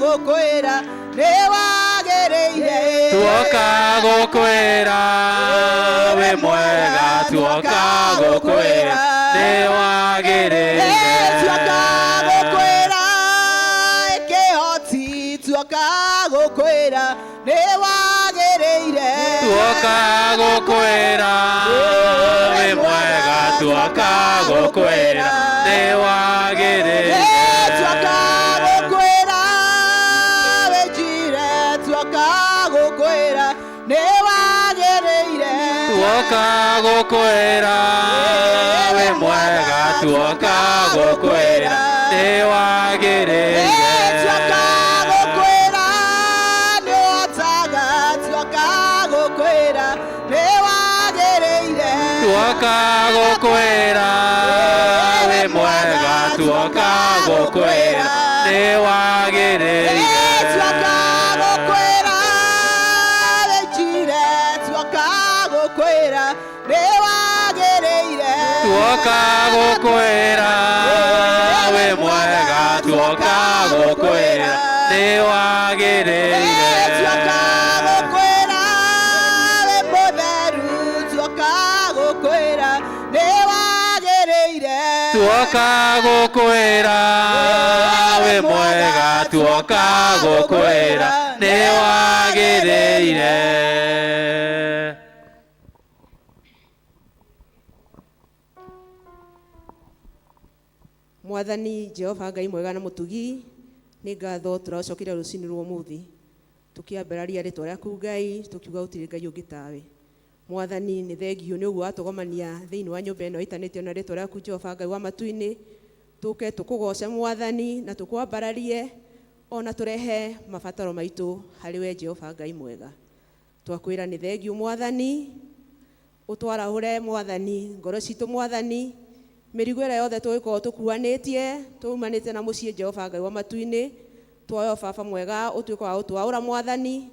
Gũkwĩra nĩ wagĩrĩire. Tuoka gũkwĩra wĩ mwega, tuoka gũkwĩra nĩ wagĩrĩire. Tuoka gũkwĩra kĩhoti, tuoka gũkwĩra nĩ wagĩrĩire. Tuoka gũkwĩra wĩ mwega, tuoka gũkwĩra nĩ wagĩrĩire. Tuoka gũkwĩra wĩnjire, tuoka gũkwĩra nĩ wagĩrĩire. Tuoka gũkwĩra wĩ mwega, tuoka gũkwĩra nĩ wagĩrĩire. Tuoka gũkwĩra nĩ ũhotaga, tuoka gũkwĩra nĩ wagĩrĩire. Tuoka gũkwĩra wĩ mwega, tuoka gũkwĩra nĩ wagĩrĩire. Tuoka gũkwĩra wĩnjire, tuoka gũkwĩra nĩ wagĩrĩire. Tuoka gũkwĩra wĩ mwega, tuoka gũkwĩra nĩ wagĩrĩire. Tuoka gũkwĩra wĩ mũtheru, tuoka gũkwĩra nĩ wagĩrĩire. Tuoka gũkwĩra wĩ mwega, tuoka gũkwĩra nĩ wagĩrĩire. Mwathani Jehova Ngai mwega na mũtugi, nĩ ngatho tũracokeria rũcinĩ rwa ũmũthĩ tũkĩambararia rĩtwa rĩaku Ngai, tũkiuga gũtirĩ Ngai ũngĩ tawe. Mwathani, nĩ thengio nĩ ũguo watũgomania thĩinĩ wa nyũmba ĩno ĩtanĩtio na rĩtwa rĩaku Jehova Ngai wa matu-inĩ, tũke tũkũgoce Mwathani na tũkwambararie ona tũrehe mabataro maitũ harĩ we Jehova Ngai mwega. Twakwĩra nĩ thengio Mwathani, ũtwarahũre Mwathani ngoro citũ Mwathani, mĩrigo ĩrĩa yothe tũgĩkorwo tũkuanĩtie tumanĩte na mũciĩ Jehova Ngai wa matu-inĩ, tuoyo baba mwega ũtuĩke wa gũtwaũra Mwathani,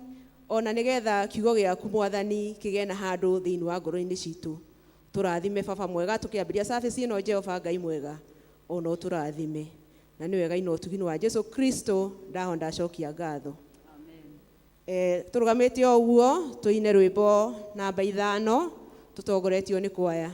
ona nĩgetha kiugo gĩaku Mwathani kĩgĩe na handũ thĩinĩ wa ngoro-inĩ citũ. Tũrathime baba mwega tũkĩambĩrĩria service ĩno Jehova Ngai mwega, ona ũtũrathime na nĩ wega ina ũtugi wa Jesu Kristo ndaho ndacokia ngatho. Tũrũgamĩte o ũguo tũine rwĩmbo namba 5 tũtongoretio nĩ kwaya.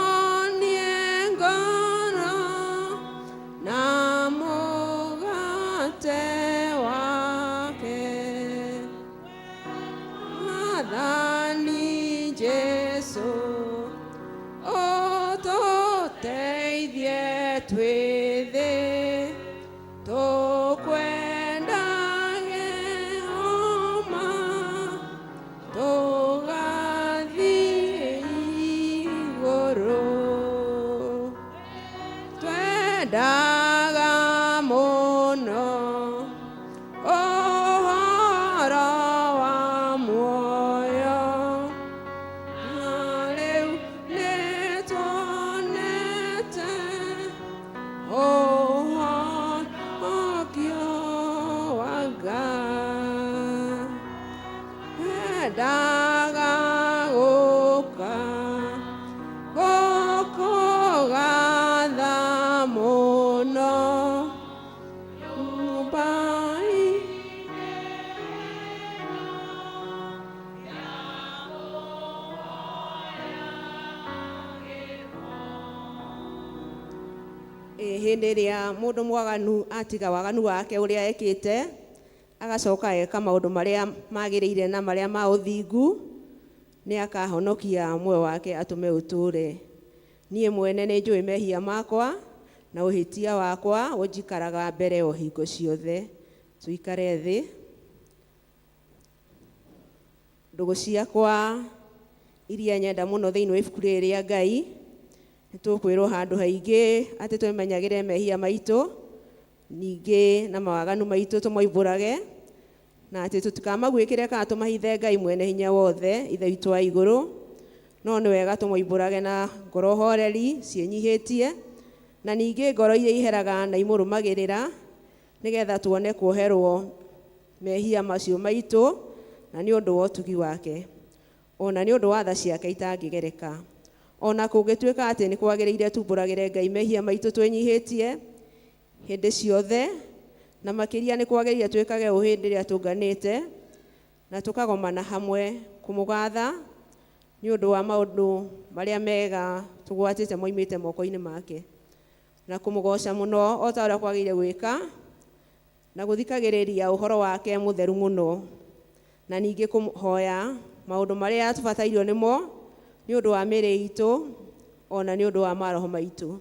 Atonie ngoro na mũgate wake, Mwathani Jesu ũtũteithie twĩthĩ tũkwendage oma tũgathiĩ igũrũ. Twendaga mũno ũhoro wa muoyo, na rĩu nĩtuonete ũhonokio wa Ngai. Endaga gũka gũkũ. Hĩndĩ ĩrĩa mũndũ mwaganu atiga waganu wake ũrĩa ekĩte, agacoka eka maũndũ marĩa magĩrĩire na marĩa ma ũthingu, nĩ akahonokia muoyo wake atũme ũtũũre. Niĩ mwene nĩ njũĩ mehia makwa na ũhĩtia wakwa ũnjikaraga mbere o hingo ciothe. Tũikare thĩ. Ndũgũ ciakwa iria nyenda mũno thĩinĩ wa ibuku rĩrĩ rĩa Ngai, nĩ tũkwĩrwo handũ haingĩ atĩ twĩmenyagĩre mehia maitũ, ningĩ na mawaganu maitũ tũmoimbũrage, na atĩ tũtikamaguĩkĩre kana tũmahithe Ngai mwene hinya wothe, Ithe witũ wa igũrũ. No nĩ wega tũmoimbũrage na ngoro horeri ciĩnyihĩtie, na ningĩ ngoro iria iheraga na imũrũmagĩrĩra, nĩgetha tuone kuoherwo mehia macio maitũ, na nĩ ũndũ wa ũtugi wake, ona nĩ ũndũ wa tha ciake itangĩgereka. Ona kũngĩtuĩka atĩ nĩ kwagĩrĩire tumbũragĩre Ngai mehia maitũ twĩnyihĩtie hĩndĩ ciothe, na makĩria nĩ kwagĩrĩire twĩkage ũũ hĩndĩ ĩrĩa tũnganĩte na tũkagomana hamwe kũmũgatha nĩ ũndũ wa maũndũ marĩa mega tũgwatĩte moimĩte moko-inĩ make, na kũmũgoca mũno o ta ũrĩa kwagĩrĩire gwĩka, na gũthikagĩrĩria ũhoro wake mũtheru mũno, na ningĩ kũhoya maũndũ marĩa tũbatairio nĩmo nĩ ũndũ wa mĩĩrĩ itũ ona nĩ ũndũ wa maroho maitũ.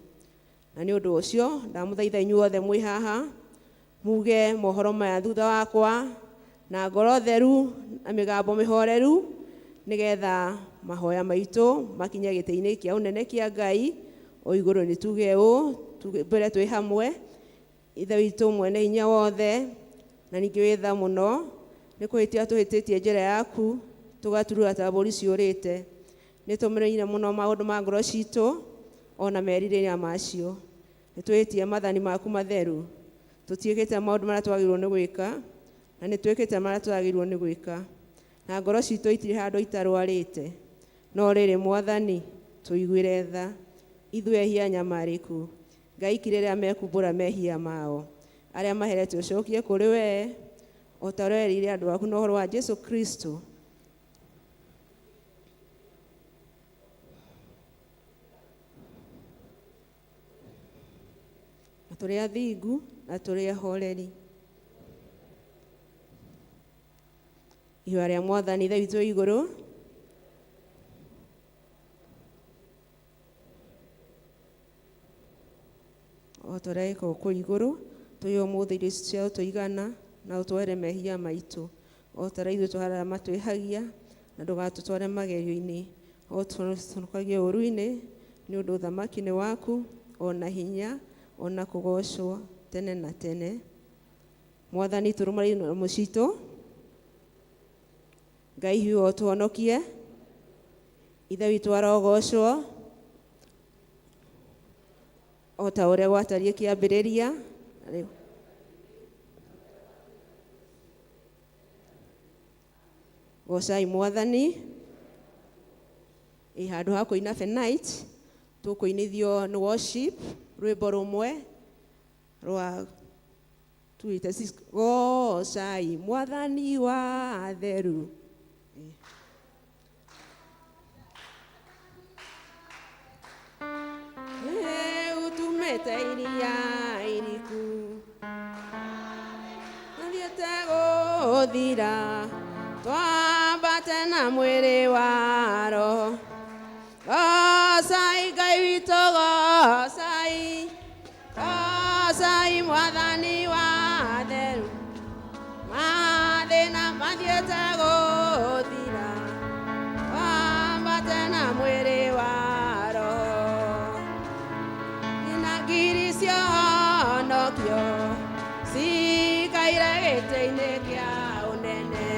Na nĩ ũndũ ũcio ndamũthaitha inyuothe mwĩ haha muge mohoro maya thutha wakwa na ngoro theru na mĩgambo mĩhoreru, nĩgetha mahoya maitũ makinye gĩtĩ-inĩ kĩa ũnene kĩa Ngai o igũrũ. Nĩ tuge ũũ mbere twĩ hamwe. Ithe witũ mwene hinya wothe na ningĩ wĩ tha mũno, nĩ kũhĩtia tũhĩtĩtie njĩra yaku, tũgaturura ta mbũri ciũrĩte. Nĩ tũmenyeire mũno maũndũ ma ngoro citũ ona merirĩria macio. Nĩ twĩhĩtie maathani maku matheru, tũtiĩkĩte maũndũ marĩa twagĩrĩirwo nĩ gwĩka, na nĩ twĩkĩte marĩa twagĩrĩirwo nĩ gwĩka, na ngoro citũ itirĩ handũ itarwarĩte. No rĩrĩ Mwathani, tũiguĩre tha ithuĩ ehia nyamarĩku. Ngai kirĩrĩa mekumbũra mehia mao, arĩa maherete ũcokie kũrĩ wee, o ta ũrĩa werĩire andũ aku na ũhoro wa Jesu Kristo. Na tũrĩ athingu na tũrĩ ahoreri. Ihoya rĩa Mwathani Ithe witũ wĩ igũrũ. O ta ũrĩa ĩkagwo kũu igũrũ, tũhe ũmũthĩ irio ici cia ũtũigana, na ũtwohere mehia maitũ o ta ũrĩa ithuĩ tũharaga matwĩhagia, na ndũgatũtware magerio-inĩ, o tũhonokagie ũũru-inĩ, nĩ ũndũ ũthamaki nĩ waku, ona hinya, ona kũgoocwo tene na tene. Mwathani, tũrũmĩrĩre na mũcitũ. Ngai hiũ ũtũhonokie. Ithe witũ arogocwo o ta ũrĩa gwatariĩ kĩambĩrĩria. Rĩu gocai Mwathani. Ĩ handũ ha kũina Fenight, tũkũinithio nĩ worship rwĩmbo rũmwe rwa tuite gocai Mwathani wa theru. Utumĩte iria iriku mathiĩte gũthira, twambate na mwĩrĩ wa roho. Gocai Ngai witũ, gocai, gocai Mwathani wa theru. Mathĩna mathiĩte gũthira, twambate na mwĩrĩ wa roho. Na ngiri ciahonokio cikaire gĩtĩ-inĩ kĩa ũnene,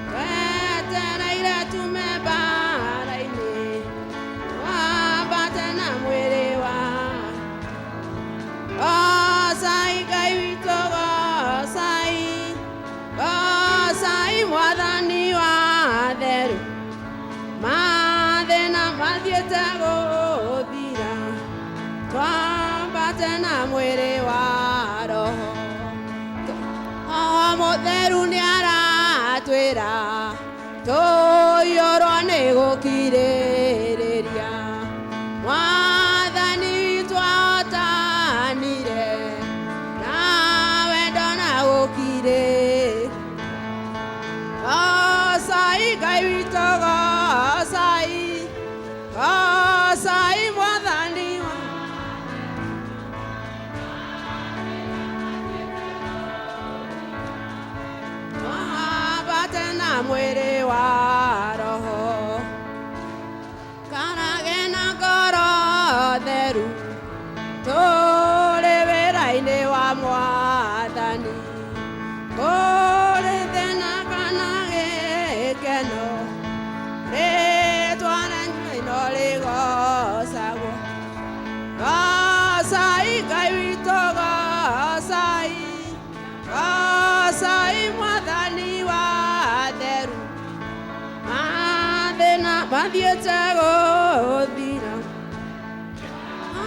twetereire tume mbara-inĩ, twambate na mwĩrĩ wa. Gocai Ngai witũ, gocai, gocai Mwathani wa theru. Mathĩna mathiĩte gũthira, twambate na mwĩrĩ wa roho. Roho Mũtheru nĩaratwĩra tũiyũrwo nĩ gũkirĩrĩria. Mwathani witũ ahota mwĩrĩ wa roho karage na ngoro theru tũrĩ wĩra-inĩ wa mwathani kũrĩ thĩna kana gĩkeno rĩtwa rĩa no rĩgocagwo gocai Ngai witũ gocai gocai mwathani wa theru mathĩna mathiĩte gũthira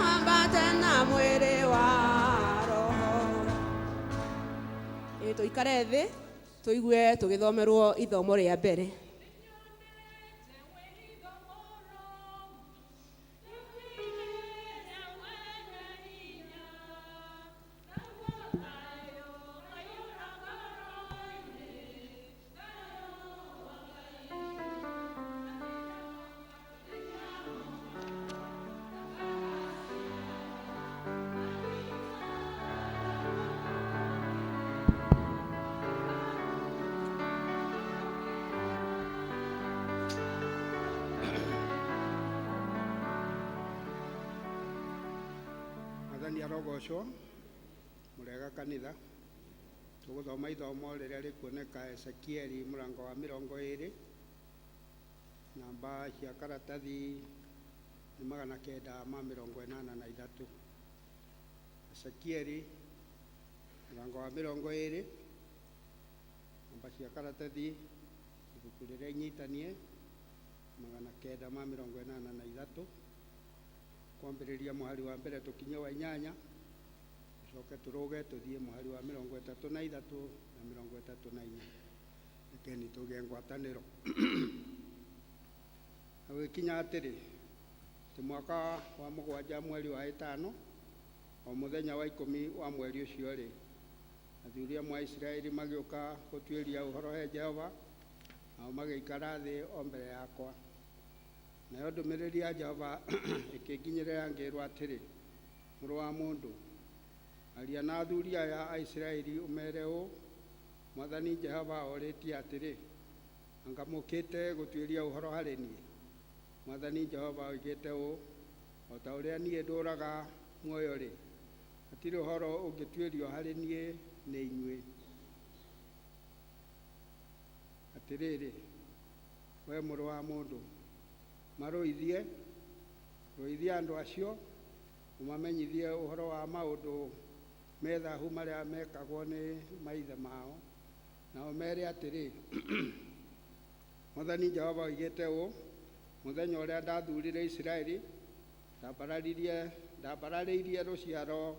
ambate na mwĩrĩ wa roho. Ĩ tũikare thĩ tũigue tũgĩthomerwo ithomo rĩa mbere. Mwathani arogocwo. Mũrega kanitha. Tũgũthoma ithomo rĩrĩa rĩkuoneka Ezekieli mũrango wa 20, namba cia karatathi nĩ 983. Ezekieli mũrango wa 20, namba cia karatathi, ibuku rĩrĩa inyitanie, 983, kwambĩrĩria mũhari wa mbere tũkinye wa inyanya, tũcoke tũrũge tũthiĩ mũhari wa 33 na 34. Rekeni tũgĩe ngwatanĩro. Na gũgĩkinya atĩrĩ, atĩ mwaka wa mũgwanja, mweri wa ĩtano, o mũthenya wa 10 wa mweri ũcio-rĩ, athuri amwe a Isiraeli magĩũka gũtuĩria ũhoro he Jehova, nao magĩikara thĩ o mbere yakwa. Nayo ndũmĩrĩri ya Jehova ĩkĩnginyĩrĩra ngĩĩrwo atĩrĩ, mũrũ wa mũndũ, aria na athuri aya a Isiraeli ũmeere ũũ, Mwathani Jehova orĩtie atĩrĩ, anga mũũkĩte gũtuĩria ũhoro harĩ niĩ? Mwathani Jehova oigĩte ũũ, o ta ũrĩa niĩ ndũũraga muoyo-rĩ, hatirĩ ũhoro ũngĩtuĩrio harĩ niĩ nĩ inyuĩ. Atĩrĩrĩ, we mũrũ wa mũndũ, marũithie, rũithia andũ acio, ũmamenyithie ũhoro wa maũndũ me thahu marĩa mekagwo nĩ maithe mao, nao mere atĩrĩ, Mwathani Jehova oigĩte ũũ, mũthenya ũrĩa ndathurire Isiraeli, ndambararĩirie rũciaro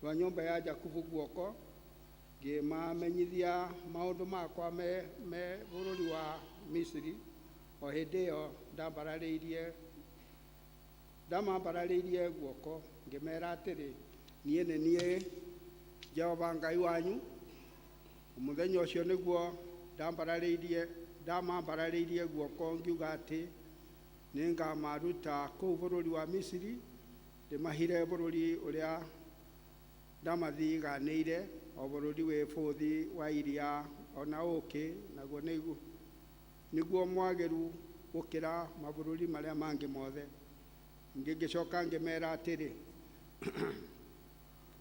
rwa nyũmba ya Jakubu guoko, ngĩmamenyithia maũndũ makwa me bũrũri wa Misiri. O hĩndĩ ĩyo ndamambararĩirie guoko, ngĩmera atĩrĩ, niĩ nĩ niĩ Jehova Ngai wanyu. Mũthenya ũcio nĩguo ndamambararĩirie guoko, ngiuga atĩ nĩngamaruta kũu bũrũri wa Misiri, ndĩmahire bũrũri ũrĩa ndamathiganĩire, o bũrũri wĩ bũthi wa iria ona ũũkĩ, naguo nĩguo mwagĩru gũkĩra mabũrũri marĩa mangĩ mothe. Ningĩ ngĩcoka ngĩmera atĩrĩ,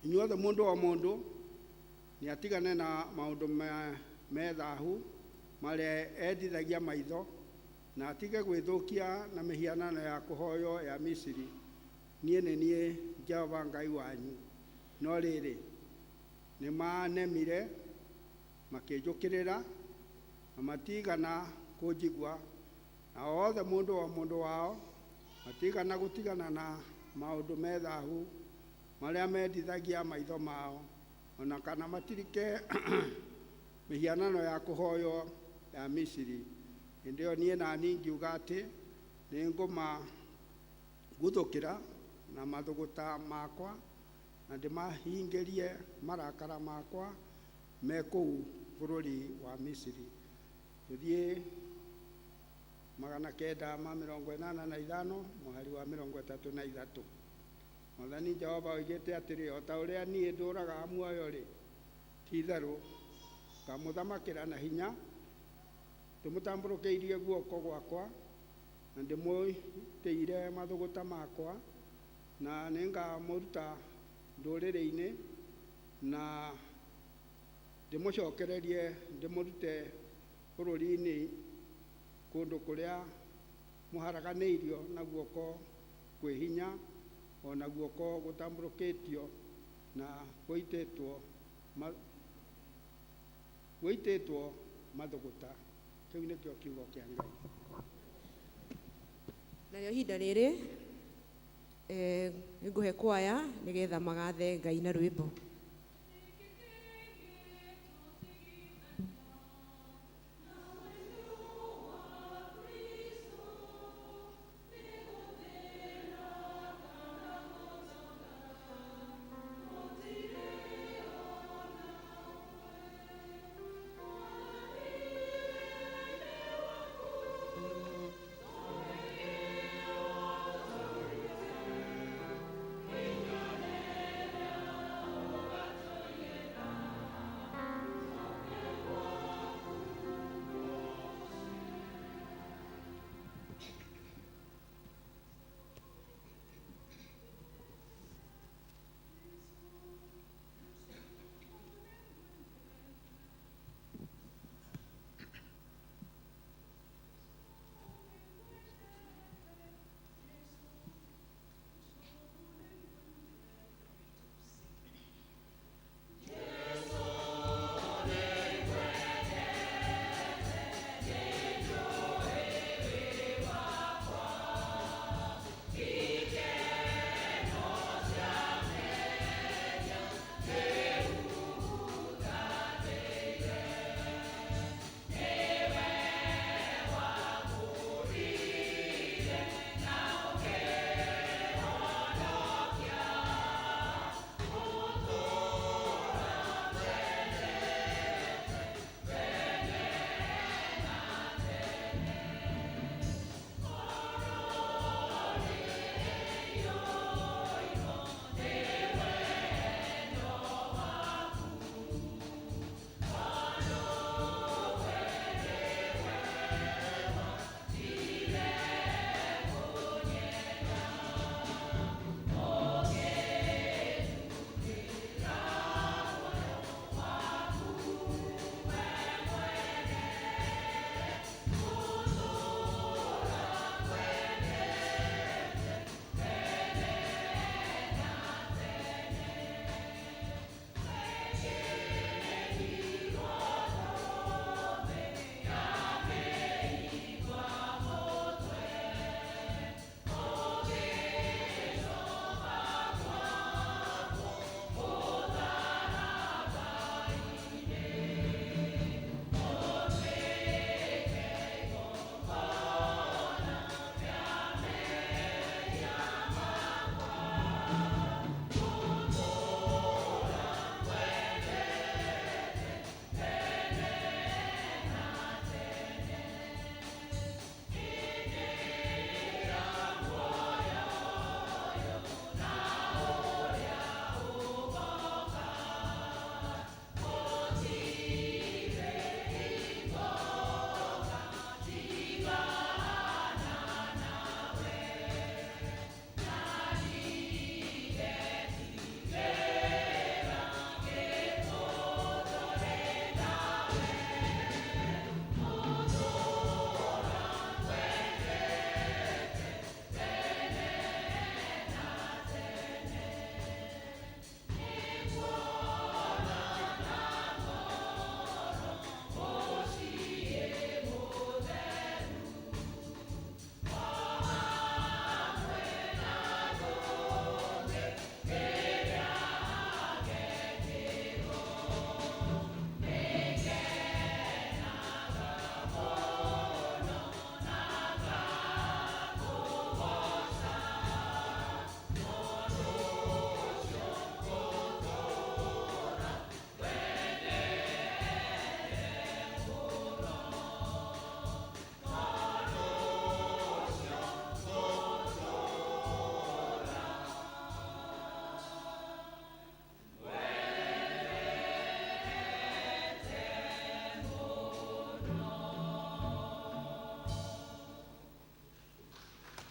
inyuothe mũndũ o mũndũ nĩatigane na maũndũ me thahu marĩa endithagia maitho, na atige gwĩthũkia na mĩhianano ya kũhoywo ya Misiri. Niĩ nĩ niĩ Jehova Ngai wanyu. No rĩrĩ, nĩmanemire makĩnjũkĩrĩra, na matigana kũnjigua, na othe mũndũ o mũndũ wao matigana gũtigana na maũndũ me thahu marĩa mendithagia maitho mao, ona kana matirike mĩhianano ya kũhoywo ya Misiri. Hĩndĩ ĩyo niĩ nani ngiuga atĩ nĩngũmaguthũkĩra na mathũgũta makwa, na ndĩmahingĩrie marakara makwa me kũu bũrũri wa Misiri. Tũthiĩ 985, mũhari wa 33. Mwathani Jehova oigĩte atĩrĩ, o ta ũrĩa niĩ ndũũraga muoyo-rĩ, ti-itherũ ngamũthamakĩra na hinya, Ndĩmũtambũrũkĩirie guoko gwakwa na ndĩmũitĩire mathũgũta makwa, na nĩngamũruta ndũrĩrĩ-inĩ na ndĩmũcokererie ndĩmũrute bũrũri-inĩ kũndũ kũrĩa mũharaganĩirio na guoko kwĩ hinya o na guoko gũtambũrũkĩtio na gũitĩtwo gũitĩtwo mathũgũta. Kĩu nĩkĩo kiugo kĩa Ngai. Narĩo ihinda rĩrĩ nĩngũhe kwaya nĩgetha magathe Ngai na rwĩmbo.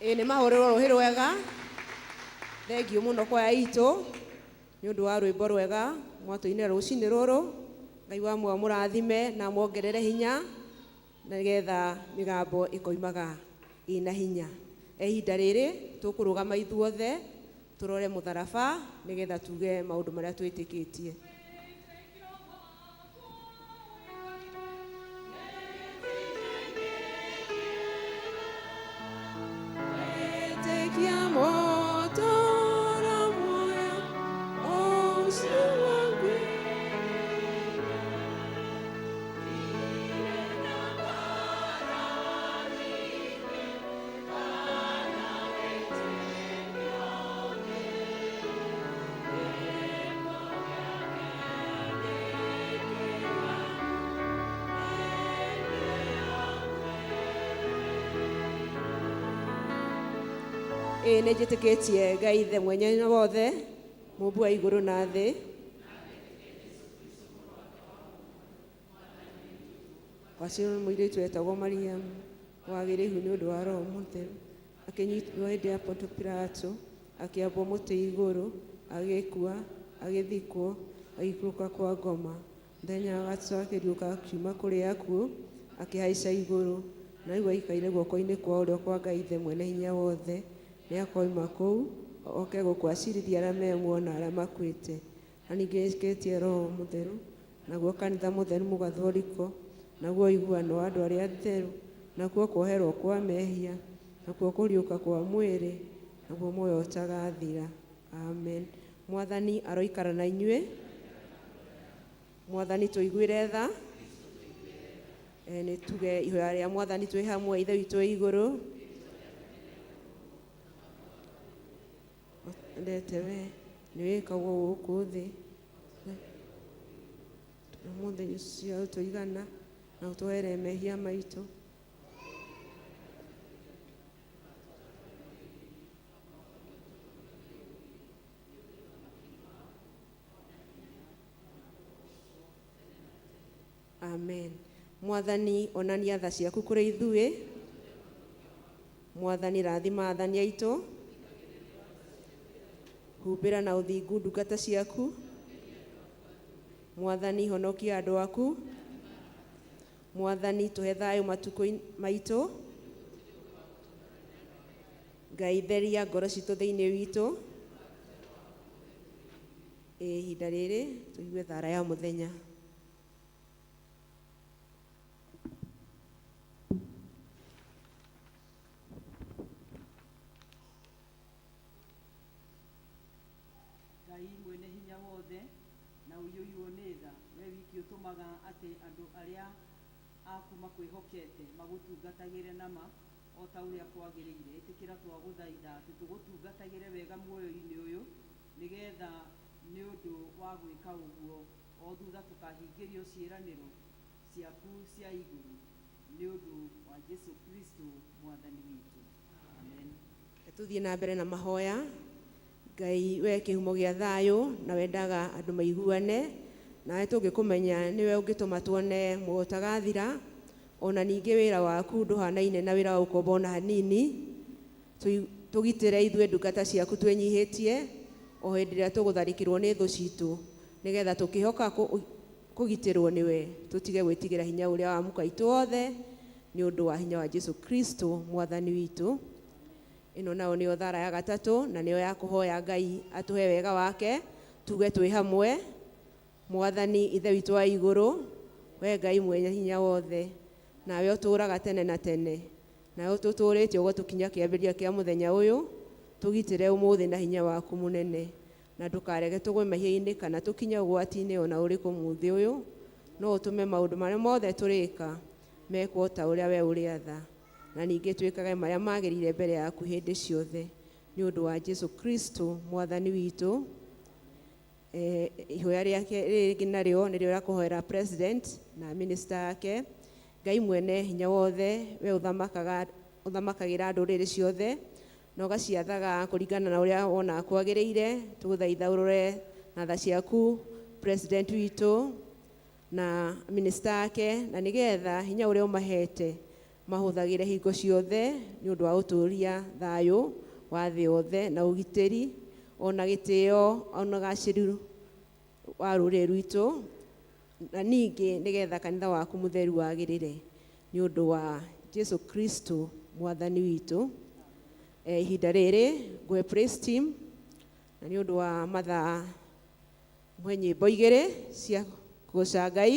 Ĩĩ nĩ mahũrĩrwo rũhĩ rwega. Thengiũ mũno kwaya itũ nĩ ũndũ wa rwĩmbo rwega mwatũinĩra rũcinĩ rũrũ. Ngai wa muoyo mũrathime na muongerere hinya nĩgetha mĩgambo ĩkoimaga ĩna hinya. Ihinda rĩrĩ tũkũrũgama ithuothe tũrore mũtharaba nĩgetha tuge maũndũ marĩa twĩtĩkĩtie. Wĩtĩkia mũtũũro muoyo ũcio waku. Ĩĩ nĩ njĩtĩkĩtie Ngai Ithe mwenye wothe, mũmbi wa igũrũ na thĩ. Waciarirwo nĩ mũirĩtu wetagwo Mariamu, wagĩrĩirwo nĩ ũndũ wa Roho Mũtheru, akĩnyitwo hĩndĩ ya Ponto Pilato, akĩambwo mũtĩ igũrũ, agĩkua, agĩthikwo, agĩikũrũka kwa ngoma. Mũthenya wa gatatũ akĩriũka akiuma kũrĩ akuũ, akĩhaica igũrũ, na rĩu aikaire guoko-inĩ kwa ũrĩo kwa Ngai Ithe mwene hinya wothe. Nĩ akoima kũu oke gũkũ acirithie arĩa me muoyo na arĩa makuĩte. Na ningĩ nĩtĩkĩtie Roho Mũtheru, naguo kanitha mũtheru mũgatholiko, naguo ũiguano wa andũ arĩa atheru, nakuo kuoherwo kwa mehia, nakuo kũriũka kwa mwĩrĩ, naguo muoyo ũtagathira. Amen. Mwathani aroikara na inyuĩ. Mwathani tũiguĩre tha. Nĩ tuge ihoya rĩa Mwathani twĩ hamwe. Ithe witũ wĩ igũrũ, endete we nĩ wĩkagwo gũkũ thĩ. Ũmũthĩ cia ũtũigana na ũtwohere mehia maitũ. Amen. Mwathani onania tha ciaku kũrĩ ithuĩ. Mwathani rathima athani aitũ. Humbĩra na ũthingu ndungata ciaku. Mwathani honokia andũ aku. Mwathani tũhe thayũ matukũ maitũ. Ngai theria ngoro citũ thĩinĩ witũ. Ihinda rĩrĩ tũigue thara ya mũthenya. Ngai mwene hinya wothe na ũiyũirwo nĩ tha, we wiki ũtũmaga atĩ andũ arĩa aku makwĩhokete magũtungatagĩre na ma o ta ũrĩa kwagĩrĩire. Ĩtĩkĩra twagũthaitha atĩ tũgũtungatagĩre wega muoyo-inĩ ũyũ, nĩgetha nĩ ũndũ wa gwĩka ũguo o thutha tũkahingĩrio ciĩranĩro ciaku cia igũrũ, nĩ ũndũ wa Jesu Kristo Mwathani witũ. Amen. Tũthiĩ na mbere na mahoya. Ngai we kĩhumo gĩa thayũ na wendaga andũ maiguane, nawe tũngĩkũmenya nĩwe ũngĩtũma tuone muoyo ũtagathira. Ona ningĩ wĩra waku ndũhanaine na wĩra wa ũkombo ona hanini. Tũgitĩre ithuĩ ndungata ciaku twĩnyihĩtie o hĩndĩ ĩrĩa tũgũtharĩkĩrwo nĩ thũ citũ, nĩgetha tũkĩhoka kũgitĩrwo nĩwe tũtige gwĩtigĩra hinya ũrĩa wa muka itũ othe, nĩ ũndũ wa hinya wa Jesu Kristo Mwathani witũ. Ĩno nayo nĩyo thara ya gatatũ na nĩyo ya kũhoya Ngai atũhe wega wake. Tuge twĩ hamwe. Mwathani Ithe witũ wa igũrũ, we Ngai mwene hinya wothe, nawe ũtũũraga tene na tene, nawe ũtũtũũrĩtie ũgatũkinya kĩambĩrĩria kĩa mũthenya ũyũ, tũgitĩre ũmũthĩ na hinya waku mũnene, na ndũkareke tũgwe mehia-inĩ kana tũkinye ũgwati-inĩ ona ũrĩkũ mũthĩ ũyũ, no ũtũme maũndũ marĩa mothe tũrĩka mekwo ta ũrĩa we ũrĩatha, na ningĩ twĩkage marĩa magĩrĩire mbere yaku hĩndĩ ciothe, nĩ ũndũ wa Jesu Kristo Mwathani witũ. Ihoya rĩake rĩngĩ narĩo nĩrĩo rĩa kũhoera president na minister yake. Ngai mwene hinya wothe, we ũthamakagĩra ndũrĩrĩ ciothe na ũgaciathaga kũringana na ũrĩa wona kwagĩrĩire, tũgũthaitha ũrore na tha ciaku president witũ na minister yake, na nĩgetha hinya ũrĩa ũmahete Mahũthagĩre hingo ciothe nĩ ũndũ wa ũtũũria thayũ wa thĩ yothe na ũgitĩri ona gĩtĩo ona ũgacĩru wa rũrĩrĩ rwitũ, na ningĩ nĩgetha kanitha waku mũtheru wagĩrĩre nĩ ũndũ wa Jesu Kristo mwathani witũ. Ihinda rĩrĩ ngũhe praise team na nĩ ũndũ wa mathaa mwe nyĩmbo igĩrĩ cia kũgoca Ngai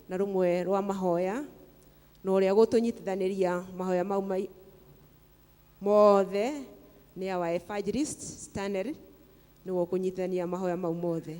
na rũmwe rwa mahoya, na ũrĩa gũtũnyitithanĩria mahoya mau mothe nĩ our evangelist Stanley, nĩwe ũkũnyitithania mahoya mau mothe.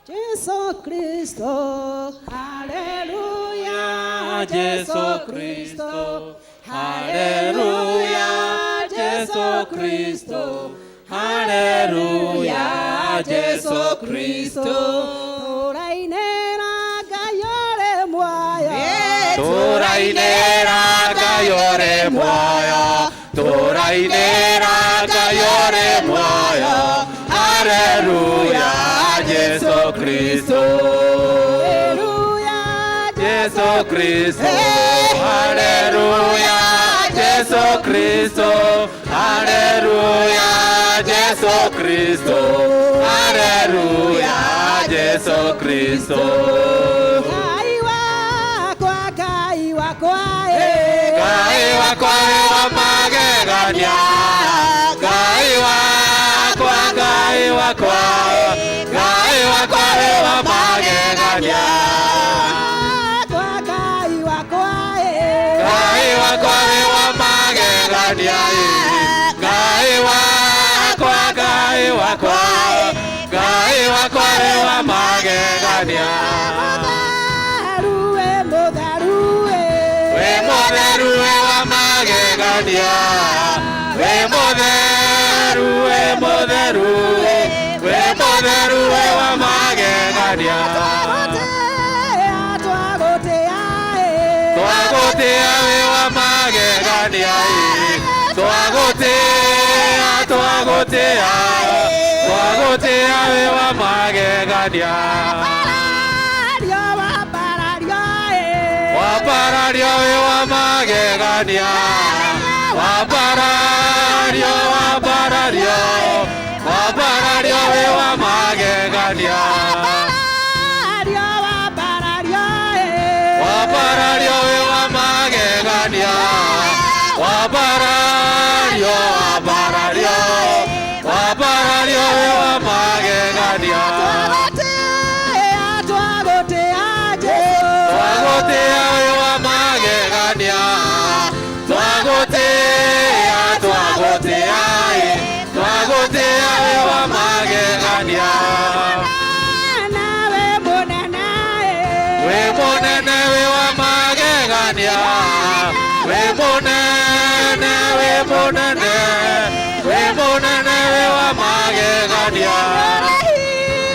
Jesu Kristo, haleluya. Jesu Kristo, haleluya. Jesu Kristo, haleluya. Jesu Kristo. Tũrainĩra Ngai ũrĩ muoyo. Tũrainĩra Ngai ũrĩ muoyo, tũrainĩra Ngai ũrĩ muoyo, haleluya. Jesu Kristo. Haleluya. Jesu Kristo, haleluya. Jesu Kristo, haleluya. Jesu Kristo, haleluya. Jesu Kristo. Ngai wakwa, Ngai wakwa, Ngai wakwa wĩ wa magegania, Ngai wakwa, Ngai wakwa, Ngai wakwa wĩ wa magegania. Wakwa, Ngai wakwa, Ngai wakwa wĩ wa magegania, Ngai wakwa, Ngai wakwa, Ngai wakwa wĩ wa magegania. Mũtheru, wĩ mũtheru, Wĩ mũtheru wĩ wa magegania, wĩ mũtheru, wĩ mũtheru, wĩ mũtheru wĩ wa magegania. Twagũtĩa, twagũtĩa, Twagũtĩa wĩ wa magegania, twagũtĩa, twagũtĩa, twagũtĩa wĩ wa magegania. Wambarario, wambarario, Wambarario wĩ wa magegania, wambarario, wambarario, wambarario wĩ wa magegania. Wambarario, wambarario, Wambarario wĩ wa magegania, wambarario, wambarario, wambarario wĩ wa magegania. Twagũtĩa, twagũtĩa, Jesũ. Twagũtĩa wĩ wa magegania, twagũtĩa, twagũtĩa, twagũtĩa wĩ wa magegania. Nawe mũnene, Wĩ mũnene wĩ wa magegania, wĩ mũnene, wĩ mũnene, wĩ mũnene wĩ wa magegania. Nĩ ũrĩ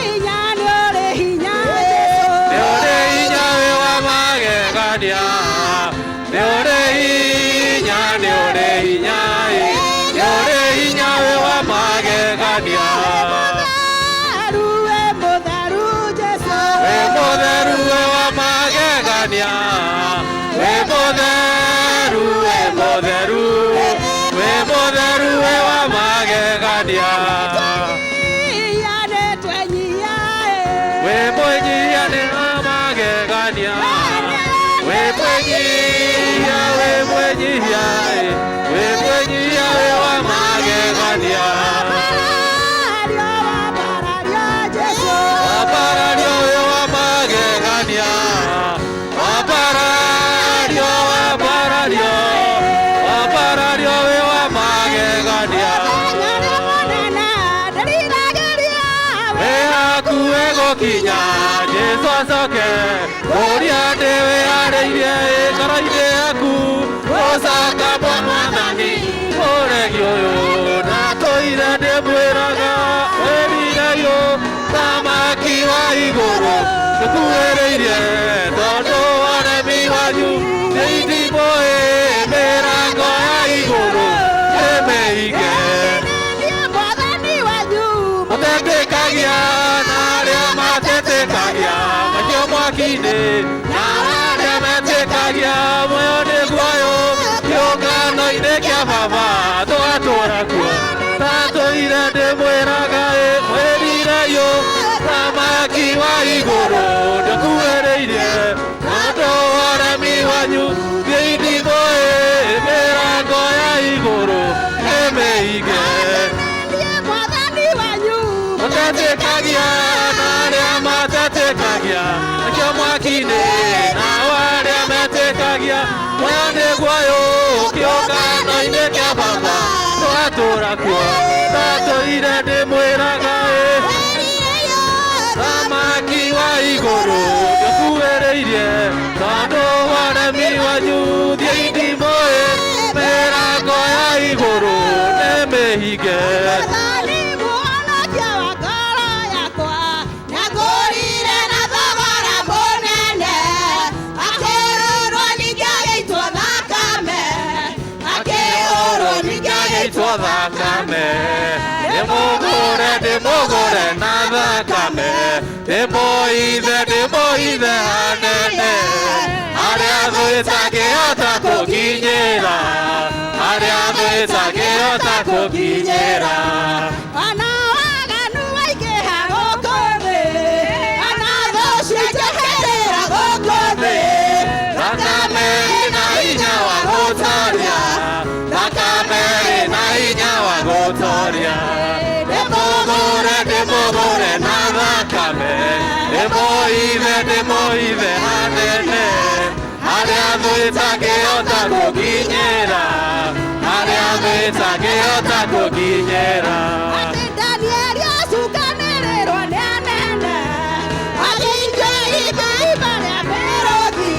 hinya, nĩ ũrĩ hinya, Jesũ. Nĩ ũrĩ hinya wĩ wa magegania, nĩ ũrĩ hinya, nĩ ũrĩ hinya, nĩ ũrĩ hinya wĩ wa magegania. Mũtheru, wĩ mũtheru, Jesũ. Wĩ mũtheru wĩ wa magegania, wĩ mũtheru, wĩ mũtheru, wĩ mũtheru wĩ wa magegania. Twenyihia, nĩ twenyihia, Wĩ mwĩnyihia nĩ wa magegania, wĩ mwĩnyihia, wĩ mwĩnyihia, wĩ mwĩnyihia wĩ wa magegania. Wambarario, wambarario, Jesũ. Wambarario wĩ wa magegania, wambarario, wambarario, wambarario wĩ wa magegania. Mũthenya ũrĩa mũnene, ndĩriragĩria. Wĩ hakuhĩ gũkinya Jesũ acoke kũria ndĩwĩharĩirie ngoro-inĩ yaku gũcoka kwa Mwathani ũregi ũyũ na tũire ndĩmwĩraga wĩrirei thamaki wa igũrũ. Kĩũngano-inĩ kĩa baba tũgatũra kuo tatũire ndĩmwĩraga ĩ mwĩrire yũ thamaki wa igũrũ ndĩkuhĩrĩirie tondũ wa ũremi wanyu thiĩ itigũ ĩ mĩrango ya igũrũ ĩmĩhinge Niĩ mwathani wanyu ũtetĩkagia na arĩa matetĩkagia akio mwaki-inĩ nao arĩa metĩkagia muoyo nĩguo ũyũ kĩũngano-inĩ kĩa baba tũgatũra kuo tatũire ndĩmwĩraga ĩ thamaki wa igũrũ ndĩkuhĩrĩirie tondũ wa ũremi wanyu thiĩ itimũ ĩ mĩrango ya igũrũ nĩmĩhinge Mwathani mũhonokia wa ngoro yakwa nĩangũrire na thogora mũnene akĩhũrwo ningĩ agĩitwo thakame akĩhũrwo ningĩ agĩitwo agĩitwo thakame ndĩmũgũre ndĩmũgũre na thakame ndĩmũithe ndĩmũithe hanene harĩa thũ ĩtangĩhota kũkinyĩra harĩa thũ ĩtangĩhota kũkinyĩra Ona waganu waingĩha gũkũ thĩ ona thũ cianjeherera gũkũ thĩ thakame ĩna hinya wa gũtoria thakame ĩna hinya wa gũtoria ndĩmũgũre ndĩmũgũre na thakame ndĩmũithe ndĩmũithe hanene harĩa thũ ĩtangĩhota kũkinyĩra harĩa thũ ĩtangĩhota kũkinyĩra Atĩ Danieli acukanĩrĩrwo nĩ anene agĩikio irima rĩa mĩrũthi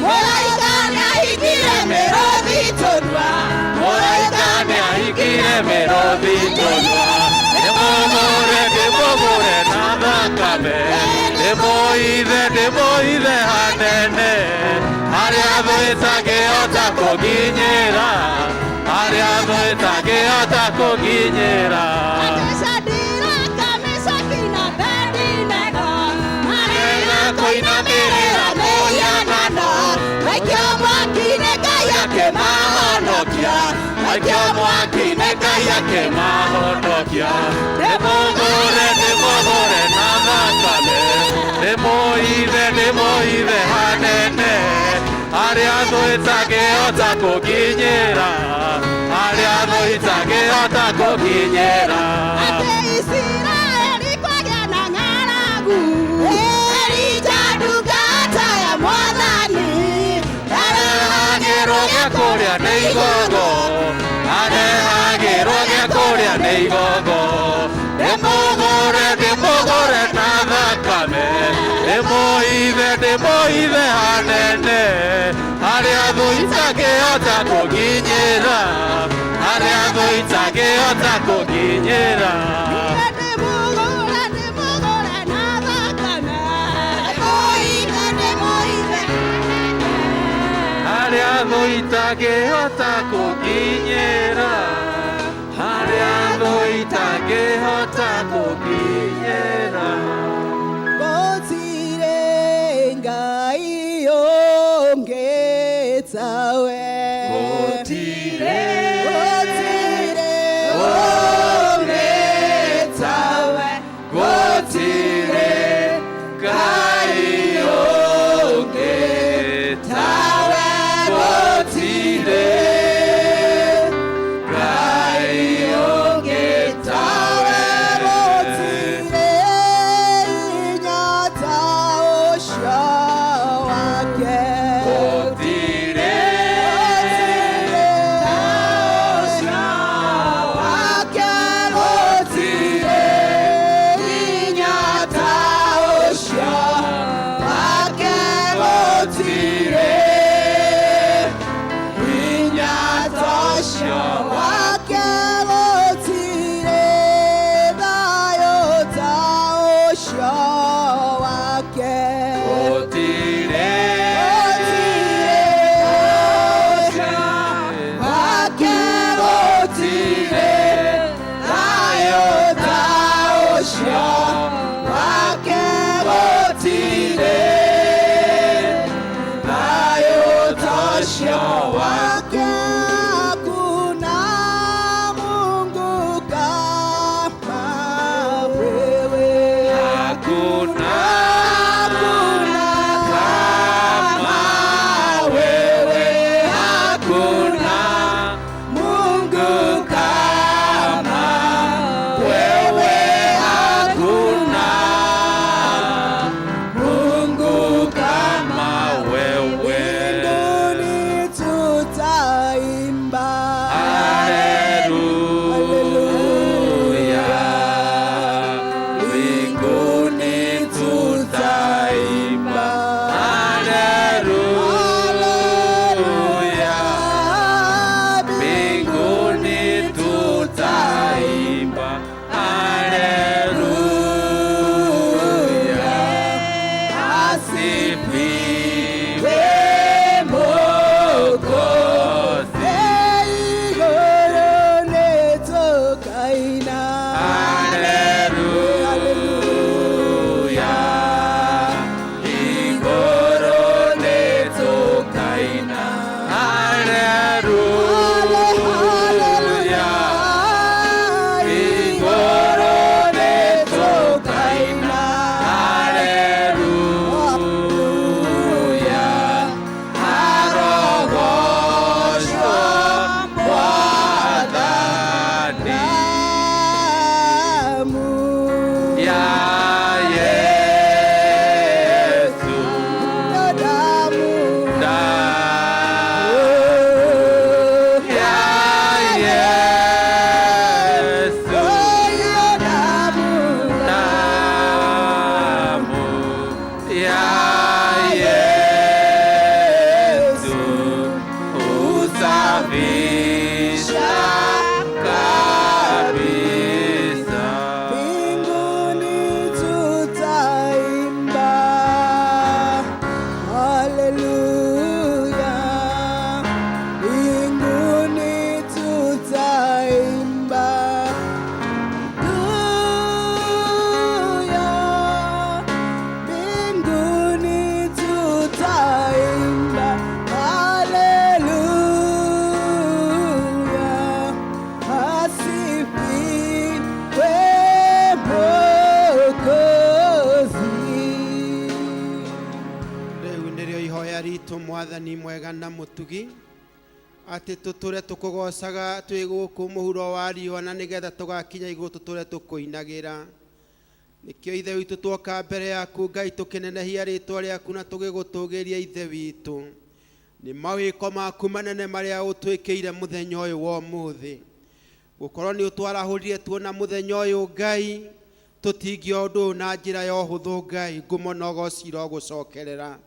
mũraika nĩahingire mĩrũthi tũnua mũraika nĩahingire mĩrũthi tũnua ndĩmũgũre ndĩmũgũre na thakame ndĩmũithe ndĩmũithe hanene harĩa thũ ĩtangĩhota kũkinyĩra harĩa thũ ĩtangĩhota kũkinyĩra Atĩ Shadiraka, Meshaki na Abedinego Marega kũinamĩrĩra mũhianano maikio mwaki-inĩ Ngai akĩmahonokia maikio mwaki-inĩ Ngai akĩmahonokia ndĩmũgũre ndĩmũgũre na thakame ndĩmũithe ndĩmũithe hanene harĩa thũ ĩtangĩhota kũkinyĩra harĩa thũ ĩtangĩhota kũkinyĩra Atĩ Isiraeli kwagĩa na ng'aragu Elija ndungata ya Mwathani arehagĩrwo gĩa kũrĩa nĩ igongo arehagĩrwo gĩa kũrĩa nĩ igongo ndĩmũgũre ndĩmũgũre na thakame ndĩmũithe ndĩmũithe hanene harĩa thũ itangĩhota kũkinyĩra harĩa thũ itangĩhota kũkinyĩra Ndĩmũgũre ndĩmũgũre na thakame Ndĩmũithe ndĩmũithe harĩa thũ itangĩhota kũkinyĩra harĩa thũ itangĩhota kũkinyĩra Gũtirĩ Ngai ũngĩ tawe Gũtirĩ Gũtirĩ ũngĩ tawe gũtirĩ Ngai ũngĩ tawe gũtirĩ Ngai ũngĩ tawe Gũtirĩ Mwathani mwega na mũtugi, atĩ tũtũre tũkũgocaga twĩ gũkũ mũhuro wa riũa, na nĩgetha tũgakinya igũrũ tũtũre tũkũinagĩra. Nĩkĩo Ithe witũ twoka mbere yaku Ngai, tũkĩnenehia rĩtwa rĩaku na tũgĩgũtũgĩria Ithe witũ nĩ mawĩko maku manene marĩa ũtwĩkĩire mũthenya ũyũ wa ũmũthĩ. Gũkorwo nĩ ũtwarahũrire tuona mũthenya ũyũ Ngai, tũtingĩa ũndũ ũyũ na njĩra ya ũhũthũ Ngai, ngumo na ũgoci irogũcokerera.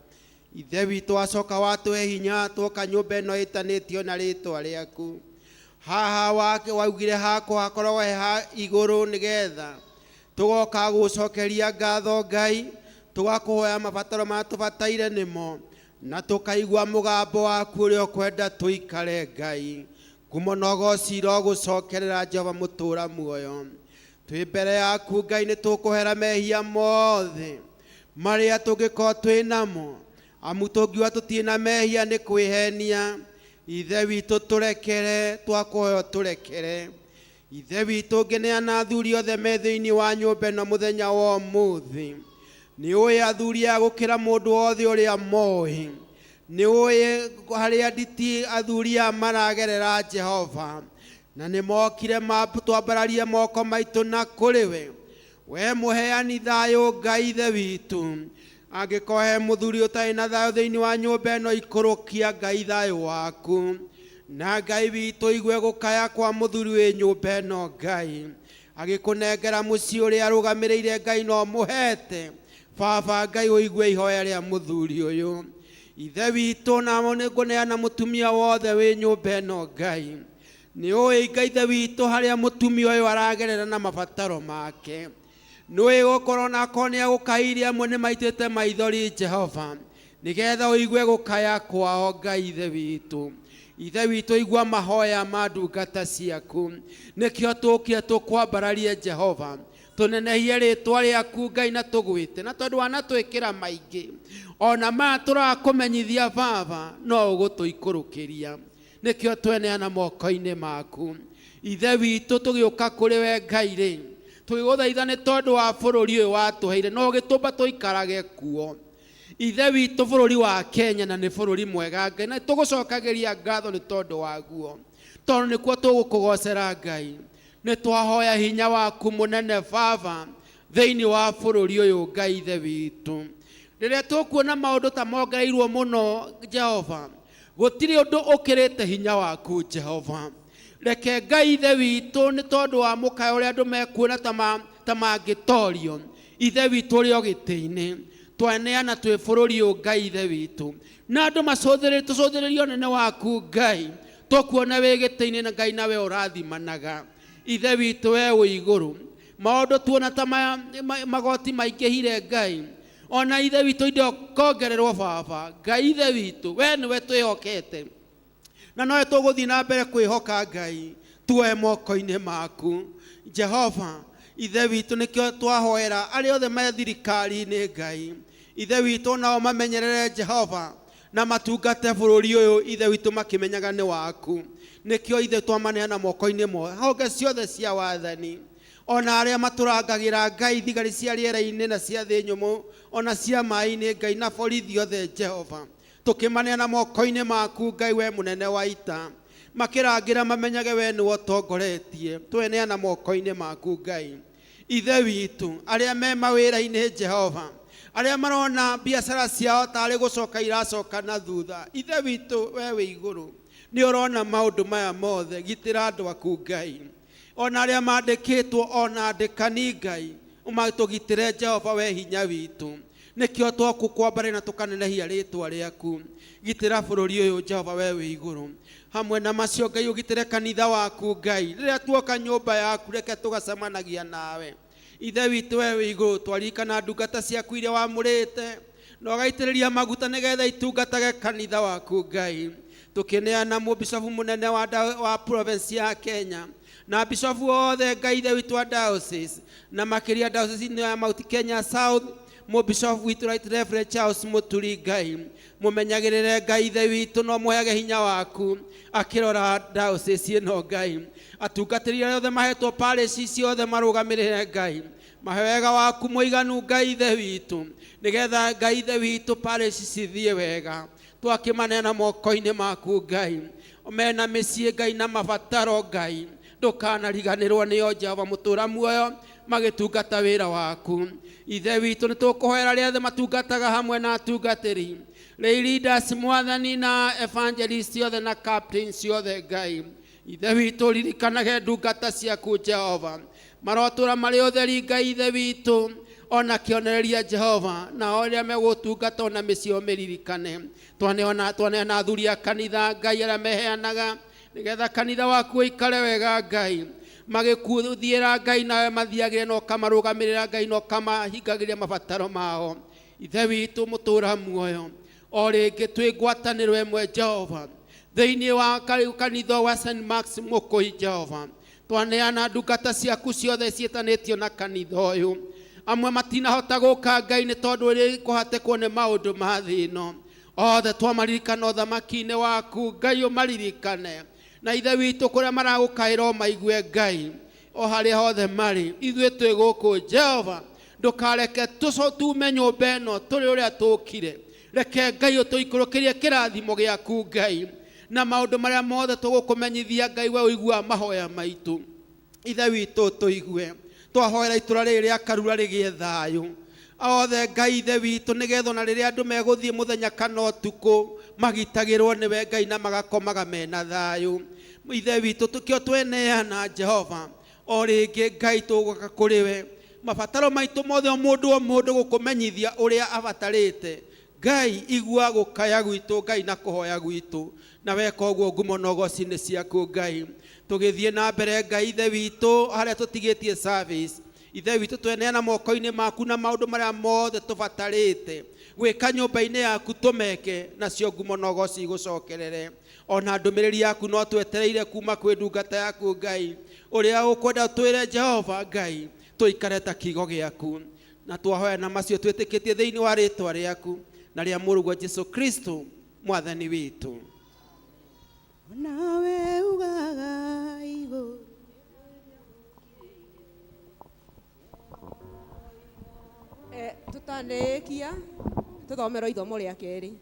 Ithe witũ wacoka watũhe hinya twoka nyũmba ĩno ĩtanĩtio na rĩtwa rĩaku. Haha waugire hakwa hakoragwo he ha igũrũ, nĩgetha tũgoka gũcokeria ngatho Ngai, tũgakũhoya mabataro marĩa tũbataire nĩmo, na tũkaigua mũgambo waku ũrĩa ũkwenda tũikare Ngai. Ngumo na ũgoci irogũcokerera Jehova mũtũra muoyo. Twĩ mbere yaku Ngai, nĩ tũkũhera mehia mothe marĩa tũngĩkorwo twĩ namo, amu tũngiuga tũtirĩ na mehia nĩ kwĩhenia. Ithe witũ tũrekere, twakũhoya tũrekere. Ithe witũ ngĩneana athuri othe me thĩinĩ wa nyũmba ĩno mũthenya wa ũmũthĩ, nĩ ũĩ athuri aya gũkĩra mũndũ wothe ũrĩa moĩ. Nĩ ũĩ harĩa nditi athuri aya maragerera Jehova, na nĩ mokire twambararie moko maitũ na kũrĩ we, we mũheani thayũ Ngai Ithe witũ. Angĩkorwo he mũthuri ũtarĩ na thayũ thĩinĩ wa nyũmba ĩno, ikũrũkia Ngai thayũ waku, na Ngai witũ igue gũkaya kwa mũthuri wĩ nyũmba ĩno Ngai, agĩkũnengera mũciĩ ũrĩa arũgamĩrĩire Ngai no mũhete baba Ngai, ũigue ihoya rĩa mũthuri ũyũ. Ithe witũ namo nĩ ngũneana mũtumia wothe wĩ nyũmba ĩno Ngai, nĩ ũĩ Ngai Ithe witũ harĩa mũtumia ũyũ aragerera na mabataro make. Nĩ ũĩ gũkorwo nakorwo nĩ agũkairie, amwe nĩ maitĩte maithori Jehova, nĩgetha ũigue gũkaya kwao Ngai Ithe witũ. Ithe witũ igua mahoya ma ndungata ciaku, nĩkĩo tũkire tũkwambararie Jehova, tũnenehie rĩtwa rĩaku Ngai na tũgwĩte, na tondũ wanatwĩkĩra maingĩ ona maya tũrakũmenyithia Baba, no ũgũtũikũrũkĩria, nĩkĩo tweneana moko-inĩ maku. Ithe witũ tũgĩũka kũrĩ we Ngai rĩ, tũgĩgũthaitha nĩ tondũ wa bũrũri ũyũ watũheire na ũgĩtũmba tũikarage kuo. Ithe witũ bũrũri wa Kenya na nĩ bũrũri mwega Ngai, na tũgũcokagĩria ngatho nĩ tondũ waguo, tondũ nĩkuo tũgũkũgocera Ngai. Nĩ twahoya hinya waku mũnene Baba thĩinĩ wa bũrũri ũyũ Ngai Ithe witũ. Rĩrĩa tũkuona maũndũ ta mongereirwo mũno Jehova, gũtirĩ ũndũ ũkĩrĩte hinya waku Jehova. Reke Ngai Ithe witũ nĩ tondũ wa mũkayo ũrĩa andũ mekuona ta mangĩtorio, Ithe witũ ũrĩ o gĩtĩ-inĩ, twaneana twĩ bũrũri ũyũ Ngai Ithe witũ, na andũ tũcũthĩrĩrie ũnene waku Ngai, tũkuona wĩ gĩtĩ-inĩ na Ngai nawe ũrathimanaga. Ithe witũ we wĩ igũrũ, maũndũ tuona ta magoti maingĩhire Ngai, ona Ithe witũ indo kongererwo Baba Ngai Ithe witũ, we nĩwe twĩhokete na nowe tũgũthiĩ na mbere kwĩhoka Ngai, tuoe moko-inĩ maku Jehova. Ithe witũ nĩkĩo twahoera arĩa othe me thirikari-inĩ Ngai Ithe witũ, nao mamenyerere Jehova na matungate bũrũri ũyũ Ithe witũ makĩmenyaga nĩ waku. Nĩkĩo Ithe twamaneana moko-inĩ mo honge ciothe cia wathani, ona arĩa matũrangagĩra Ngai, thigari cia rĩera-inĩ na cia thĩ nyũmũ ona cia maĩ-inĩ Ngai, na borithi othe Jehova, tũkĩmaneana moko-inĩ maku Ngai, we mũnene wa ita, makĩrangĩra mamenyage we nĩwe ũtongoretie, tweneana moko-inĩ maku Ngai Ithe witũ. Arĩa me mawĩra-inĩ Jehova, arĩa marona biacara ciao tarĩ gũcoka iracoka na thutha, Ithe witũ we wĩ igũrũ nĩ ũrona maũndũ maya mothe, gitĩra andũ aku Ngai, ona arĩa mandĩkĩtwo ona andĩkani Ngai, ũmatũgitĩre Jehova we hinya witũ. Nĩkĩo twakũkwambarĩra na tũkanenehia rĩtwa rĩaku. Gitĩra bũrũri ũyũ Jehova we wĩ igũrũ. Hamwe na macio Ngai, ũgitĩre kanitha waku Ngai, rĩrĩa tuoka nyũmba yaku reke tũgacemanagia nawe Ithe witũ we wĩ igũrũ. Twaririkana ndungata ciaku iria wamũrĩte na ũgaitĩrĩria maguta nĩgetha itungatage kanitha waku Ngai, tũkĩneana mũbicobu mũnene wa province ya Kenya na bicobu othe Ngai Ithe witũ wa diocese, na makĩria diocese ya Mount Kenya South, mũbicobu witũ Right Reverend Charles Mũturi Ngai, mũmenyagĩrĩre Ngai Ithe witũ no mũheage hinya waku akĩrora diocese ĩno Ngai. Atungatĩri arĩa othe mahetwo parish ciothe marũgamĩrĩre Ngai, mahe wega waku mũiganu Ngai Ithe witũ, nĩgetha Ngai Ithe witũ parish cithiĩ wega. Twakĩmaneana moko-inĩ maku Ngai, mena mĩciĩ Ngai na mabataro Ngai, ndũkanariganĩrwo nĩo Jehova mũtũra muoyo magĩtungata wĩra waku. Ithe witũ, nĩ tũkũhoera arĩa othe matungataga hamwe na atungatĩri, lay leaders Mwathani, na evangelist othe na captains othe Ngai. Ithe witũ, ririkanage ndungata ciaku Jehova, marotũra marĩ ũtheri Ngai Ithe witũ, ona kĩonereria Jehova, nao arĩa megũtungata ona mĩciĩ ũmĩririkane. Twaneana twaneana athuri a kanitha Ngai, arĩa meheanaga nĩgetha kanitha waku ũikare wega Ngai, magĩkuthiĩra Ngai, nawe mathiagĩre na ũkamarũgamĩrĩra Ngai, na ũkamahingagĩria mabataro mao. Ithe witũ mũtũra muoyo, o rĩngĩ twĩ ngwatanĩro ĩmwe Jehova thĩinĩ wa kanitha wa St. Max Mũkũi Jehova, twaneana ndungata ciaku ciothe ciĩtanĩtio na kanitha ũyũ. Amwe matinahota gũka Ngai nĩ tondũ rĩ kũhatĩkwo nĩ maũndũ ma thĩ ĩno. Othe twamaririkana ũthamaki-inĩ waku Ngai, ũmaririkane na Ithe witũ kũrĩa maragũkaĩra ũmaigue Ngai, o harĩa hothe marĩ. Ithuĩ twĩ gũkũ Jehova, ndũkareke tume nyũmba ĩno tũrĩ ũrĩa tũkire. Reke Ngai ũtũikũrũkĩrie kĩrathimo gĩaku Ngai, na maũndũ marĩa mothe tũgũkũmenyithia Ngai, we ũiguaga mahoya maitũ. Ithe witũ, tũigue twahoera itũra rĩrĩ rĩa Karura rĩgĩe thayũ othe Ngai Ithe witũ, nĩgetha ona rĩrĩa andũ megũthiĩ mũthenya kana ũtukũ magitagĩrwo nĩwe Ngai, na magakomaga mena thayũ. Ithe witũ, tũkĩo tweneana Jehova, o rĩngĩ Ngai tũgũka kũrĩ we, mabataro maitũ mothe, o mũndũ o mũndũ gũkũmenyithia ũrĩa abatarĩte Ngai. Igua gũkaya gwitũ Ngai na kũhoya gwitũ, na weka ũguo ngumo na ũgoci nĩ ciaku Ngai. Tũgĩthiĩ na mbere Ngai Ithe witũ harĩa tũtigĩtie service, Ithe witũ, tweneana moko-inĩ maku na maũndũ marĩa mothe tũbatarĩte gwĩka nyũmba-inĩ yaku tũmeke, nacio ngumo na ũgoci igũcokerere. Ona ndũmĩrĩri yaku no twetereire kuma kwĩ ndungata yaku Ngai, ũrĩa ũkwenda twĩre Jehova Ngai, tũikare ta kiugo gĩaku. Na twahoya na macio twĩtĩkĩtie thĩinĩ wa rĩtwa rĩaku na rĩa mũrũguo Jesu Kristo Mwathani witũ. Nawe ugaga igũrũ. Tũtanĩkia tũthomerwo ithomo rĩa kerĩ.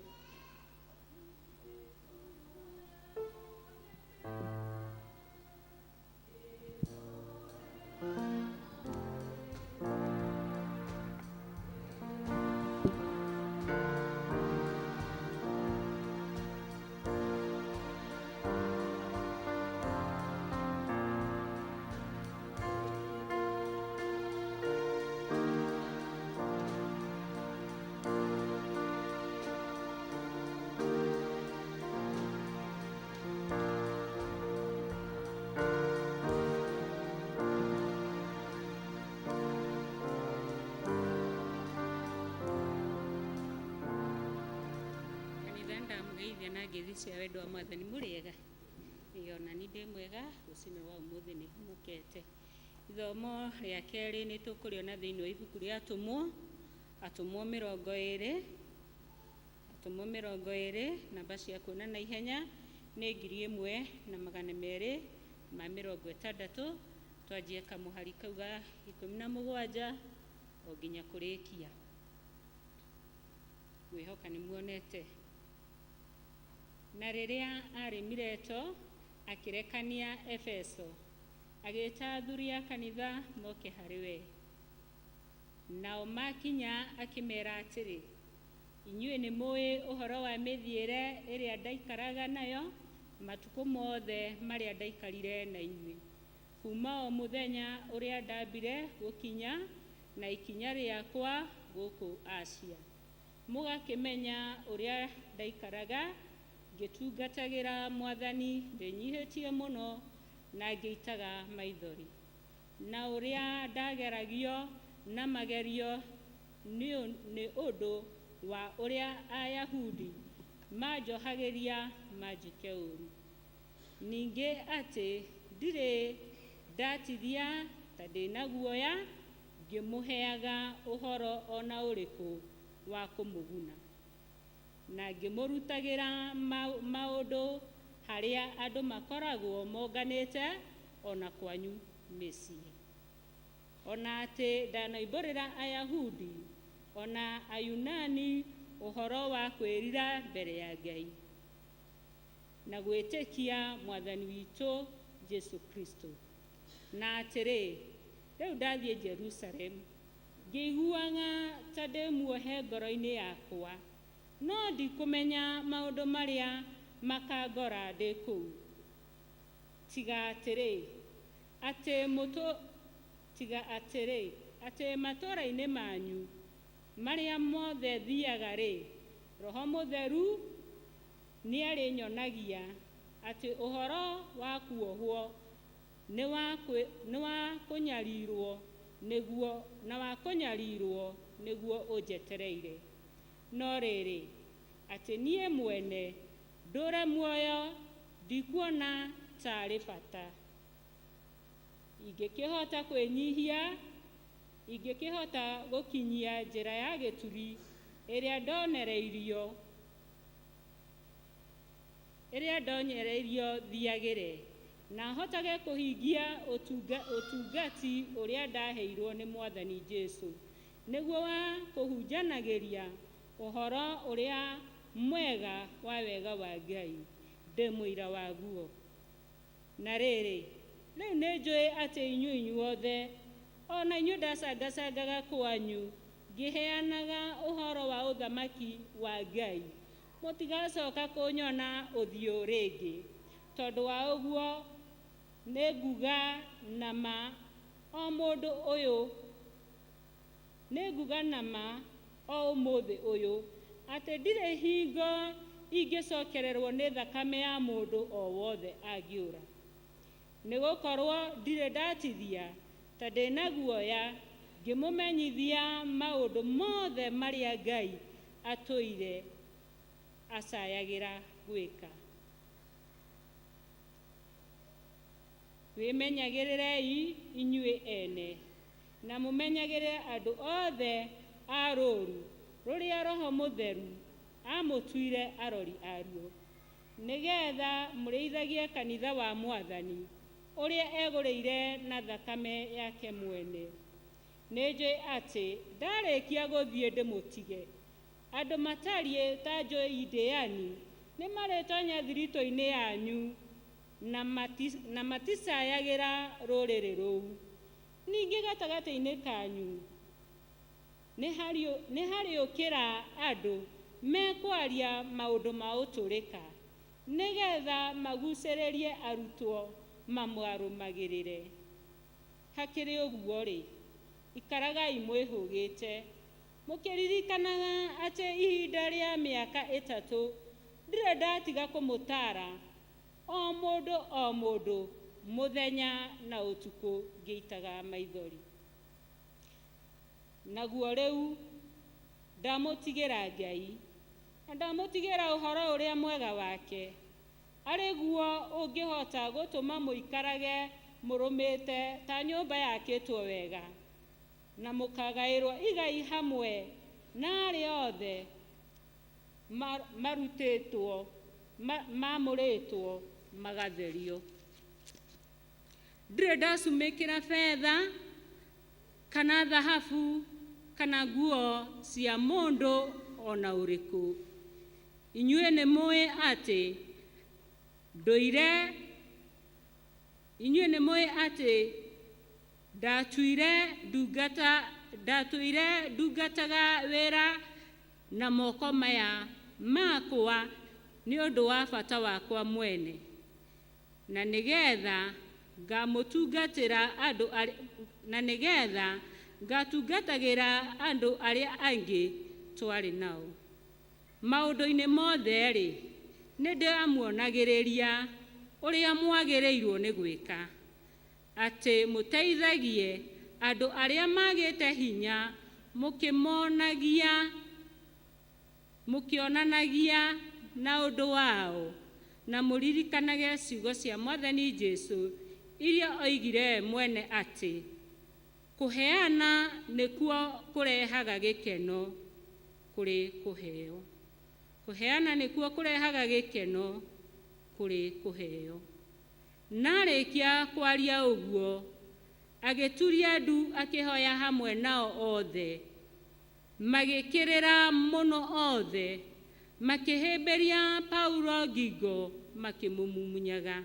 Kanitha, ndamũgeithia na ngeithi cia wendo wa Mwathani. Mũrĩega? Ĩĩ, ona ni ndĩ mwega. Rũcinĩ rwa ũmũthĩ nĩ honokete. Ithomo rĩa kerĩ nĩ tũkũrĩona thĩinĩ wa ibuku rĩa Atũmwo, Atũmwo 20, Atũmwo 20. Namba cia kuona na ihenya nĩ 1260. Twanjie kamũhari kau ga 17 o nginya kũrĩkia. Ngwĩhoka nĩ muonete. Na rĩrĩa aarĩ Mileto, akĩrekania Efeso, agĩĩta athuri a kanitha moke harĩ we. Nao makinya akĩmera atĩrĩ, inyuĩ nĩ mũĩ ũhoro wa mĩthiĩre ĩrĩa ndaikaraga nayo matukũ mothe marĩa ndaikarire na inyuĩ, kuma o mũthenya ũrĩa ndambire gũkinya na ikinya rĩakwa gũkũ Asia. Mũgakĩmenya ũrĩa ndaikaraga ngĩtungatagĩra Mwathani ndĩnyihĩtie mũno na ngĩitaga maithori, na ũrĩa ndageragio na magerio nĩ ũndũ wa ũrĩa Ayahudi manjohagĩria manjĩke ũũru, ningĩ atĩ ndirĩ ndatithia ta ndĩna guoya ngĩmũheaga ũhoro ona ũrĩkũ wa kũmũguna, na ngĩmũrutagĩra maũndũ harĩa andũ makoragwo monganĩte ona kwanyu mĩciĩ, ona atĩ ndanoimbũrĩra Ayahudi ona Ayunani ũhoro wa kwĩrira mbere ya Ngai na gwĩtĩkia Mwathani witũ Jesu Kristo. Na atĩrĩ, rĩu ndathiĩ Jerusalemu ngĩiguaga ta ndĩ muohe ngoro-inĩ yakwa, no ndikũmenya maũndũ marĩa makangora ndĩ kũu, tiga atĩrĩ atĩ mũtũ tiga atĩrĩ atĩ matũũra-inĩ manyu marĩa mothe thiaga-rĩ, Roho Mũtheru nĩarĩnyonagia atĩ ũhoro wa kuohwo nĩ wa kũnyarirwo nĩguo na wa kũnyarirwo nĩguo ũnjetereire. No rĩrĩ, atĩ niĩ mwene ndũre muoyo ndikuona taarĩ bata. Ingĩkĩhota kwĩnyihia, ingĩkĩhota gũkinyia njĩra ya gĩturi ĩrĩa ndonereirio ĩrĩa ndonyereirio thiagĩre, na hotage kũhingia ũtungati ũrĩa ndaheirwo nĩ Mwathani Jesu, nĩguo wa kũhunjanagĩria ũhoro ũrĩa mwega wa wega wa Ngai, ndĩ mũira waguo. Na rĩrĩ, rĩu nĩ njũĩ atĩ inyuĩ inyuothe, o na inyuĩ ndacangacangaga kwanyu ngĩheanaga ũhoro wa ũthamaki wa Ngai, mũtigacoka kũnyona ũthiũ rĩngĩ. Tondũ wa ũguo nĩ nguga na ma o mũndũ ũyũ, nĩ nguga na ma o ũmũthĩ ũyũ, atĩ ndirĩ hingo ingĩcokererwo nĩ thakame ya mũndũ o wothe angĩũra. Nĩ gũkorwo ndirĩ ndatithia ta ndĩna guoya ngĩmũmenyithia maũndũ mothe marĩa Ngai atũire acayagĩra gwĩka. Wĩmenyagĩrĩrei inyuĩ ene, na mũmenyagĩrĩre andũ othe a rũũru rũrĩa Roho Mũtheru amũtuire arori aruo, nĩgetha mũrĩithagie kanitha wa Mwathani ũrĩa egũrĩire na thakame yake mwene. Nĩ njũĩ atĩ ndarĩkia gũthiĩ ndĩmũtige, andũ matariĩ ta njũi ndĩani nĩ marĩtonya thiritũ-inĩ yanyu na maticayagĩra rũrĩrĩ rũu. Ningĩ gatagatĩ-inĩ kanyu nĩ harĩũkĩra andũ mekwaria maũndũ ma ũtũrĩka, nĩgetha magucĩrĩrie arutwo mamwarũmagĩrĩre. Hakĩrĩ ũguo-rĩ, ikaragai mwĩhũgĩte, mũkĩririkanaga atĩ ihinda rĩa mĩaka 3 ndirĩ ndatiga kũmũtaara o mũndũ o mũndũ mũthenya na ũtukũ ngĩitaga maithori. Naguo rĩu ndamũtigĩra Ngai, na ndamũtigĩra ũhoro ũrĩa mwega wake, arĩ guo ũngĩhota gũtũma mũikarage mũrũmĩte ta nyũmba yakĩtwo wega, na mũkagaĩrwo igai hamwe na arĩa othe marutĩtwo mamũrĩtwo magatherio. Ndirĩ ndacumĩkĩra betha kana thahabu kana nguo cia mũndũ ona ũrĩkũ. Inyuĩ nĩ mũĩ atĩ ndũire, inyuĩ nĩ mũĩ atĩ ndatũire ndungataga wĩra na moko maya makwa nĩ ũndũ wa bata wakwa mwene, na nĩgetha ngamũtungatĩra andũ na nĩgetha ngatungatagĩra andũ arĩa angĩ twarĩ nao. Maũndũ-inĩ mothe-rĩ, nĩ ndĩramuonagĩrĩria ũrĩa mwagĩrĩirwo nĩ gwĩka, atĩ mũteithagie andũ arĩa magĩte hinya, mũkĩonanagia na ũndũ wao, na mũririkanage ciugo cia Mwathani Jesu iria oigire mwene atĩ kũheana nĩkuo kũrehaga gĩkeno kũrĩ kũheo. Kũheana nĩkuo kũrehaga gĩkeno kũrĩ kũheo. Narĩkia kwaria ũguo, agĩturia ndu akĩhoya hamwe nao othe. Magĩkĩrĩra mũno othe, makĩhĩmbĩria Paulo ngingo, makĩmũmumunyaga.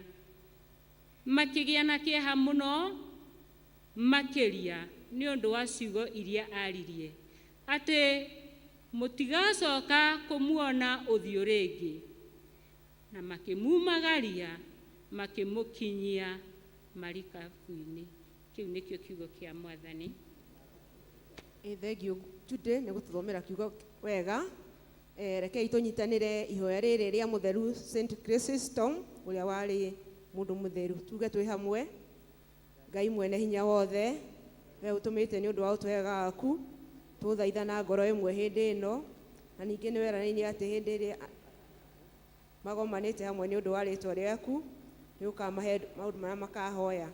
Makĩgĩa na kĩeha mũno makĩria nĩ ũndũ wa ciugo iria aririe, atĩ mũtigacoka kũmuona ũthiũ rĩngĩ. Na makĩmumagaria, makĩmũkinyia marikabu-inĩ. Kĩu nĩkĩo kiugo kĩa Mwathani. Ĩ thengiũ Jude nĩ gũtũthomera kiugo wega. Rekei tũnyitanĩre ihoya rĩrĩ rĩa mũtheru St Chrysostom ũrĩa warĩ mũndũ mũtheru. Tuge twĩ hamwe. Ngai mwene hinya wothe, we ũtũmĩte nĩ ũndũ wa ũtwega waku, tũthaitha na ngoro ĩmwe hĩndĩ ĩno, na ningĩ nĩ weranĩire atĩ hĩndĩ ĩrĩa magomanĩte hamwe nĩ ũndũ wa rĩtwa rĩaku, nĩ ũkamahe maũndũ marĩa makahoya.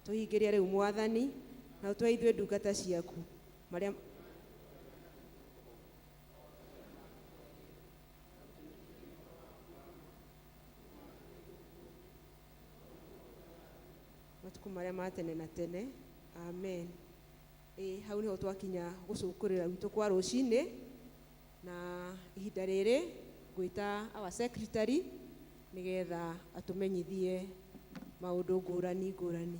Tũhingĩrie rĩu Mwathani, na ũtũhe ithuĩ ndungata ciaku marĩa matukũ marĩa ma tene na tene. Amen. Ĩ hau nĩho twakinya gũcũkũrĩra gwitũ kwa rũcinĩ, na ihinda rĩrĩ ngwĩta our secretary nĩgetha atũmenyithie maũndũ ngũrani ngũrani.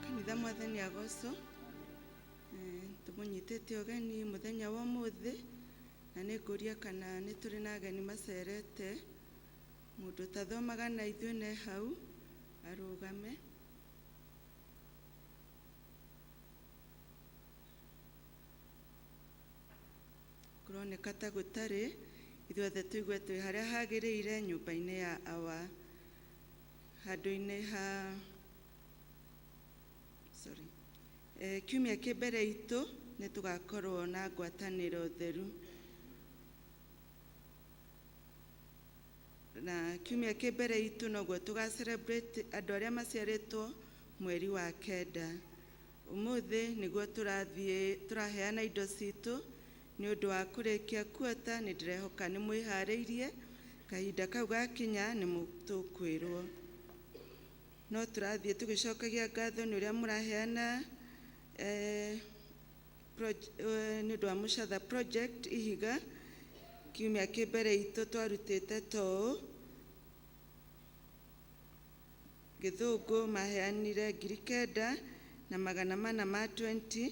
Kanitha Mwathani agocwo. Tũmũnyitĩte ũgeni mũthenya wa ũmũthĩ, na nĩ ngũria kana nĩ tũrĩ na ageni macerete. Mũndũ ũtathomaga na ithuĩ ne hau arũgame. Kũroneka ta gũtarĩ, ithuothe tũigue twĩ harĩa hagĩrĩire nyũmba-inĩ ya awa, handũ-inĩ ha sorry. Kiumia kĩ mbere itũ nĩ tũgakorwo na ngwatanĩro theru. Na kiumia kĩ mbere itũ noguo tũga celebrate andũ arĩa maciarĩtwo mweri wa kenda. Ũmũthĩ nĩguo tũrathiĩ tũraheana indo citũ nĩ ũndũ wa kũrĩkia kuota. Nĩ ndĩrehoka nĩ mwĩharĩirie, kahinda kau gakinya nĩ tũkwĩrwo. No tũrathiĩ tũgĩcokagia ngatho nĩ ũrĩa mũraheana nĩ ũndũ wa Mũcatha project ihiga. Kiumia kĩ mbere itũ twarutĩte toũ Gĩthũngũ maheanire 9,420,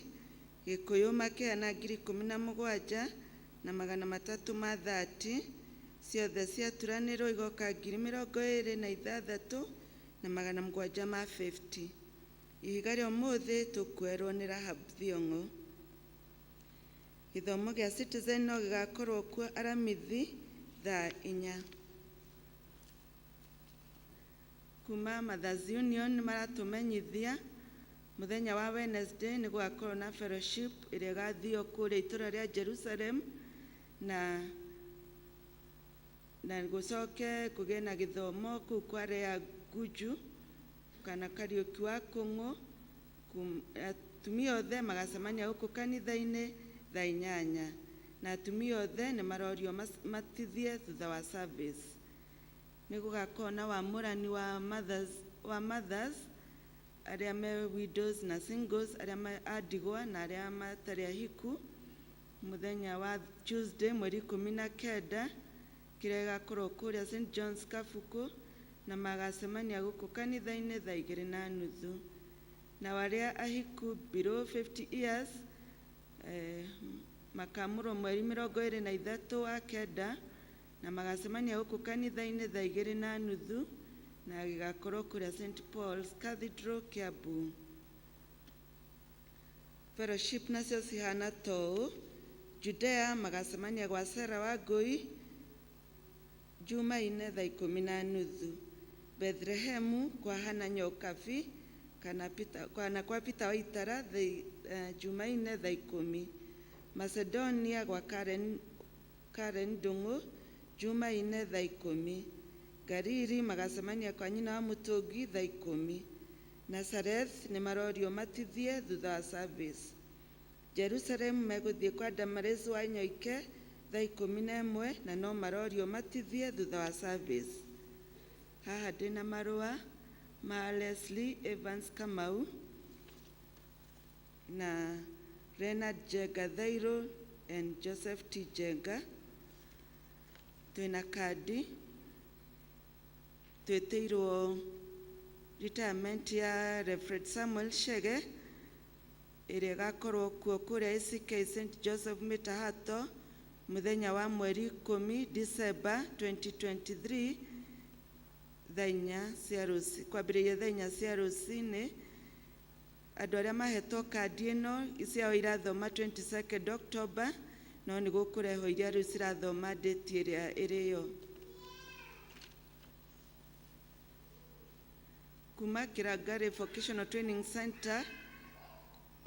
Gĩkũyũ makĩheana 17,330, ciothe ciaturanĩrwo igoka 26,750. Ihiga rĩa ũmũthĩ tũkuerwo nĩ Rahab Thiong'o. Gĩthomo gĩa Citizen no gĩgakorwo kuo Aramithi thaa 4. Kuma Mothers Union nĩ maratũmenyithia mũthenya wa Wednesday nĩ gũgakorwo na fellowship ĩrĩa ĩgathio kũrĩa itũra rĩa Jerusalem, na gũcoke kũgĩe na gĩthomo kũu kwa Lea Nguju kana Kariũki wa Kũng'ũ. Atumia othe magacemania gũkũ kanitha-inĩ thaa 8, na atumia othe nĩ marorio matithie thutha wa service. Nĩ gũgakorwo na wamũrani wa mothers arĩa me widows na singles, arĩa a ndigwa na arĩa matarĩ ahiku, mũthenya wa Tuesday mweri 19, kĩrĩa gĩgakorwo kũrĩa St John's Kabuku, na magacemania gũkũ kanitha-inĩ thaa 2:30. Na arĩa ahiku below 50 years makamũrwo mweri 23 wa kenda, na magacemania gũkũ kanitha-inĩ thaa 2:30, na gĩgakorwo kũrĩa St Paul's Cathedral, Kiambu. Fellowship nacio cihana toũ. Judea magacemania gwa Sera wa Ngũi Jumaine thaa 10:30. Bethlehemu kwa Hana Nyokabi kana Peter, kana kwa Peter Waitara Jumaine thaa 10. Macedonia gwa Karen Ndung'u Jumaine thaa 10. Gariri magacemania kwa nyina wa Mũtũngi thaa 10. Nazareth nĩ marorio matithie thutha wa service. Jerusalem megũthiĩ kwa Damaris wa Nyoike thaa 11 na no marorio matithie thutha wa service. Haha ndĩna marũa ma Leslie Evans Kamau na Leonard Jenga Thairo and Joseph T. Jenga. Twĩna kandi twĩtĩirwo retirement ya Reverend Samuel Shege ĩrĩa ĩgakorwo kuo kũrĩa ACK St Joseph Mitahato mũthenya wa mweri 10 December 2023 thaa 4 cia rũci kwambĩrĩria thaa 4 cia rũcinĩ. Andũ arĩa mahetwo kandi ĩno ciao irathoma 22nd October, no nĩ gũkũrehwo iria rĩu cirathoma date ĩrĩa ĩrĩyo. Kuma Kirangari Vocational Training Center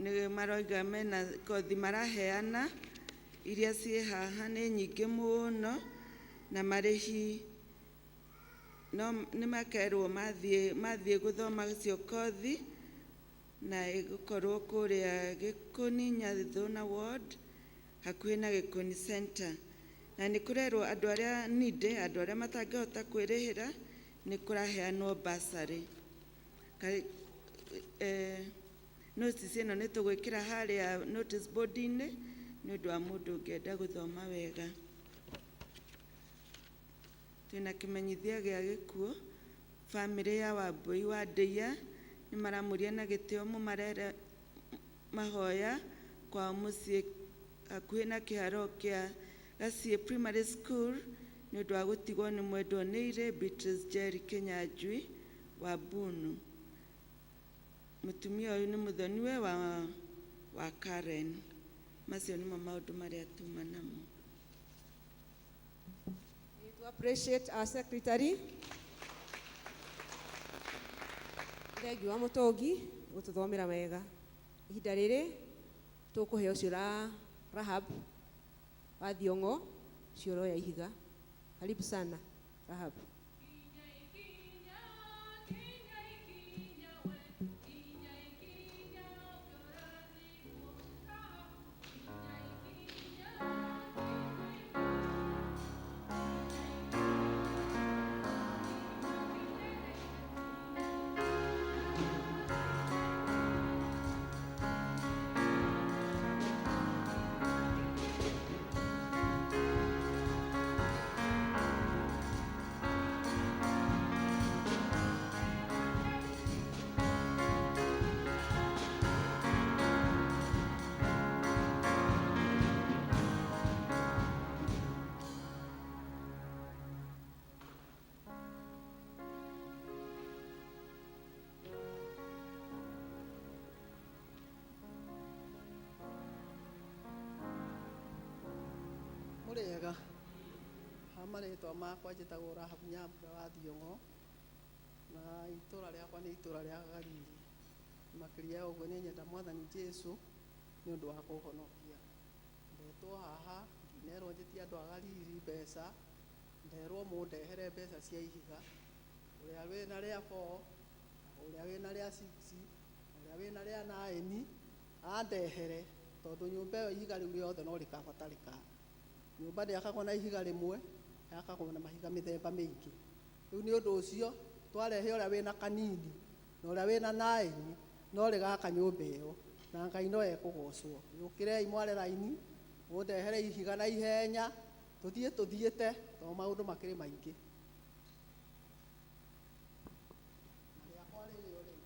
nĩ maroiga mena kothi maraheana iria ciĩ haha nĩ nyingĩ mũno, na marĩhi no nĩ makerwo mathiĩ gũthoma cio kothi, na ĩgũkorwo kũrĩa Gĩkũni Nyathuna Ward hakuhĩ na Gĩkũni Center. Na nĩ kũrerwo andũ arĩa ninde, andũ arĩa matangĩhota kwĩrĩhĩra, nĩ kũraheanwo bursary. Notice ĩno nĩ tũgwĩkĩra harĩa notice board-inĩ nĩ ũndũ wa mũndũ ũngĩenda gũthoma wega. Twĩna kĩmenyithia gĩa gĩkuũ, bamĩrĩ ya Wambui wa Ndĩia nĩ maramũria na gĩtĩo mũmarere mahoya kwao mũciĩ hakuhĩ na kĩharo kĩa Gaciĩ Primary School nĩ ũndũ wa gũtigwo nĩ mwendwa nĩire Beatrice Njeri Kĩnyanjui wa Bunu. Mũtumia ũyũ nĩ mũthoniwe wa Karen. Macio nĩmo maũndũ marĩa tuma namo. To appreciate our secretary. Thengiũ wa Mũtongi gũtũthomera wega. Ihinda rĩrĩ tũkũheo ciũra Rahab wa Thiong'o, ciũro ya ihiga. Karibu sana Rahab. Mũrĩega. Ha marĩtwa makwa njĩtagwo Rahabu Nyambura wa Thiong'o, na itũra rĩakwa nĩ itũra rĩa Galili. Makĩria ya ũguo nĩ nyenda Mwathani Jesũ nĩ ũndũ wa kũhonokia. Ndetwo haha ndinerwo njĩtie andũ a Galili mbeca, nderwo mũndehere mbeca cia ihiga, ũrĩa wĩna rĩa 4, ũrĩa wĩna rĩa 6, ũrĩa wĩna rĩa 9 andehere, tondũ nyũmba ĩyo ihiga rĩu rĩothe no rĩkabatarĩka. Nyũmba ndĩakagwo na ihiga rĩmwe, yakagwo na mahiga mĩthemba mĩingĩ. Rĩu nĩ ũndũ ũcio twarehe ũrĩa wĩna kanini na ũrĩa wĩna 9 no rĩgaka nyũmba ĩyo, na Ngai no ekũgocwo. Yũkĩrei mware raini, mũndehere ihiga na ihenya, tũthiĩ tũthiĩte tondũ maũndũ makĩrĩ maingĩ. Rĩakwa rĩrĩ o rĩu.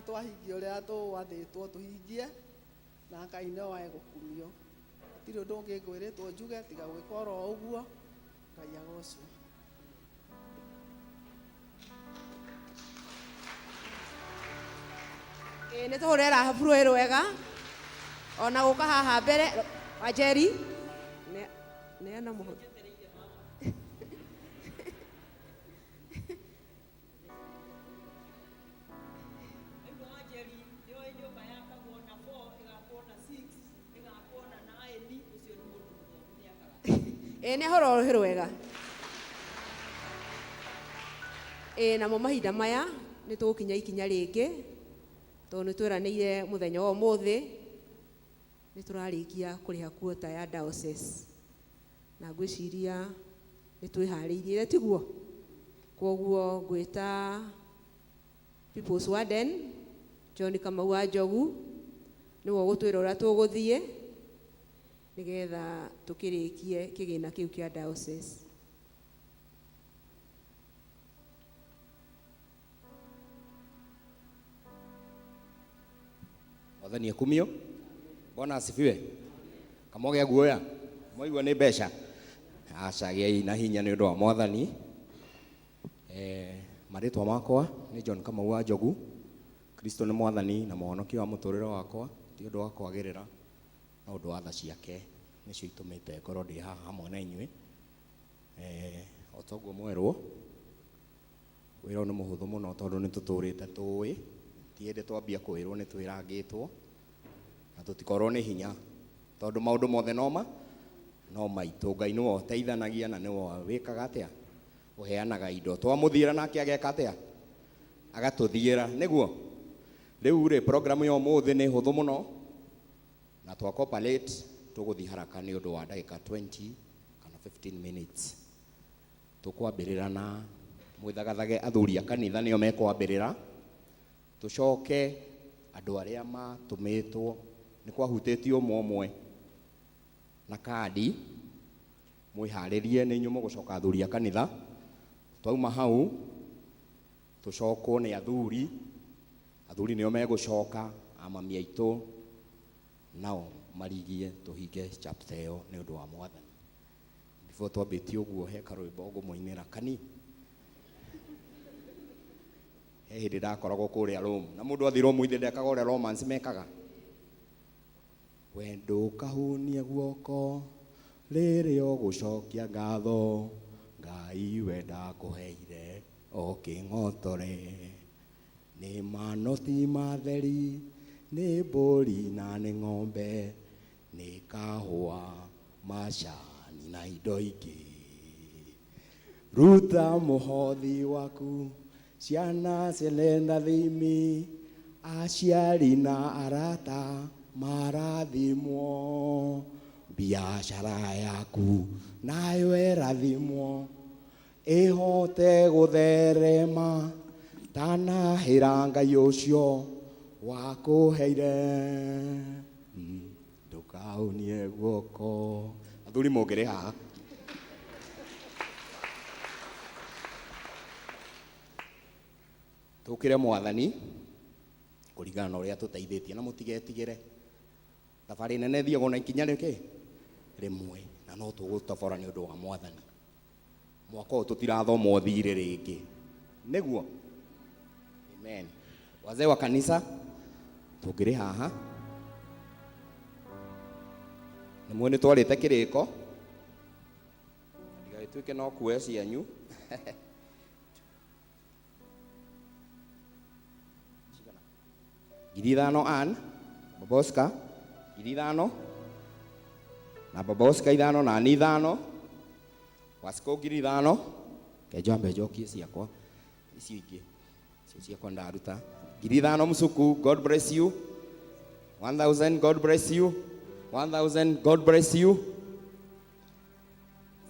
Twahingia ũrĩa tũwathĩtwo tũhingie, na Ngai no egũkumio. Gũtirĩ ũndũ ũngĩ ngwĩrĩtwo njuge tiga gwĩka oro ũguo. Ngai agocwo. Ĩĩ nĩ tũhũre Rahabu rwĩ rwega ona gũka haha mbere. Wanjeri, neana mũhothi. Rĩu Wanjeri nĩoĩ nyũmba yakagwo na 4, ĩgakwo na 6, ĩgakwo na 9. Ũcio nĩ mũndũ mũthomu, nĩakaga. Ĩĩ nĩ ahũra rũhĩ rwega. Ĩĩ namo mahinda maya nĩ tũgũkinya ikinya rĩngĩ, tondũ nĩ tweranĩire mũthenya wa ũmũthĩ nĩ tũrarĩkia kũrĩha quota ya diocese, na ngwĩciria nĩ twĩharĩirie, tiguo? Kwoguo ngwĩta People's Warden John Kamau wa Njogu, nĩwe ũgũtwĩra ũrĩa tũgũthiĩ nĩgetha tũkĩrĩkie kĩgĩna kĩu kĩa diocese. Mwathani akumio. Bwana asifiwe. Kamogea guoya mwaigua nĩ mbeca, aca gĩai na hinya nĩ ũndũ wa Mwathani. Marĩtwa makwa nĩ John Kamau wa Njogu. Kristo nĩ Mwathani na mũhonokia wa mũtũrĩre wakwa, ti ũndũ wa kwagĩrĩra, no ũndũ wa tha ciake nĩcio itũmĩte ngorwo ndĩ haha hamwe na inyuĩ. O toguo mwerwo, wĩra ũyũ nĩ mũhũthũ mũno tondũ nĩ tũtũrĩte tũĩ, ti hĩndĩ twambia kwĩrwo nĩ twĩrangĩtwo, na tũtikorwo nĩ hinya tondũ maũndũ mothe no maitũ. Ngai nĩwe ũteithanagia na nĩwe wĩkaga atĩa, ũheanaga indo. Twamũthiĩra nake ageka atĩa, agatũthiĩra. Nĩguo rĩu rĩ, program ya ũmũthĩ nĩ hũthũ mũno na twa cooperate tũgũthiĩ haraka nĩ ũndũ wa ndagĩka 20 kana 15 minutes. Tũkwambĩrĩra na mwĩthagathage athuri a kanitha nĩo mekwambĩrĩra, tũcoke andũ arĩa matũmĩtwo nĩ kwahutĩtio ũmwe ũmwe na kandi, mwĩharĩrie nĩ inyuĩ mũgũcoka athuri a kanitha. Twauma hau tũcokwo nĩ athuri, athuri nĩo megũcoka, amami aitũ nao marigie tũhinge chapter ĩyo nĩ ũndũ wa Mwathani. Before twambĩtie ũguo, he karwĩmbo ngũmũinĩra kani. He hĩndĩ ndakoragwo kũrĩa Rome, na mũndũ athiĩ Rome ithe ndekaga ũrĩa Romans mekaga. Wendo ũkahunia guoko rĩrĩa ũgũcokia ngatho, Ngai we ndakũheire o kĩng'otore. Nĩ manoti matheri, nĩ mbũri na nĩ ng'ombe, nĩ kahũa, macani na indo ingĩ. Ruta mũhothi waku, ciana ciene thimi, aciari na arata marathimwo, biacara yaku nayo ĩrathimwo, ĩhote gũtherema, tanahĩra Ngai ũcio wakũheire. Ndũkahunie guoko. Athuri mũngĩrĩ haha. Tũkĩre Mwathani kũringana na ũrĩa tũteithĩtie, na mũtigetigĩre. Thabarĩ nene ĩthiagwo na ikinya rĩkĩ rĩmwe, na no tũgũtobora nĩ ũndũ wa Mwathani. Mwaka ũyũ tũtirathoma ũthirĩ rĩngĩ, nĩguo? Amen. Wazee wa kanitha tũngĩrĩ haha, nĩ muĩ nĩ twarĩte kĩrĩko, ndigagĩtuĩke no kuoya cianyu. 5,000 Ann Baba Oscar, 5,000 na Baba Oscar 5 na ni 5, Wasiko 5,000. Kenjambe njokie ciakwa icio ingĩ, icio ciakwa ndaruta 5,000. Msuku, God bless you. 1000, God bless you. 1000, God bless you.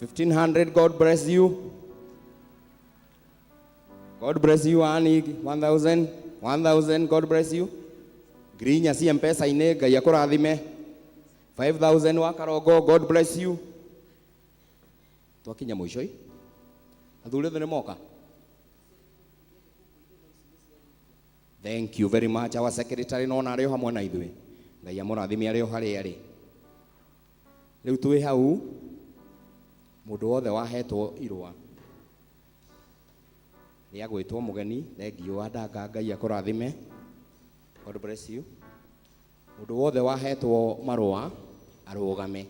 1500, God bless you. God bless you. Annie, 1000, 1000, God bless you. 4,000 cia mpesa-inĩ, Ngai akũrathime. 5000 wa Karongo, God bless you. Twakinya mũico-ĩ, athuri othe nĩ moka. Thank you very much our secretary nona arĩ o hamwe na ithuĩ. Ngai amũrathime arĩ o harĩa arĩ. Rĩu twĩ hau mũndũ wothe wahetwo irũa rĩa gwĩtwo mũgeni, thengiũ Wandanga, Ngai akũrathime. God bless you. Mũndũ wothe wahetwo marũa arũgame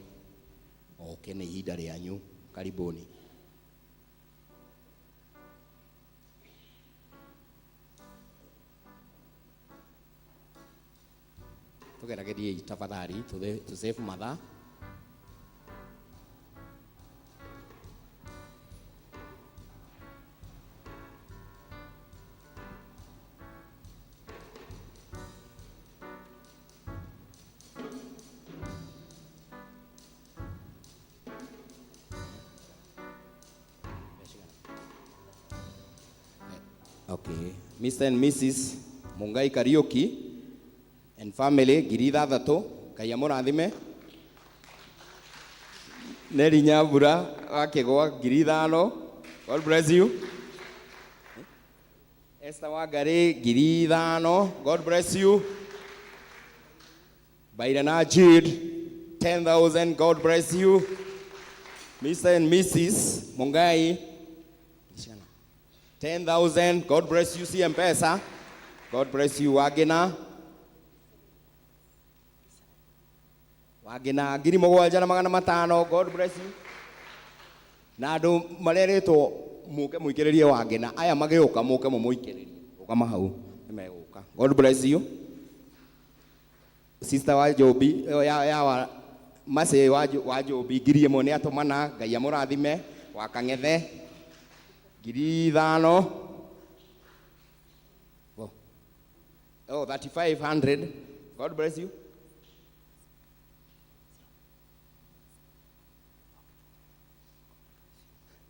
oke, nĩ ihinda rĩanyu. Karibuni. Tugerageriei tafadhali to save mathaa. Okay. Mr. and Mrs. Mungai Kariuki and family 6,000. Ngai amũrathime. Neri Nyambura wa Kĩgwa 5,000. God bless you. Esther Wangari 5,000. God bless you. Bairana Jude 10,000. God bless you. Mr. and Mrs. Mungai 10,000. God bless you. See M-Pesa. God bless you. Wagina. Wagina 7,500. God bless you. Na andũ marerĩtwo mũke mũikĩrĩrie Wagina aya magĩũka mũke mũmũikĩrĩrie rũgama hau nĩmegũka. God bless you. Sister wa Njũmbi ya wa Macĩ wa Njũmbi 1,000 nĩ atũmana. Ngai amũrathime. Wa Kang'ethe 5,000. Oh, 3,500. God bless you.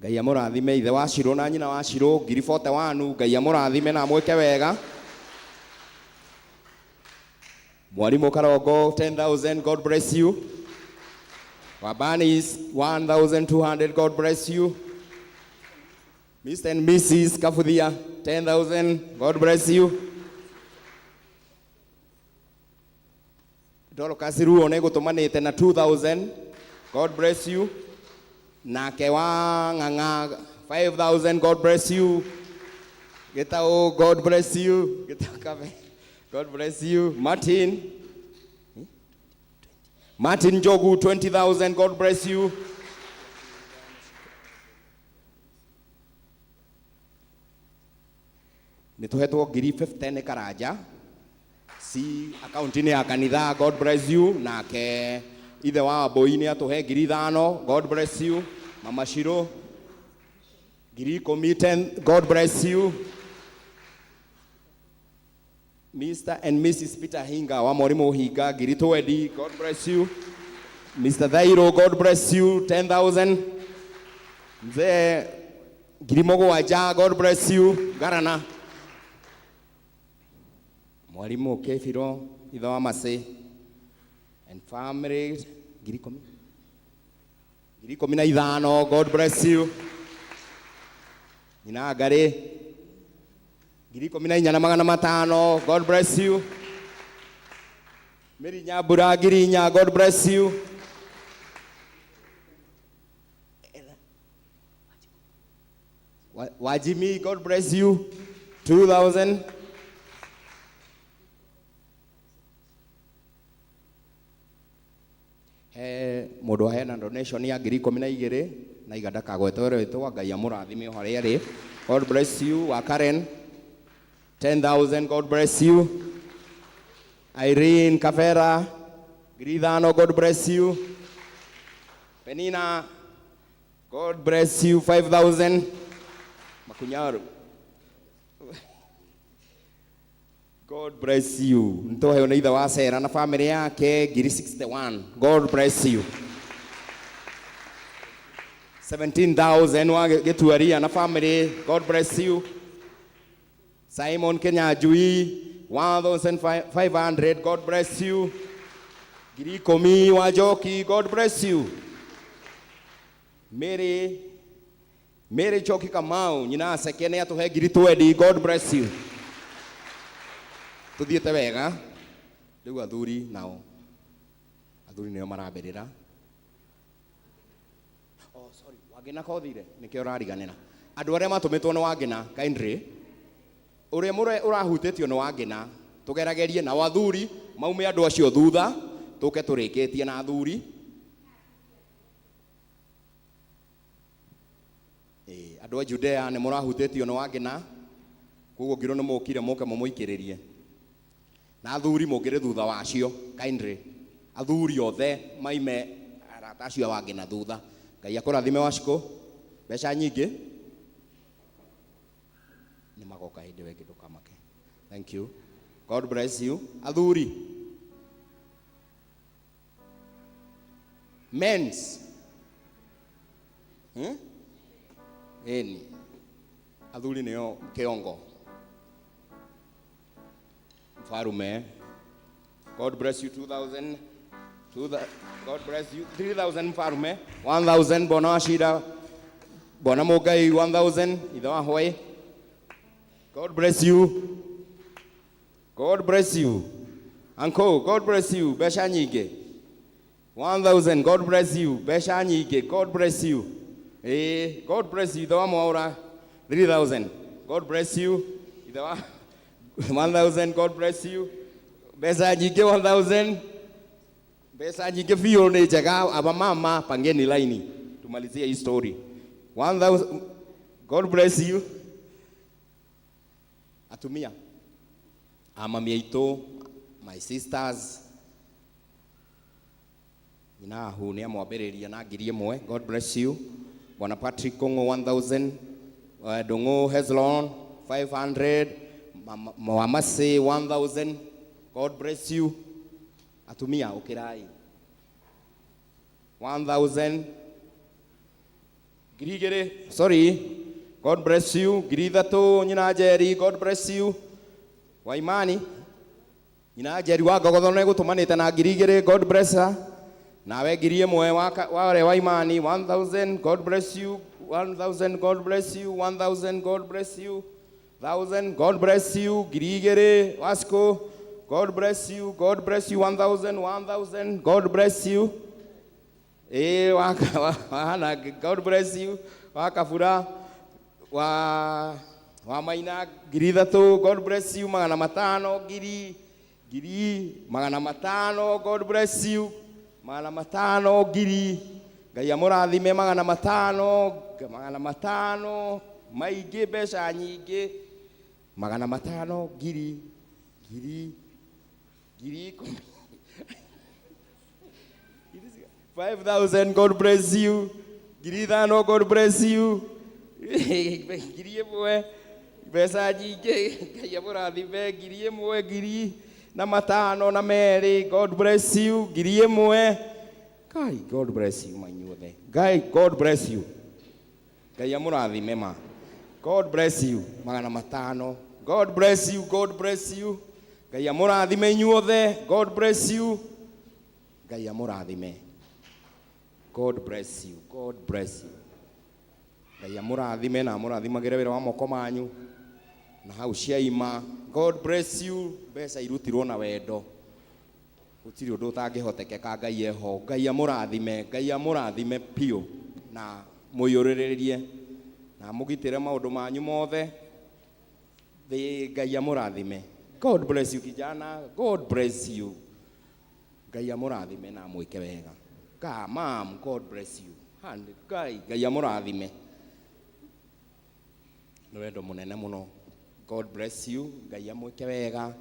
Ngai amũrathime ithe wa Shiro na nyina wa Shiro 41,000. Ngai amũrathime na amwĩke wega. Mwalimu Karongo 10,000. God bless you. Wabanis 1,200. God bless you. Mr. and Mrs. Kafuthia 10,000. God bless you. Dorcas Ruo nĩ gũtũmanĩte na 2,000. God bless you. Nake wa Ng'ang'a 5,000. God bless you. Gĩtaũ, God bless you. Gĩtaũ Kabe, God bless you. Martin Njogu 20,000. God bless you. Nĩ tũhetwo 50,000 nĩ Karanja si akaunti-inĩ ya kanitha. God bless you. Nake ithe wa Mbũi nĩ atũhe 5,000. God bless you. Mama Shiro 10,000, 10. God bless you. Mr. and Mrs. Peter Hinga wa Mwarimũ Hinga 20,000. God bless you. Mr. Thairo, God bless you, 10,000. Mzee 7,000. God bless you. Garana Mwarimũ Kebiro ithe wa Macĩ and family 10,000, 15,000. God bless you. Nyina Ngarĩ 14,500. God bless you. Mary Nyambura 4,000. God bless you. Wajimi, God bless you, 2,000. He mũndũ aheana donation ya 12,000 na iga ndakagwetwo rĩtwa. Ngai amũrathime o harĩa arĩ. God bless you. Wa Karen 10,000. God bless you. Irene Kavera 5,000. God bless you. Penina, God bless you, 5,000. Makunyaru, God bless you. Ntoheo nĩ ithe wa Sera na family yake 61,000. God bless you. 17,000 wa Gĩtuaria na family. God bless you. Simon Kenyanjui 1,500. God bless you. 10,000 wa Njoki. God bless you. Mary Njoki Kamau nyina Seke nĩ atũhe 20,000. God bless you. Tuthiĩte wega. Rĩu athuri nao. Athuri nĩo marambĩrĩra. Oh, sorry. Wangĩna kothire nĩkĩo ũrariganĩra. Andũ arĩa matũmĩtwo nĩ Wangĩna kindly ũrĩa mũre ũrahutĩtio nĩ Wangĩna tũgeragerie nao athuri maume andũ acio thutha tũke tũrĩkĩtie na athuri. Ĩĩ, andũ a Judea nĩ mũrahutĩtio nĩ Wangĩna koguo ngĩrwo nĩ mũkire mũke mũmũikĩrĩrie na athuri mũngĩrĩ thutha wacio kindly athuri othe maime arata acio a Wangĩna thutha. Ngai akũrathime Wacikũ, mbeca nyingĩ nĩ magoka hĩndĩ ĩyo ĩngĩ ndũkamake. Thank you. God bless you. Athuri. Mens. Ĩni. Athuri nĩo kĩongo. Mfarume. God bless you 2000. God bless you 3000 mfarume. 1000 Bwana Wachira. Bwana Mugai 1000 ithe wa Hwaĩ. God bless you. God bless you. Uncle, God bless you. Mbeca nyingĩ. 1000 God bless you. Mbeca nyingĩ. God bless you. God bless you. Ithe wa Mwaũra 3000. God bless you. Ithe wa 1000 God bless you. Mbeca nyingĩ 1000. Mbeca nyingĩ biũ nĩ njega. Aba mama pangeni laini. Tumalizie hii story. 1000 God bless you. Atumia. Amami aitũ, my sisters. Nyina ahu nĩ amwambĩrĩria na ngiri ĩmwe. God bless you. Bwana Patrick Kong'o 1000. Ndung'u Hezlon 500. Mwamasi 1000. God bless you. Atumia ũkĩrai. 1000. Ngiri igĩrĩ. Sorry. God bless you. Ngiri ithatũ nyina Njeri. God bless you. Waimani. Nyina Njeri wa Ngogotho nĩ gũtũmanĩte na ngiri igĩrĩ. God bless her. Nawe ngiri ĩmwe ware Waimani 1000. God bless you. 1000. God bless you. 1000. God bless you. 1000. God bless you. Ngiri igĩrĩ Wasco. God bless you. God bless you. 1000. 1000. God bless you. Waka, wahana, God bless you. Wakabura wa Maina ngiri ithatũ. God bless you. Magana matano ngiri ngiri magana matano. God bless you. Magana matano ngiri. Ngai amũrathime magana matano magana matano maingĩ mbeca nyingĩ magana matano ngiri ngiri ngiri ikũmi. 5000 God bless you. Ngiri ithano God bless you. Ngiri ĩmwe mbeca nyingĩ Ngai amũrathime ngiri ĩmwe ngiri na matano na merĩ God bless you. Ngiri ĩmwe Ngai God bless you mainyuothe. Ngai God bless you. Ngai amũrathime ma. God bless you magana matano. God bless you. God bless you. Ngai amũrathime inyuothe. God bless you. Ngai amũrathime. God bless you. God bless you. Ngai amũrathime na amũrathimagĩre wĩra wa moko manyu na hau ciaima. God bless you. Mbeca irutirwo na wendo. Gũtirĩ ũndũ ũtangĩhotekeka Ngai eho. Ngai amũrathime. Ngai amũrathime biũ na mũiyũrĩrĩrie na mũgitĩre maũndũ manyu mothe. Thĩ Ngai amũrathime. God bless you kijana. God bless you. Ngai amũrathime na amwĩke wega. Ka mam, God bless you. Hand, Ngai, Ngai amũrathime. Nĩ wendo mũnene mũno. God bless you. Ngai amwĩke wega.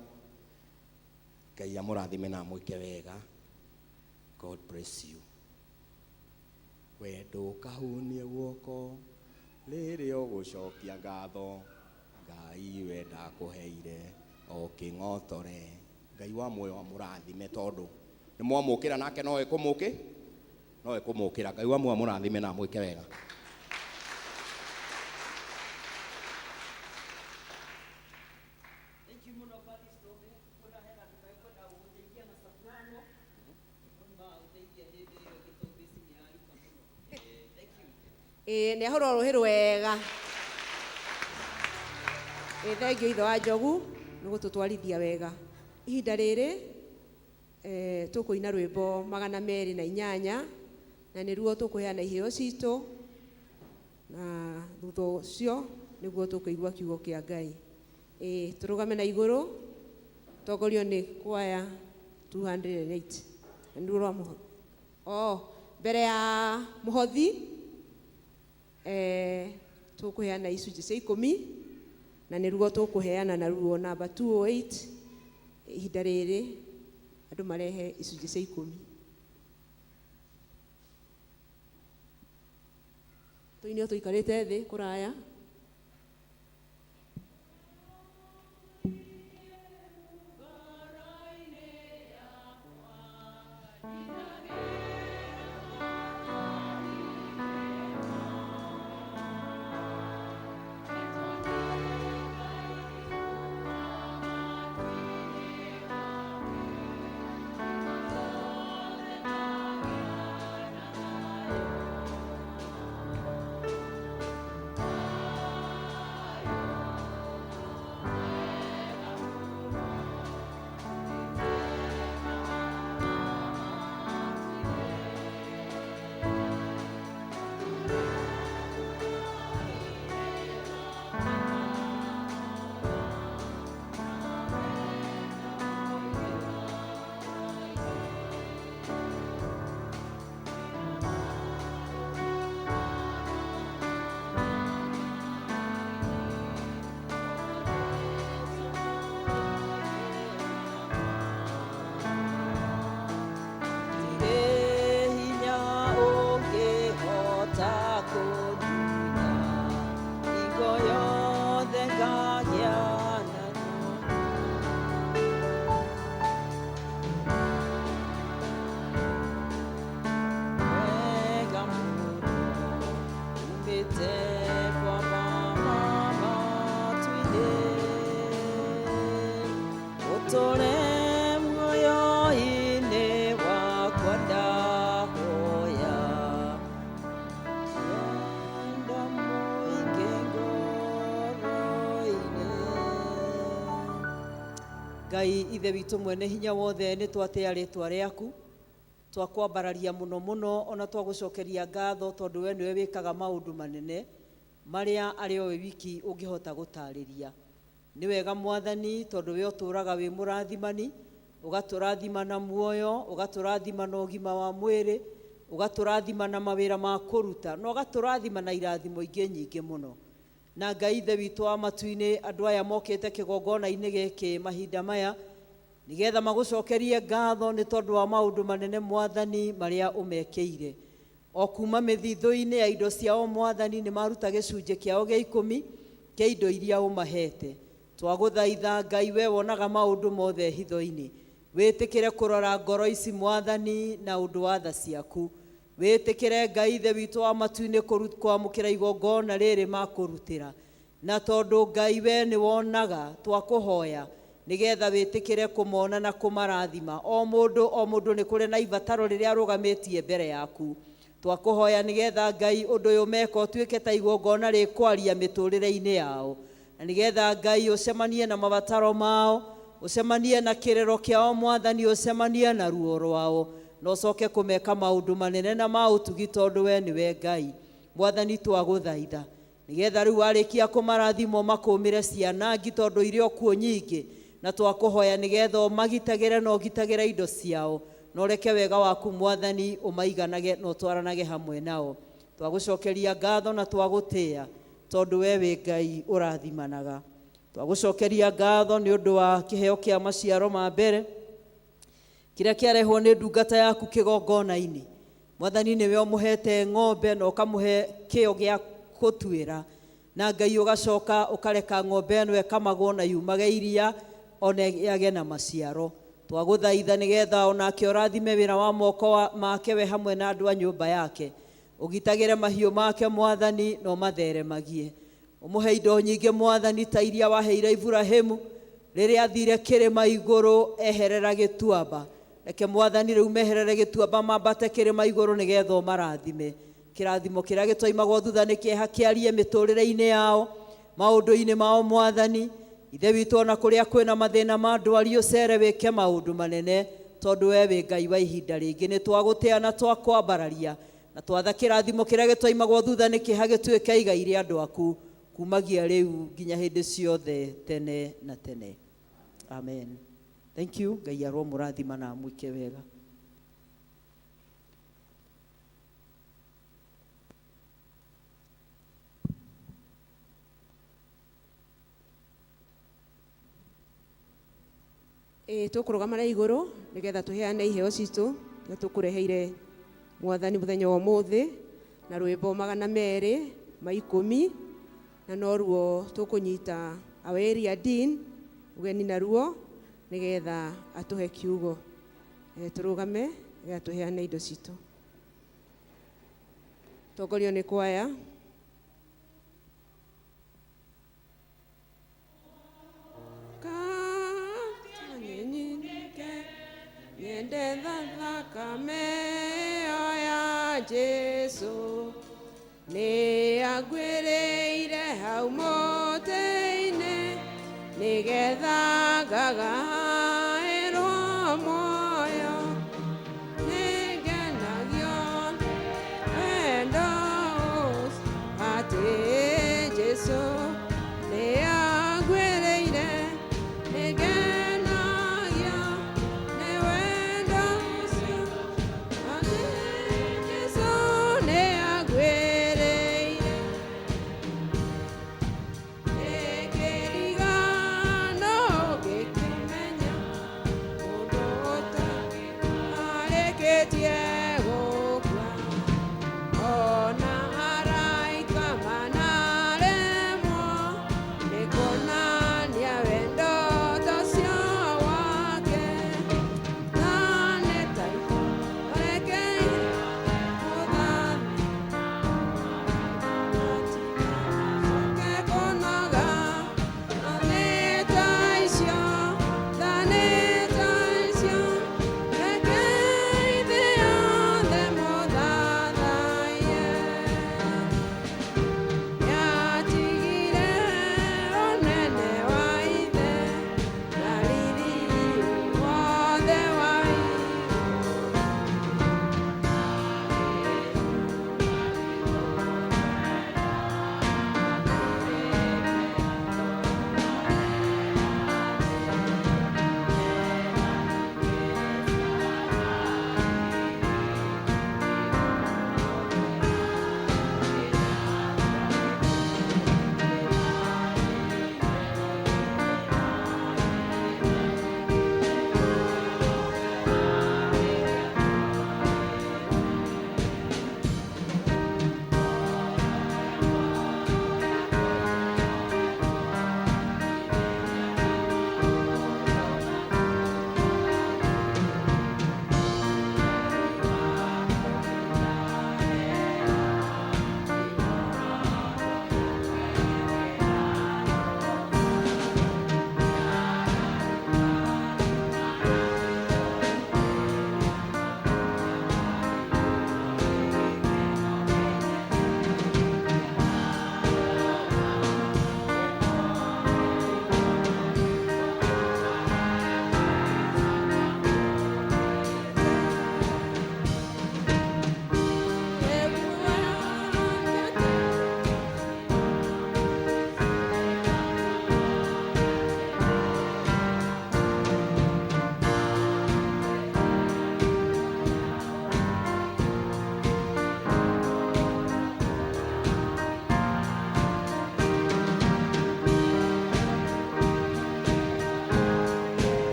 Ngai amũrathime na amwĩke wega. God bless you. Wendo ũkahunie guoko rĩrĩa ũgũcokia ngatho. Ngai we ndakũheire o kĩng'otore. Ngai wa muoyo amũrathime tondũ nĩ mwamũkĩra nake no ekũmũkĩ no ekũmũkĩra. Ngai wa muoyo amũrathime na amwĩke wega. Thank you mũno Baristo. Kuona hena andũ mekwenda gũgũteithia na soprano. Magagũteithia hĩndĩ ĩyo ĩngĩ tondũ bass nĩ yaruka mũno. Thank you. Ĩĩ nĩ ahũra rũhĩ rwega. Ĩĩ thengio ithe wa Njogu nĩ gũtũtwarithia wega. Ihinda rĩrĩ eh, tũkũina rwĩmbo 208 na nĩruo tũkũheana iheo citũ, na thutha ũcio nĩguo tũkũigua kiugo kĩa Ngai. Ĩĩ, tũrũgame na igũrũ, tongorio nĩ kwaya 208 na nĩruo rwa mũhothi. Oh, mbere ya mũhothi eh, tũkũheana icunjĩ cia ikũmi na nĩruo tũkũheana naruo namba 208. Ihinda rĩrĩ andũ marehe icunjĩ cia ikũmi. Tũine o tũikarĩte thĩ kũraya. Ndirĩ hinya ũngĩhota kũnina hingo yothe ngagĩa naguo. Wega mũno umĩte kwa Baba matu-inĩ, ũtũre muoyo-inĩ wakwa ndahoya, wendo mũingĩ ngoro-inĩ. Ngai ithe witũ mwene hinya wothe, nĩ twatĩa rĩtwa rĩaku, twakwambararia mũno mũno, ona twagũcokeria ngatho tondũ we nĩwe wĩkaga maũndũ manene marĩa arĩ o we wiki ũngĩhota gũtarĩria. Nĩ wega Mwathani, tondũ we ũtũũraga wĩ mũrathimani, ũgatũrathima na muoyo, ũgatũrathima na ũgima wa mwĩrĩ, ũgatũrathima na mawĩra ma kũruta, na ũgatũrathima na irathimo ingĩ nyingĩ mũno. Na Ngai ithe witũ wa matu-inĩ, andũ aya mokĩte kĩgongona-inĩ gĩkĩ mahinda maya nĩgetha magũcokerie ngatho nĩ tondũ wa maũndũ manene Mwathani marĩa ũmekĩire. O kuma mĩthithũ-inĩ ya indo ciao Mwathani, nĩ maruta gĩcunjĩ kĩao gĩa ikũmi kĩa indo iria ũmahete. Twagũthaitha Ngai, we wonaga maũndũ mothe hitho-inĩ, wĩtĩkĩre kũrora ngoro ici Mwathani na ũndũ wa tha ciaku. Wĩtĩkĩre Ngai ithe witũ wa matu-inĩ kwamũkĩra igongona rĩrĩ makũrutĩra. Na tondũ Ngai we nĩ wonaga, twakũhoya nĩgetha wĩtĩkĩre kũmona na kũmarathima. O mũndũ o mũndũ nĩ kũrĩ na ibataro rĩrĩa arũgamĩtie mbere yaku. Twakũhoya nĩgetha Ngai ũndũ ũyũ meka ũtuĩke ta igongona rĩkwaria mĩtũrĩre-inĩ yao, na nĩgetha Ngai ũcemanie na mabataro mao, ũcemanie na kĩrĩro kĩao Mwathani, ũcemanie na ruo rwao, na ũcoke kũmeka maũndũ manene na ma ũtugi, tondũ we nĩwe Ngai. Mwathani, twagũthaitha nĩgetha rĩu warĩkia kũmarathimwo makũmĩre ciana ngi, tondũ irĩ o kuo nyingĩ, na twakũhoya nĩgetha ũmagitagĩre na ũgitagĩre indo ciao, na ũreke wega waku Mwathani ũmaiganage na ũtwaranage hamwe nao. Twagũcokeria ngatho na twagũtĩa, tondũ we wĩ Ngai ũrathimanaga. Twagũcokeria ngatho nĩ ũndũ wa kĩheo kĩa maciaro ma mbere kĩrĩa kĩarehwo nĩ ndungata yaku kĩgongona-inĩ. Mwathani, nĩwe ũmũhete ng'ombe na ũkamũhe kĩo gĩa gũtuĩra, na Ngai ũgacoka ũkareka ng'ombe ĩno ĩkamagwo na yumage iria ona ĩgĩage na maciaro. Twagũthaitha nĩgetha onake ũrathime wĩra wa moko make we hamwe na andũ a nyũmba yake, ũgitagĩre mahiũ make Mwathani na ũmatheremagie. Ũmũhe indo nyingĩ Mwathani ta iria waheire Iburahĩmu rĩrĩa athire kĩrĩma igũrũ eherera gĩtuamba. Reke Mwathani rĩu meherere gĩtuamba mambate kĩrĩma igũrũ nĩgetha ũmarathime. Kĩrathimo kĩrĩa gĩtoimagwo thutha nĩ kĩeha kĩarie mĩtũrĩre-inĩ yao, maũndũ-inĩ mao Mwathani. Ithe witũ, ona kũrĩa kwĩna mathĩna ma ndwari, ũcere wĩke maũndũ manene, tondũ we wĩ Ngai wa ihinda rĩngĩ. Nĩ twagũtĩa na twakwambararia na twatha kĩrathimo kĩrĩa gĩtwaimagwo thutha nĩ kĩeha gĩtuĩke igai rĩa andũ aku kumagia rĩu nginya hĩndĩ ciothe tene na tene. Amen. Thank you. Ngai aromũrathima na amwĩke wega. Ĩ tũkũrũgama na igũrũ nĩgetha tũheane iheo citũ iria tũkũreheire Mwathani mũthenya wa ũmũthĩ na rwĩmbo 210, na noruo tũkũnyita our area dean ũgeni naruo nĩgetha atũhe kiugo. Tũrũgame nĩgetha tũheane indo citũ. Tongorio nĩ kwaya. Nyende thakame ĩyo ya Jesu nĩ anguĩrĩire hau mũtĩ-inĩ nĩgetha ngagaĩrwo muoyo. Nĩngenagio wendo ũcio atĩ Jesu nĩ anguĩrĩire. Nĩngenagio nĩ wendo ũcio atĩ Jesu nĩ anguĩrĩire. Nĩkĩrigano ngĩkĩmenya.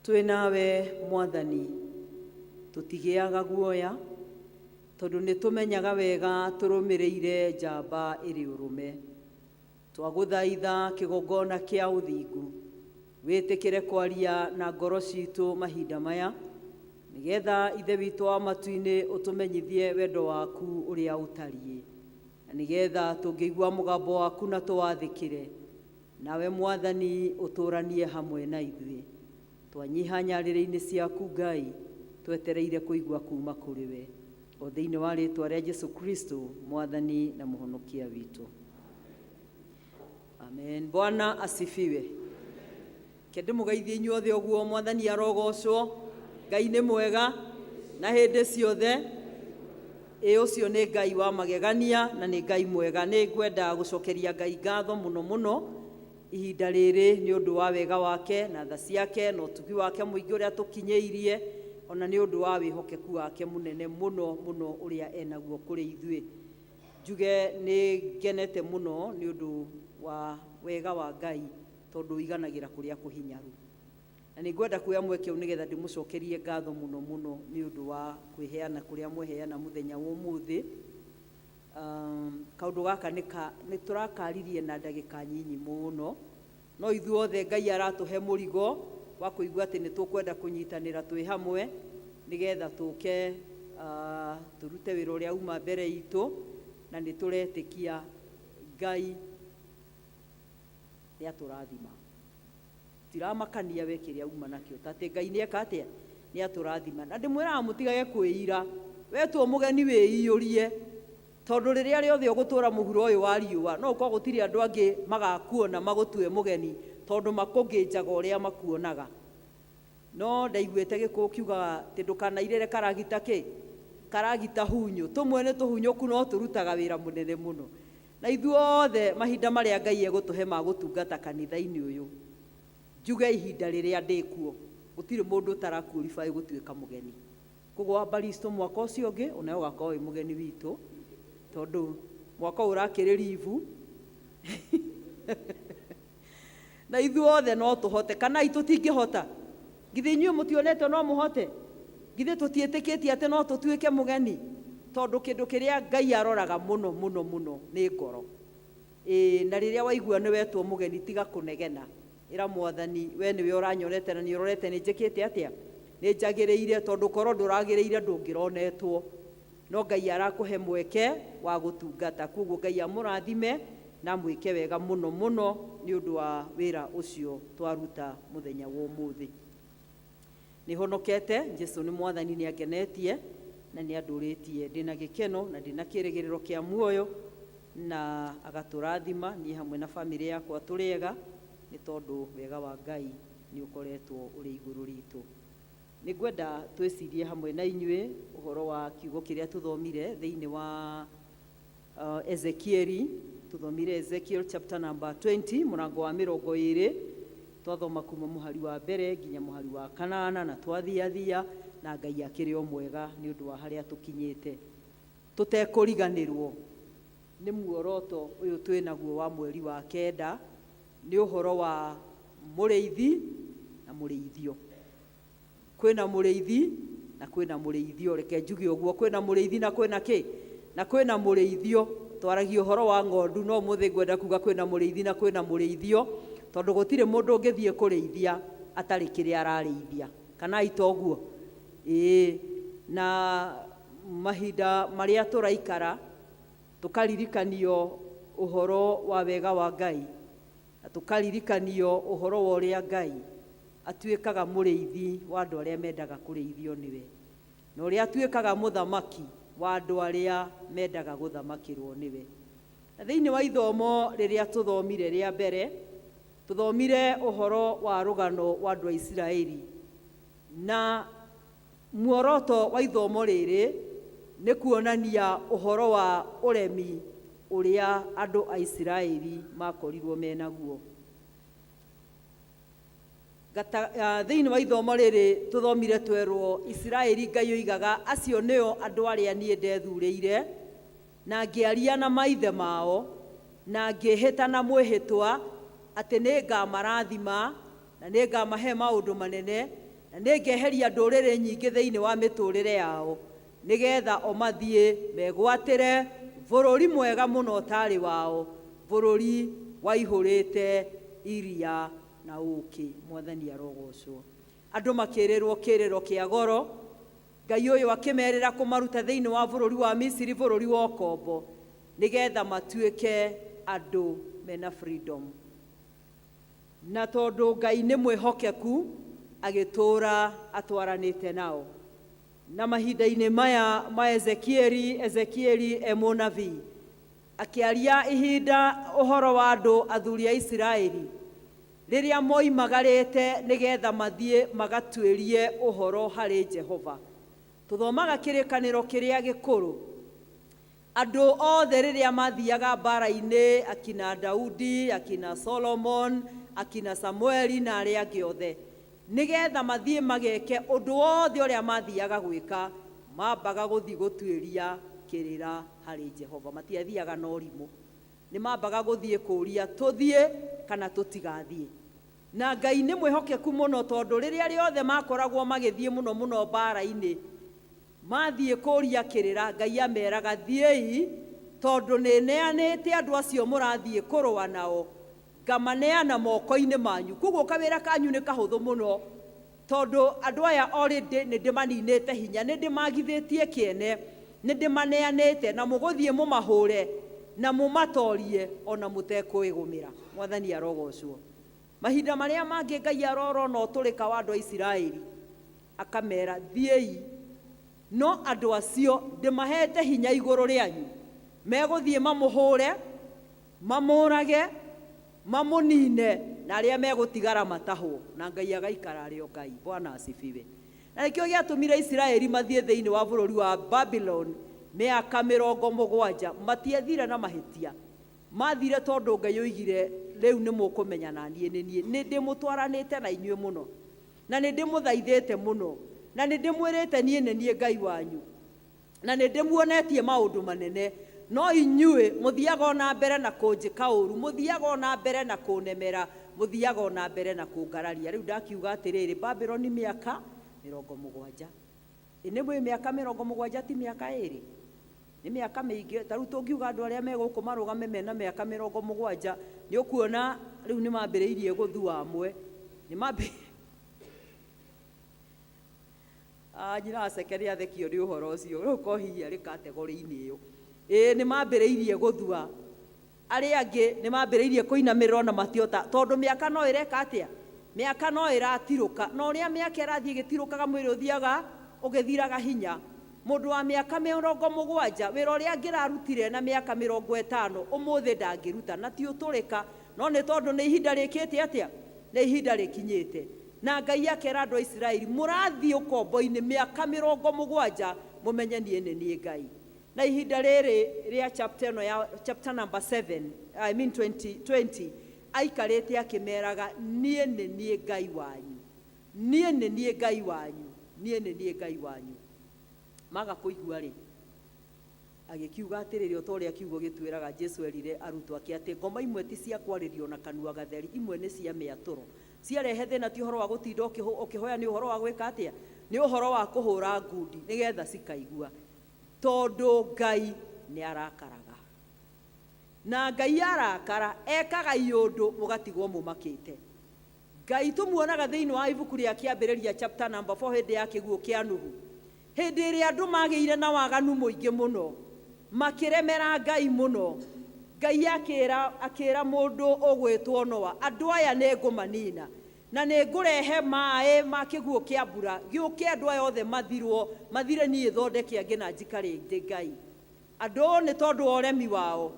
Twĩ nawe Mwathani, tũtigĩaga guoya, tondũ nĩ tũmenyaga wega tũrũmĩrĩire njamba ĩrĩ ũrũme. Twagũthaitha kĩgongona kĩa ũthingu, wĩtĩkĩre kwaria na ngoro citũ mahinda maya, nĩgetha Ithe witũ wa matu-inĩ ũtũmenyithie wendo waku ũrĩa ũtariĩ, na nĩgetha tũngĩigua mũgambo waku na tũwathĩkĩre, nawe Mwathani ũtũũranie hamwe na ithuĩ. Twanyiha nyarĩrĩ-inĩ ciaku Ngai, twetereire kũigua kuma kũrĩ we, o thĩinĩ wa rĩtwa rĩa Jesu Kristo, Mwathani na Mũhonokia witũ. Amen. Bwana asifiwe. Ke ndĩmũgeithie inyuothe ũguo, Mwathani arogocwo. Ngai nĩ mwega na hĩndĩ ciothe. Ĩ ũcio nĩ Ngai wa magegania na nĩ Ngai mwega. Nĩ ngwenda gũcokeria Ngai ngatho mũno mũno ihinda rĩrĩ nĩ ũndũ wa wega wake na tha ciake na ũtugi wake mũingĩ ũrĩa tũkinyĩirie, ona nĩ ũndũ wa wĩhokeku wake mũnene mũno mũno ũrĩa enaguo kũrĩ ithuĩ. Njuge nĩ ngenete mũno nĩ ũndũ wa wega wa Ngai, tondũ ũiganagĩra kũrĩa kũhinyaru. Na nĩ ngwenda kuoya mweke ũyũ nĩgetha ndĩmũcokerie ngatho mũno mũno nĩ ũndũ wa kwĩheana kũrĩa mweheana mũthenya wa ũmũthĩ. Kaũndũ gaka nĩ tũrakaririe na ndagĩka nyinyi mũno, no ithuothe Ngai aratũhe mũrigo wa kũigua atĩ nĩ tũkwenda kũnyitanĩra twĩ hamwe nĩgetha tũke tũrute wĩra ũrĩa uma mbere itũ, na nĩ tũretĩkia Ngai nĩ atũrathima. Tiramakania we kĩrĩa uma nakĩo, ta atĩ Ngai nĩ eka atĩa, nĩ atũrathima. Na ndĩmwĩraga mũtigage kwĩira, wetwo mũgeni wĩiyũrie, tondũ rĩrĩa rĩothe ũgũtũra mũhuro ũyũ wa riũa, no ũkorwo gũtirĩ andũ angĩ magakuona magũtue mũgeni, tondũ makũngĩnjaga ũrĩa makuonaga. No ndaiguĩte Gĩkũyũ kiugaga atĩ ndũkanairĩre karagita kĩ? Karagita hunyũ. Tũmwe nĩ tũhunyũku no tũrutaga wĩra mũnene mũno. Na ithuothe mahinda marĩa Ngai egũtũhe ma gũtungata kanitha-inĩ ũyũ, njuge ihinda rĩrĩa ndĩkuo, gũtirĩ mũndũ ũtarakuorify gũtuĩka mũgeni. Koguo wa Baristo mwaka ũcio ũngĩ, onawe ũgakorwo wĩ mũgeni witũ, tondũ mwaka ũyũ ũrakĩrĩ ribu. Na ithuothe no tũhote, kana tũtingĩhota? Githĩ inyuĩ mũtionete no mũhote? Githĩ tũtiĩtĩkĩtie atĩ no tũtuĩke mũgeni? Tondũ kĩndũ kĩrĩa Ngai aroraga mũno mũno mũno nĩ ngoro. Ĩĩ, na rĩrĩa waigua nĩ wetwo mũgeni, tiga kũnegena. Ĩra Mwathani, we nĩwe ũranyonete na nĩ ũrorete nĩ njĩkĩte atĩa? Nĩ njagĩrĩire, tondũ korwo ndũragĩrĩire ndũngĩronetwo. No Ngai arakũhe mweke wa gũtungata. Koguo Ngai amũrathime na amwĩke wega mũno mũno nĩ ũndũ wa wĩra ũcio twaruta mũthenya wa ũmũthĩ. Nĩ honokete, Jesu nĩ Mwathani, nĩ angenetie na nĩ andũrĩtie ndĩna gĩkeno na ndĩna kĩrĩgĩrĩro kĩa muoyo, na agatũrathima niĩ hamwe na bamĩrĩ yakwa tũrĩ ega, nĩ tondũ wega wa Ngai nĩ ũkoretwo ũrĩ igũrũ ritũ. Nĩ ngwenda twĩcirie hamwe na inyuĩ ũhoro wa kiugo kĩrĩa tũthomire thĩinĩ wa Ezekieli. Tũthomire Ezekiel chapter number 20, mũrango wa mĩrongo ĩrĩ, twathoma kuma mũhari wa mbere nginya mũhari wa kanana, na twathiathia na Ngai akĩrĩ o mwega nĩ ũndũ wa harĩa tũkinyĩte. Tũtekũriganĩrwo nĩ muoroto ũyũ twĩnaguo wa mweri wa kenda, nĩ ũhoro wa mũrĩithi na mũrĩithio. Kwĩna mũrĩithi na kwĩna mũrĩithio, reke njuge ũguo, kwĩna mũrĩithi na kwĩna kĩ? Na kwĩna mũrĩithio. Twaragia ũhoro wa ng'ondu, no ũmũthĩ ngwenda kuga kwĩna mũrĩithi na kwĩna mũrĩithio, tondũ gũtirĩ mũndũ ũngĩthiĩ kũrĩithia atarĩ kĩrĩa ararĩithia. Kana itoguo? Ĩĩ. Na mahinda marĩa tũraikara, tũkaririkanio ũhoro wa wega wa Ngai, na tũkaririkanio ũhoro wa ũrĩa Ngai atuĩkaga mũrĩithi wa andũ arĩa mendaga kũrĩithio nĩwe, na ũrĩa atuĩkaga mũthamaki wa andũ arĩa mendaga gũthamakĩrwo nĩwe. Na thĩinĩ wa ithomo rĩrĩa tũthomire rĩa mbere, tũthomire ũhoro wa rũgano wa andũ a Isiraeli, na muoroto wa ithomo rĩrĩ nĩ kuonania ũhoro wa ũremi ũrĩa andũ a Isiraeli makorirwo menaguo. Thĩinĩ wa ithomo rĩrĩ tũthomire twerwo Isiraeli Ngai oigaga acio nĩo andũ arĩa niĩ ndethurĩire, na ngĩaria na maithe mao, na ngĩĩhĩta na mwĩhĩtwa atĩ nĩ ngamarathima na nĩ ngamahe maũndũ manene. Na nĩngeheria ndũrĩrĩ nyingĩ thĩinĩ wa mĩtũrĩre yao, nĩgetha o mathiĩ megwatĩre bũrũri mwega mũno ũtarĩ wao, bũrũri waihũrĩte iria na ũũkĩ. Mwathani arogocwo. Andũ makĩrĩrwo kĩrĩro kĩa goro, Ngai ũyũ akĩmerĩra kũmaruta thĩinĩ wa bũrũri wa Misiri, bũrũri wa ũkombo, nĩgetha matuĩke andũ mena freedom. Na tondũ Ngai nĩ mwĩhokeku, agĩtũũra atwaranĩte nao. Na mahinda-inĩ maya ma Ezekieli, Ezekieli e mũnabii, akĩaria ihinda ũhoro wa andũ athuri a Isiraeli, rĩrĩa moimagarĩte nĩgetha mathiĩ magatuĩrie ũhoro harĩ Jehova. Tũthomaga kĩrĩkanĩro kĩrĩa gĩkũrũ. Andũ othe rĩrĩa mathiaga mbara-inĩ, akina Daudi, akina Solomon, akina Samueli na arĩa angĩ othe, nĩgetha mathiĩ mageke ũndũ wothe ũrĩa mathiaga gwĩka, mambaga gũthiĩ gũtuĩria kĩrĩra harĩ Jehova. Matiathiaga na ũrimũ. Nĩ mambaga gũthiĩ kũũria, tũthiĩ kana tũtigathiĩ? Na Ngai nĩ mwĩhokeku mũno, tondũ rĩrĩa rĩothe makoragwo magĩthiĩ mũno mũno mbara-inĩ, Mathiĩ kũũria kĩrĩra, Ngai ameeraga, Thiĩi, tondũ nĩneanĩte andũ acio mũrathiĩ kũrũa nao, ngamaneana moko-inĩ manyu. Kwoguo kawĩra kanyu nĩ kahũthũ mũno, tondũ andũ aya already nĩndĩmaninĩte hinya, nĩndĩmagithĩtie kĩene, nĩndĩmaneanĩte, na mũgũthiĩ mũmahũre na mũmatorie o na mũtekwĩgũmĩra. Mwathani arogocwo. Mahinda marĩa mangĩ Ngai arorona ũtũrĩka wa andũ a Isiraeli, Akameera, Thiĩi, no andũ acio ndĩmaheete hinya igũrũ rĩanyu. Megũthiĩ mamũhũũre, mamũũrage, mamũniine, na arĩa megũtigara matahwo. Na Ngai agaikara arĩ o Ngai. Bwana asifiwe. Na nĩkĩo gĩatũmire Isiraeli mathiĩ thĩinĩ wa bũrũri wa Babuloni mĩaka 70. Matiathire na mahĩtia. Maathire tondũ Ngai oigire, Rĩu nĩmũkũmenya na niĩ nĩ niĩ. Nĩndĩmũtwaranĩte na inyuĩ mũno. Na nĩndĩmũthaithĩte mũno, na nĩndĩmwĩrĩte niĩ nĩ niĩ Ngai wanyu, na nĩndĩmuonetie maũndũ manene, no inyuĩ mũthiaga o na mbere na kũnjĩka ũũru, mũthiaga o na mbere na kũnemera, mũthiaga o na mbere na kũngararia. Rĩu ndakiuga atĩrĩrĩ, Babuloni mĩaka 70. Ĩ nĩmũĩ mĩaka 70 ti mĩaka ĩĩrĩ? Nĩ mĩaka mĩingĩ. Ta rĩu tũngiuga andũ arĩa me gũkũ marũgame mena mĩaka 70, nĩ ũkuona rĩu nĩ mambĩrĩirie gũthua amwe. Nĩ mambĩ Ah, nyina aceke nĩ athekio nĩ ũhoro ũcio. Rĩu ko hihi arĩ kategori-inĩ ĩyo. Ĩĩ nĩ mambĩrĩirie gũthua. Arĩa angĩ nĩ mambĩrĩirie kũinamĩrĩra ona matiota, tondũ mĩaka no ĩreka atĩa? Mĩaka no ĩratirũka. Na ũrĩa mĩaka ĩrathiĩ ĩgĩtirũkaga mwĩrĩ ũthiaga ũgĩthiraga hinya. Mũndũ wa mĩaka 70, wĩra ũrĩa angĩrarutire na mĩaka 50, ũmũthĩ ndangĩruta. Na ti ũtũrĩka, no nĩ tondũ nĩ ihinda rĩkĩte atĩa? Nĩ ihinda rĩkinyĩte. Na Ngai akera andũ a Isiraeli, mũrathiĩ ũkombo-inĩ mĩaka 70, mũmenye niĩ nĩ niĩ Ngai. Na ihinda rĩrĩ rĩa chapter ĩno ya chapter number 7, I mean 20, 20, aikarĩte akĩmeraga, niĩ nĩ niĩ Ngai wanyu, niĩ nĩ niĩ Ngai wanyu, niĩ nĩ niĩ Ngai wanyu. Maga kũigua rĩ, agĩkiuga atĩrĩrĩ, o ta ũrĩa kiugo gĩtwĩraga, Jesu erire arutwo ake atĩ ngoma imwe ti cia kwarĩrio na kanua gatheri, imwe nĩ cia mĩatũro. Ciarehe thĩna ti ũhoro wa gũtinda ũkĩhoya, nĩ ũhoro wa gwĩka atĩa? Nĩ ũhoro wa kũhũra ngundi nĩgetha cikaigua. Tondũ Ngai nĩ arakaraga. Na Ngai arakara, ekaga iũndũ mũgatigwo mũmakĩte. Ngai tũmuonaga thĩinĩ wa ibuku rĩa Kĩambĩrĩria chapter number 4 hĩndĩ ya kĩguũ kĩa Nuhu. Hĩndĩ ĩrĩa andũ magĩire na waganu mũingĩ mũno, makĩremera Ngai mũno, Ngai akĩra, akĩra mũndũ ũgwĩtwo Noa, andũ aya nĩngũmanina. Na nĩngũrehe maaĩ ma kĩguũ kĩa mbura gĩũke andũ aya othe mathirwo, mathire niĩ thondeke angĩ na njikare ndĩ Ngai. Andũ nĩ tondũ wa ũremi wao,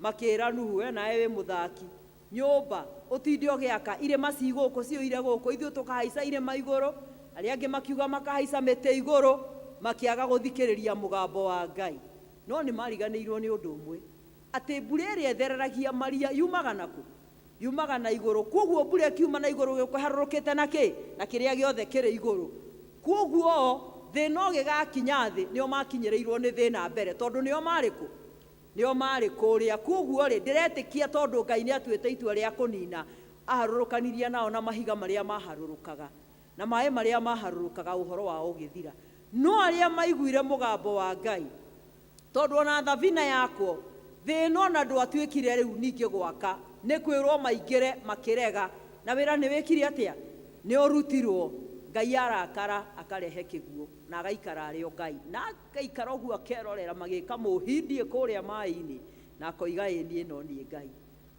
makĩĩra Nuhu, Wee nawe wĩ mũthaki. Nyũmba ũtinde ũgĩaka, irĩma ci gũkũ, ciyũire gũkũ, ithuĩ tũkahaica irĩma igũrũ. Arĩa angĩ makiuga makahaica mĩtĩ igũrũ, makĩaga gũthikĩrĩria mũgambo wa Ngai. No nĩmariganĩirwo nĩ ũndũ ũmwe, atĩ mbura ĩrĩa ĩthereragia maria yumaga nakũ? Yumaga na igũrũ. Kwoguo mbura ĩkiuma na igũrũ gĩũka ĩharũrũkĩte na kĩ? Na kĩrĩa gĩothe kĩrĩ igũrũ. Kwoguo thĩna ũgĩgakinya thĩ, nĩo makinyĩrĩirwo nĩ thĩna mbere, tondũ nĩo maarĩ kũ? Nĩo maarĩ kũrĩa. Kwoguo-rĩ, ndĩretĩkia tondũ Ngai nĩatuĩte itua rĩa kũnina, aharũrũkanirie nao na mahiga marĩa maharũrũkaga. Na maĩ marĩa maharũrũkaga ũhoro wao ũgĩthira. No arĩa maiguire mũgambo wa Ngai, tondũ ona thabina yakwo, thĩna ona ndwatuĩkire rĩu ningĩ gwaka, nĩ kwĩrwo maingĩre makĩrega, na wĩra nĩ wĩkire atĩa? Nĩ ũrutirwo. Ngai arakara akarehe kĩguũ, na agaikara arĩ o Ngai. Na agaikara ũguo akerorera magĩka mũhindie kũrĩa maĩ-inĩ, na akoiga ĩĩ niĩ no niĩ Ngai.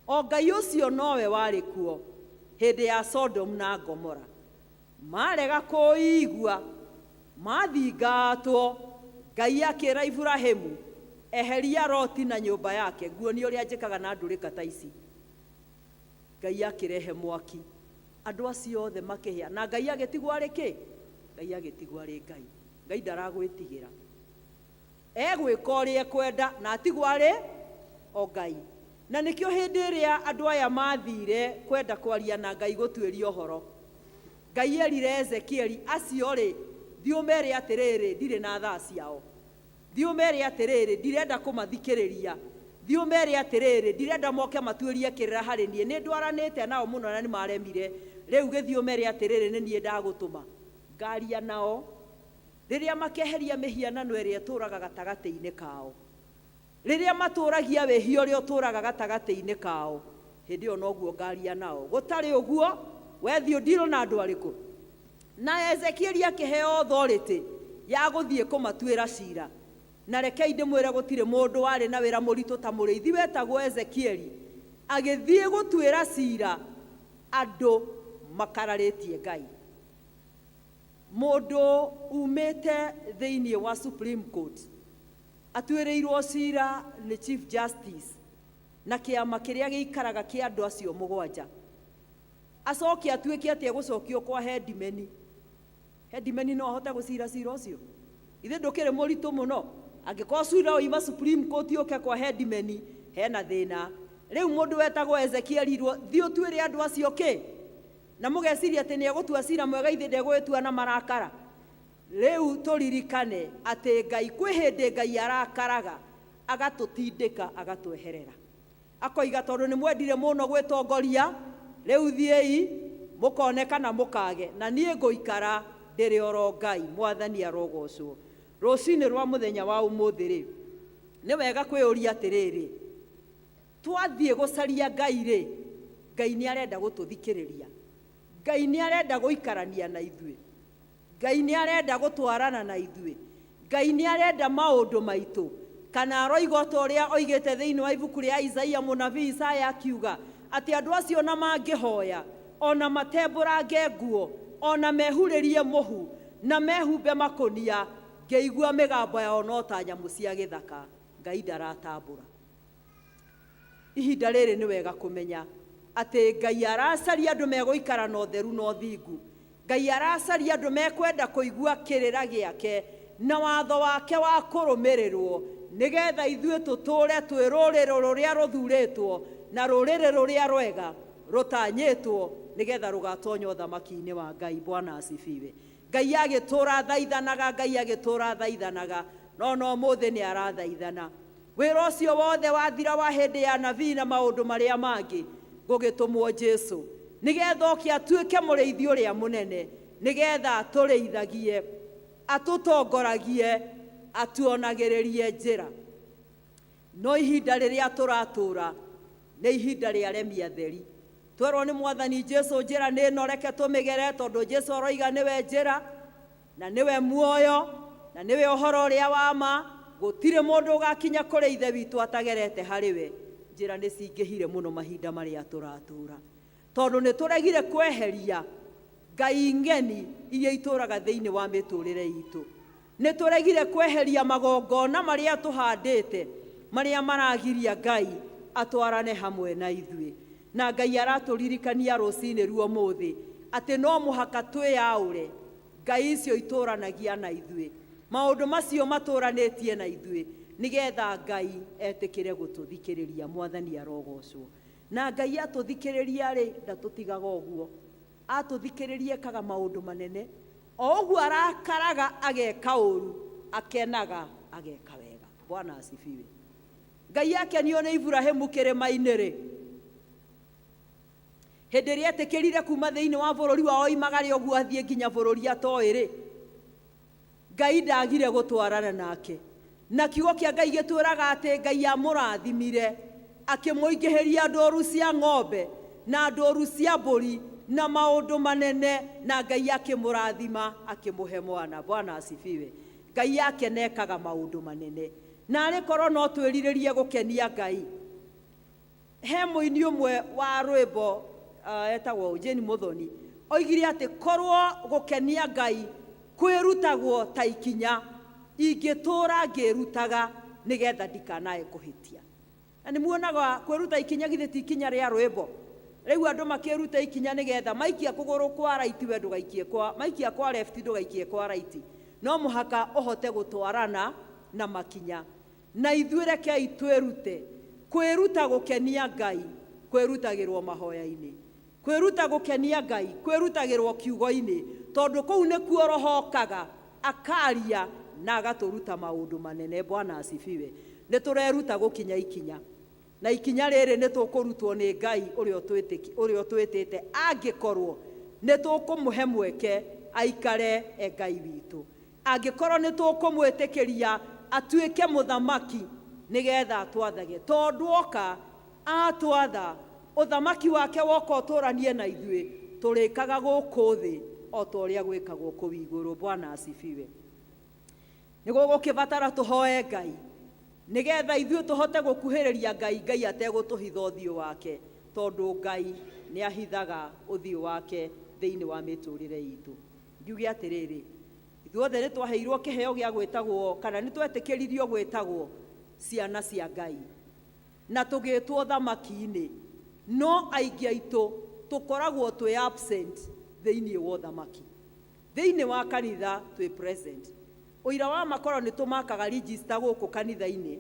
O Ngai ũcio nowe warĩ kuo hĩndĩ ya Sodomu na Gomora. Marega kũigua, mathingatwo, Ngai akĩra Iburahimu, eheria Loti na nyũmba yake, nguonie ũrĩa njĩkaga na ndũrĩka ta ici. Ngai akĩrehe mwaki, andũ acio othe makĩhĩa, na Ngai agĩtigwo arĩ kĩ? Ngai agĩtigwo arĩ Ngai. Ngai ndaragwĩtigĩra. Egwĩka ũrĩa ekwenda na atigwo arĩ o Ngai. Na nĩkĩo hĩndĩ ĩrĩa andũ aya mathire kwenda kwaria na Ngai gũtuĩria ũhoro, Ngai erire Ezekieli, acio-rĩ, thiĩ ũmere atĩrĩrĩ, ndirĩ na thaa ciao. Thiĩ ũmere atĩrĩrĩ, ndirenda kũmathikĩrĩria. Thiĩ ũmere atĩrĩrĩ, ndirenda moke matuĩrie kĩrĩra harĩ niĩ. Nĩ ndwaranĩte nao mũno na nĩ maremire. Rĩu gĩthiĩ ũmere atĩrĩrĩ, nĩ niĩ ndagũtũma. Ngaria nao rĩrĩa makeheria mĩhianano ĩrĩa ĩtũũraga gatagatĩ-inĩ kao. Rĩrĩa matũũragia wĩhia ũrĩa ũtũũraga gatagatĩ-inĩ kao, hĩndĩ ĩyo noguo ngaaria nao. Gũtarĩ ũguo, wee thiĩ ũndirũ na andũ arĩkũ? Na Ezekieli akĩheo authority ya gũthiĩ kũmatuĩra cira. Na rekei ndĩmwĩre gũtirĩ mũndũ warĩ na wĩra mũritũ ta mũrĩithi wetagwo Ezekieli agĩthiĩ gũtuĩra cira andũ makararĩtie Ngai. Mũndũ umĩte thĩinĩ wa Supreme Court atuĩrĩirwo cira nĩ Chief Justice na kĩama kĩrĩa gĩikaraga kĩa andũ acio mũgwanja. Acoke atuĩke atĩ egũcokio kwa headman. Headman no ahote gũcira cira ũcio? Ithe ndũkĩrĩ mũritũ mũno? Angĩkorwo cira ũima Supreme Court ũke kwa headman, hena thĩna. Rĩu mũndũ wetagwo Ezekiel irwo, thiĩ ũtuĩre andũ acio kĩ? Na mũgeciria atĩ nĩ egũtua cira mwega, ithe ndegũgĩtua na marakara. Rĩu tũririkane atĩ Ngai, kwĩ hĩndĩ Ngai arakaraga, agatũtindĩka, agatweherera. Akoiga tondũ nĩ mwendire mũno gwĩtongoria, rĩu thiĩi, mũkone kana mũkage, na niĩ ngũikara ndĩrĩ oro Ngai. Mwathani arogocwo. Rũcinĩ rwa mũthenya wa ũmũthĩ rĩ, nĩ wega kwĩyũria atĩrĩrĩ, twathiĩ gũcaria Ngai rĩ, Ngai nĩ arenda gũtũthikĩrĩria. Ngai nĩ arenda gũikarania na ithuĩ. Ngai nĩ arenda gũtwarana na ithuĩ. Ngai nĩ arenda maũndũ maitũ. Kana aroiga ta ũrĩa oigĩte thĩinĩ wa ibuku rĩa Isaia, mũnabii Isaya akiuga atĩ andũ acio ona mangĩhoya, ona matembũrange nguo, ona mehurĩrie mũhu, na mehumbe makũnia, ngĩigua mĩgambo yao no ta nyamũ cia gĩthaka. Ngai ndaratambũra. Ihinda rĩrĩ nĩ wega kũmenya atĩ Ngai aracaria andũ megũikara na ũtheru na ũthingu. Ngai aracaria andũ mekwenda kũigua kĩrĩra gĩake na watho wake wa kũrũmĩrĩrwo, nĩgetha ithuĩ tũtũũre twĩ rũrĩrĩ rũrĩa rũthurĩtwo na rũrĩrĩ rũrĩa rwega rũtanyĩtwo, nĩgetha rũgatonya ũthamaki-inĩ wa Ngai. Bwana asifiwe. Ngai agĩtũũra athaithanaga, Ngai agĩtũũra athaithanaga, no no ũmũthĩ nĩ arathaithana. Wĩra ũcio wothe wathira wa hĩndĩ ya nabii na maũndũ marĩa mangĩ, gũgĩtũmwo Jesu nĩgetha oke atuĩke mũrĩithi ũrĩa mũnene, nĩgetha atũrĩithagie, atũtongoragie, atuonagĩrĩrie njĩra. No ihinda rĩrĩa tũratũũra nĩ ihinda rĩa aremi atheri. Twerwo nĩ Mwathani Jesu njĩra nĩ ĩno, reke tũmĩgere, tondũ Jesu aroiga nĩwe njĩra na nĩwe muoyo na nĩwe ũhoro ũrĩa wa ma. Gũtirĩ mũndũ ũgakinya kũrĩ Ithe witũ atagerete harĩ we. Njĩra nĩ cingĩhire mũno mahinda marĩa tũratũũra, tondũ nĩ tũregire kweheria Ngai ng'eni iria itũũraga thĩinĩ wa mĩtũũrĩre itũ. Nĩ tũregire kweheria magongona marĩa tũhandĩte, marĩa maragiria Ngai atwarane hamwe na ithuĩ. Na Ngai aratũririkania rũcinĩ ruo mũthĩ atĩ no mũhaka twĩyaũre Ngai icio itũũranagia na ithuĩ, maũndũ macio matũũranĩtie na ithuĩ, nĩgetha Ngai etĩkĩre gũtũthikĩrĩria. Mwathani arogocwo. Na Ngai atũthikĩrĩria rĩ, ndatũtigaga ũguo. Atũthikĩrĩria ekaga maũndũ manene. O ũguo arakaraga ageka ũru, akenaga ageka wega. Bwana asifiwe. Ngai akenio nĩ Iburahĩmu kĩrĩma-inĩ rĩ, Hĩndĩ ĩrĩa etĩkĩrire kuma thĩinĩ wa bũrũri wao oimagare ũguo athiĩ nginya bũrũri atoĩ rĩ, Ngai ndagire gũtwarana nake. Na kiugo kĩa Ngai gĩtwĩraga atĩ Ngai amũrathimire, akĩmũingĩhĩria ndũru cia ng'ombe na ndũru cia mbũri na maũndũ manene, na Ngai akĩmũrathima akĩmũhe mwana. Bwana asifiwe. Ngai akena ekaga maũndũ manene. Narĩ korwo no twĩrirĩrie gũkenia Ngai. He mũini ũmwe wa rwĩmbo uh, etagwo Jane Muthoni oigire atĩ korwo gũkenia Ngai kwĩrutagwo ta ikinya ingĩtũra ngĩrutaga nĩgetha ndikanae kũhĩtia. Na nĩ muonaga kwĩruta ikinya githĩ ti ikinya rĩa rwĩmbo. Rĩu andũ makĩruta ikinya nĩgetha maikia kũgũrũ kwa right we ndũgaikie kwa maikia kwa left ndũgaikie kwa right. No mũhaka ũhote gũtwarana na makinya. Na ithuĩ rekei twĩrute kwĩruta gũkenia Ngai kwĩrutagĩrwo mahoya-inĩ. Kwĩruta gũkenia Ngai kwĩrutagĩrwo kiugo-inĩ, tondũ kũu nĩkuo Roho okaga akaria na agatũruta maũndũ manene. Bwana asifiwe. Nĩ tũreruta gũkinya ikinya, na ikinya rĩrĩ nĩ tũkũrutwo nĩ Ngai ũrĩa ũtwĩtĩte angĩkorwo nĩ tũkũmũhe mweke aikare e Ngai witũ. Angĩkorwo nĩ tũkũmwĩtĩkĩria atuĩke mũthamaki nĩgetha atwathage, tondũ oka atwatha, ũthamaki wake woka ũtũranie na ithuĩ, tũrĩkaga gũkũ thĩ o ta ũrĩa gwĩkagwo kũu igũrũ. Bwana asifiwe. Nĩ gũgũkĩbatara tũhoe Ngai nĩgetha ithuĩ tũhote gũkuhĩrĩria Ngai, Ngai ategũtũhitha ũthiũ wake, tondũ Ngai nĩ ahithaga ũthiũ wake thĩinĩ wa mĩtũrĩre itũ. Ngiuge atĩrĩrĩ, ithuothe nĩ twaheirwo kĩheo gĩa gwĩtagwo, kana nĩ twetĩkĩririo gwĩtagwo ciana cia Ngai, na tũgĩtwo thamaki-inĩ, no aingĩ aitũ tũkoragwo twĩ absent thĩinĩ wa ũthamaki. Thĩinĩ wa kanitha twĩ present. Ũira wa makorwo nĩ tũmakaga register gũkũ kanitha-inĩ,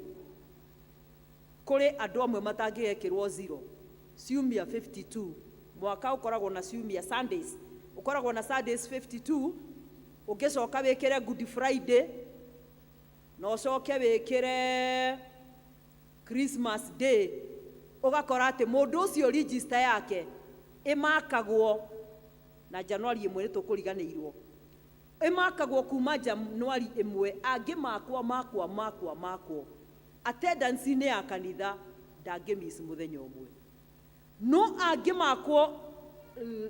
kũrĩ andũ amwe matangĩgekĩrwo zero ciumia 52 mwaka ũkoragwo na ciumia Sundays, ũkoragwo na Sundays 52, ũngĩcoka wĩkĩre Good Friday na ũcoke wĩkĩre Christmas Day, ũgakora atĩ mũndũ ũcio register yake ĩmakagwo na Januari ĩmwe, nĩ tũkũriganĩirwo, ĩmakagwo kuma Januari ĩmwe, angĩmakwo makwa makwa makwo attendance-inĩ ya kanitha ndangĩ miss mũthenya ũmwe, no angĩmakwo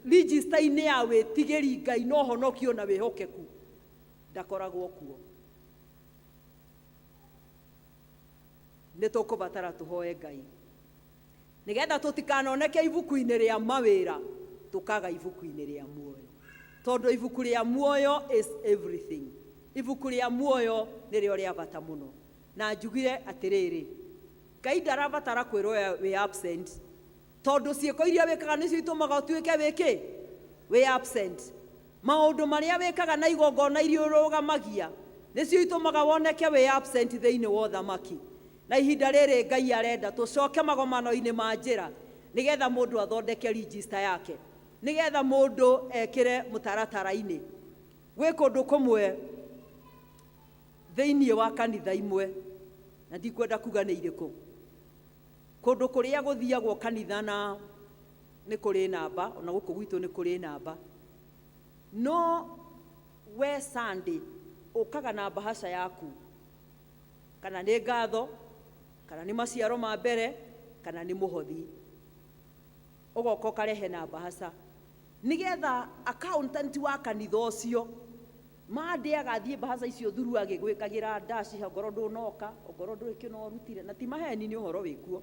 register-inĩ ya wĩtigĩri Ngai na ũhonokio na wĩhokeku ndakoragwo kuo. Nĩ tũkũbatara tũhoe Ngai nĩgetha tũtikanoneke ibuku-inĩ rĩa mawĩra, tũkaga ibuku-inĩ rĩa muoyo, tondũ ibuku rĩa muoyo is everything. Ibuku rĩa muoyo nĩrĩo rĩa bata mũno. Na njugire atĩrĩrĩ, Ngai ndarabatara kwĩrwo wĩ absent, tondũ ciĩko iria wĩkaga nĩcio itũmaga ũtuĩke wĩkĩ wĩ absent. Maũndũ marĩa wĩkaga na igongona iria ũrũgamagia nĩcio itũmaga woneke wĩ absent thĩinĩ wa ũthamaki. Na ihinda rĩrĩ Ngai arenda tũcoke magomano-inĩ ma njĩra nĩgetha mũndũ athondeke register yake, nĩgetha mũndũ ekĩre mũtaratara-inĩ. Gwĩ kũndũ kũmwe thĩinĩ wa kanitha imwe, na ndikwenda kuga nĩ irĩkũ, kũndũ kũrĩa gũthiagwo kanitha na nĩ kũrĩ namba, ona gũkũ gwitũ nĩ kũrĩ namba, no we Sunday ũkaga na mbahaca yaku, kana nĩ ngatho, kana nĩ maciaro ma mbere, kana nĩ mũhothi, ũgoka ũkarehe na mbahaca nĩgetha accountant wa kanitha ũcio Monday agathiĩ mbahaca icio thuru agĩgwĩkagĩra ndaci, ongorwo ndũnoka, ongorwo ndũrĩ kĩno ũrutire, na ti maheni, nĩ ũhoro wĩkuo,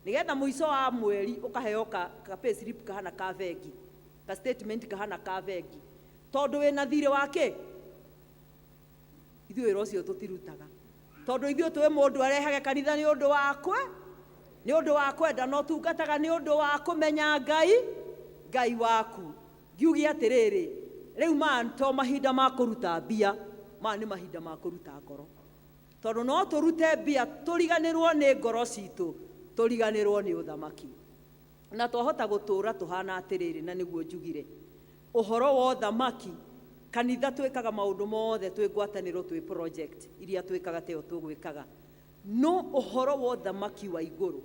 nĩgetha mũico wa mweri ũkaheo ka, ka pay slip kahana ka bengi, ka statement kahana ka bengi, tondũ wĩna thirĩ wa kĩ? Ithuĩ wĩra ũcio tũtirutaga, tondũ ithuĩ twĩ mũndũ arehage kanitha nĩ ũndũ wakwe, nĩ ũndũ wa kwenda, na ũtungataga nĩ ũndũ wa kũmenya Ngai, Ngai waku. Ngiuge atĩrĩrĩ, rĩu maya to mahinda ma kũruta mbia, maya nĩ mahinda ma kũruta ngoro, tondũ no tũrute mbia tũriganĩrwo nĩ ngoro citũ, tũriganĩrwo nĩ ũthamaki. Na twahota gũtũra tũhana atĩrĩrĩ, na nĩguo njugire ũhoro wa ũthamaki, kanitha twĩkaga maũndũ mothe twĩ ngwatanĩro, twĩ project iria twĩkaga teyo tũgwĩkaga, no ũhoro wa ũthamaki wa igũrũ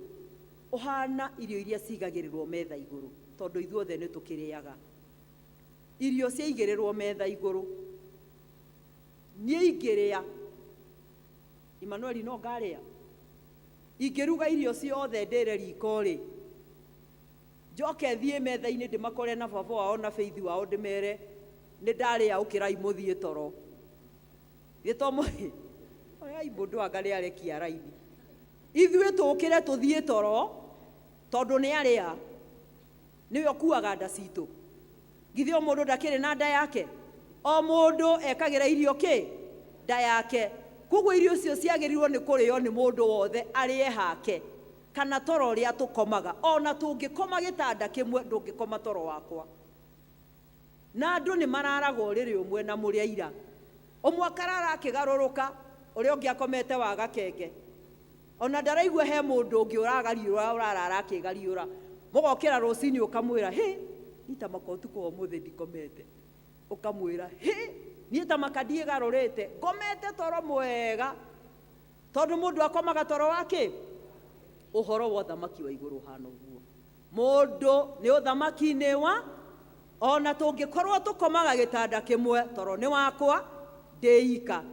ũhana irio iria cigagĩrĩrwo metha igũrũ. Tondũ ithuothe nĩ tũkĩrĩaga. Irio ciaigĩrĩrwo metha igũrũ, niĩ ingĩrĩa, Emmanuel no ngarĩa? Ingĩruga irio ciothe ndĩre riko rĩ, njoke thiĩ metha-inĩ ndĩmakore na baba wao na Faith wao ndĩmere nĩ ndarĩa ũkĩrai mũthiĩ toro. Githĩ to mũthiĩ? Oyai mũndũ anga nĩ arekia raini. Ithuĩ tũkĩre tũthiĩ toro tondũ nĩ arĩa. Nĩwe ũkuaga nda citũ. Githĩ o mũndũ ndakĩrĩ na nda yake? O mũndũ ekagĩra irio kĩ? Nda yake. Koguo irio icio ciagĩrĩirwo nĩ kũrĩo nĩ mũndũ wothe arĩe hake. Kana toro ũrĩa tũkomaga. O na tũngĩkoma gĩtanda kĩmwe ndũngĩkoma toro wakwa. Na andũ nĩ mararaga ũrĩrĩ ũmwe na mũrĩ aira. Ũmwe akarara akĩgarũrũka, ũrĩa ũngĩ akomete wa gakenge. Ona ndaraigua he mũndũ ũngĩ ũragariũra ũrarara akĩgariũra. Mũgokĩra rũcinĩ ũkamwĩra, hĩ, niĩ ta maka ũtukũ wa ũmũthĩ ndikomete. Ũkamwĩra, hĩ, niĩ ta maka ndiĩgarũrĩte, ngomete toro mwega. Tondũ mũndũ akomaga toro wa kĩ? Ũhoro wa ũthamaki wa igũrũ ũhana ũguo. Mũndũ nĩ ũthamaki-inĩ wa, ona tũngĩkorwo tũkomaga gĩtanda kĩmwe, toro nĩ wakwa ndĩ ika.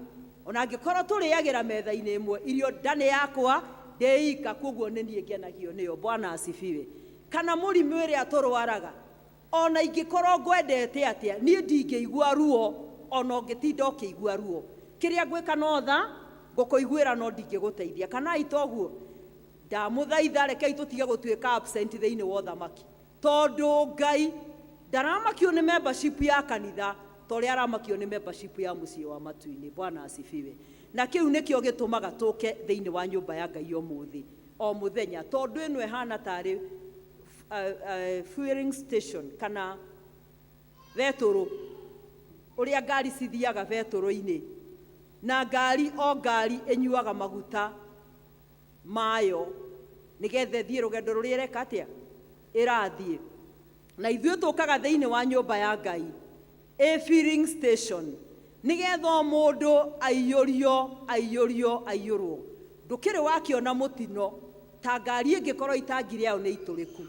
Ona angĩkorwo tũrĩagĩra metha-inĩ ĩmwe, irio nda nĩ yakwa ndĩ ika, koguo nĩ niĩ ngenagio nĩyo. Bwana asifiwe. Kana mũrimũ ĩrĩa tũrwaraga, ona ingĩkorwo ngwendete atĩa, niĩ ndingĩigua ruo, ona ũngĩtinda ũkĩigua ruo. Kĩrĩa ngwĩka no tha, ngũkũiguĩra no ndingĩgũteithia. Kana ai toguo? Ndamũthaitha rekei tũtige gũtuĩka absent thĩinĩ wa ũthamaki. Tondũ Ngai ndaramakio nĩ membership ya kanitha ta ũrĩa aramakio nĩ membership ya mũciĩ wa matu-inĩ. Bwana asifiwe. Na kĩu nĩkĩo gĩtũmaga tũke thĩinĩ wa nyũmba ya Ngai ũmũthĩ, o mũthenya. Tondũ ĩno ĩhana tarĩ fueling station kana betũrũ, ũrĩa ngari cithiaga betũrũ-inĩ. Na ngari o ngari ĩnyuaga maguta mayo nĩgetha ĩthiĩ rũgendo rũrĩa ĩreka atĩa? Ĩrathiĩ. Na ithuĩ tũkaga thĩinĩ wa nyũmba ya Ngai ĩ filling station nĩgetha o mũndũ aiyũrio, aiyũrio, aiyũrwo. Ndũkĩrĩ wakĩona mũtino ta ngari ĩngĩkorwo itangi rĩayo nĩ itũrĩku.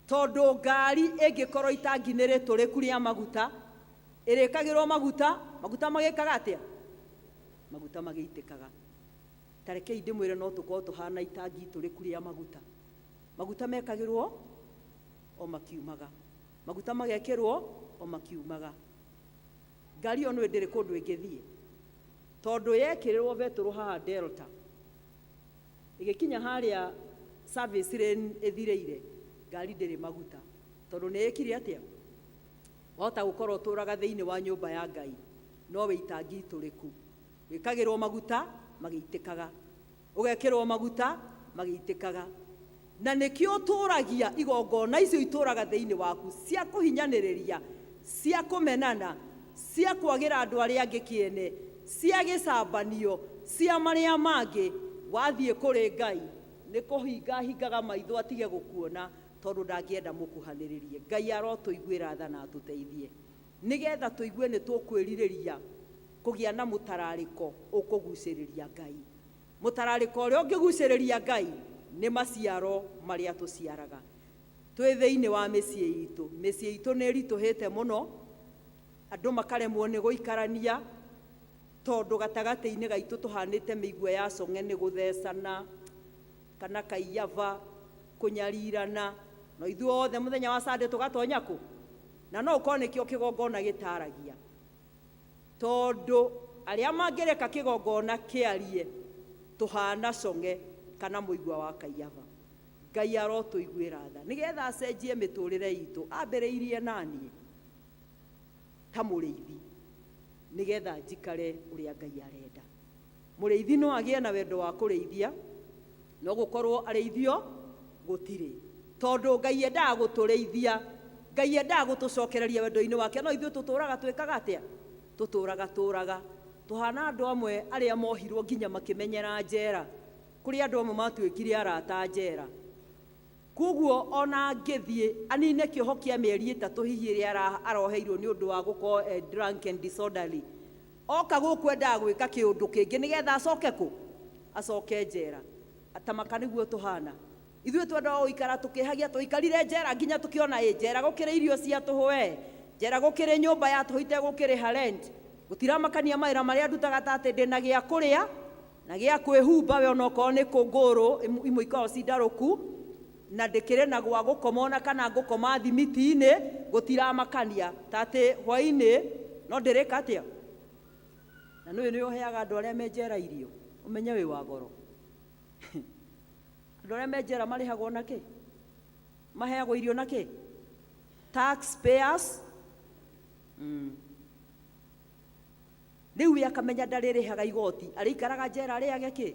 Tondũ ngari ĩngĩkorwo itangi nĩ rĩtũrĩku rĩa maguta, ĩrĩkagĩrwo maguta, maguta magĩkaga atĩa? Maguta magĩitĩkaga. Ta rekei ndĩmwĩre no tũkorwo tũhana itangi itũrĩku rĩa maguta. Maguta mekagĩrwo o makiumaga. Maguta magekĩrwo o makiumaga. Ngari ĩyo nĩũĩ ndĩrĩ kũndũ ĩngĩthiĩ. Tondũ yekĩrĩrwo betũrũ haha Delta, ĩgĩkinya harĩa service lane ĩthirĩire, ngari ndĩrĩ maguta. Tondũ nĩ ĩkire atĩa? Wahota gũkorwo ũtũraga thĩinĩ wa nyũmba ya Ngai, no wĩ itangi itũrĩku. Wĩkagĩrwo maguta magĩitĩkaga. Ũgekĩrwo maguta magĩitĩkaga. Na nĩkĩo ũtũragia igongona icio itũraga thĩinĩ waku cia kũhinyanĩrĩria, cia kũmenana, cia kwagĩra andũ arĩa angĩ kĩene, cia gĩcambanio, cia marĩa mangĩ. Wathiĩ kũrĩ Ngai nĩ kũhinga ahingaga maitho atige gũkuona tondũ ndangĩenda mũkuhanĩrĩrie. Ngai arotũiguĩra tha na atũteithie nĩgetha tũigue nĩ tũkwĩrirĩria kũgĩa na mũtararĩko ũkũgucĩrĩria Ngai. Mũtararĩko ũrĩa ũngĩgucĩrĩria Ngai nĩ maciaro marĩa tũciaraga. Twĩ thĩinĩ wa mĩciĩ itũ. Mĩciĩ itũ nĩ ĩritũhĩte mũno, andũ makaremwo nĩ gũikarania, tondũ gatagatĩ-inĩ gaitũ tũhanĩte mĩigua ya cong'e nĩ gũthecana, kana kaiyaba, kũnyarirana, no ithuothe mũthenya wa Sunday tũgatonya kũ? Na no ũkorwo nĩkĩo kĩgongona gĩtaragia. Tondũ arĩa mangĩreka kĩgongona kĩarie tũhana cong'e kana mũigua wa kaiyaba. Ngai arotũiguĩra tha nĩgetha acenjie mĩtũrĩre itũ. Ambĩrĩirie naniĩ ta mũrĩithi nĩgetha njikare ũrĩa Ngai arenda. Mũrĩithi no agĩe na wendo wa kũrĩithia, no gũkorwo arĩithio gũtirĩ. Tondũ Ngai endaga gũtũrĩithia, Ngai endaga gũtũcokereria wendo-inĩ wake, no ithuĩ tũtũraga twĩkaga atĩa? Tũtũraga tũraga. Tũhana andũ amwe arĩa mohirwo nginya makĩmenyera njera. Kũrĩ andũ amwe matuĩkire arata njera. Koguo ona angĩthiĩ anine kĩoho kĩa mĩeri 3 hihi ĩrĩa aroheirwo nĩ ũndũ wa gũkorwo drunk and disorderly. Oka gũkũ endaga gwĩka kĩũndũ kĩngĩ nĩgetha acoke kũ? Acoke njera. Tamaka nĩguo tũhana. Ithuĩ twendaga gũikara tũkĩhagia, tũikarire njera nginya tũkĩona ĩ njera gũkĩrĩ irio cia tũhũ we, njera gũkĩrĩ nyũmba ya tũhũ itegũkĩrĩha rent. Gũtiramakania mawĩra marĩa ndutaga ta atĩ ndĩna gĩa kũrĩa na gĩa kwĩhumba we onokorwo nĩ kũngũrũ imwe ikoragwo ci ndarũku na ndĩkĩrĩ na gwa gũkoma ona kana ngũkoma thimiti-inĩ gũtiramakania ta atĩ hwaĩ-inĩ no ndĩrĩka atĩa. Na nĩũĩ nĩ ũheaga andũ arĩa me njera irio, ũmenye wĩ wa goro. Andũ arĩa me njera marĩhagwo na kĩ? Maheagwo irio na kĩ? Taxpayers. Rĩu we akamenya ndarĩrĩhaga igoti, arĩikaraga njera arĩage kĩ?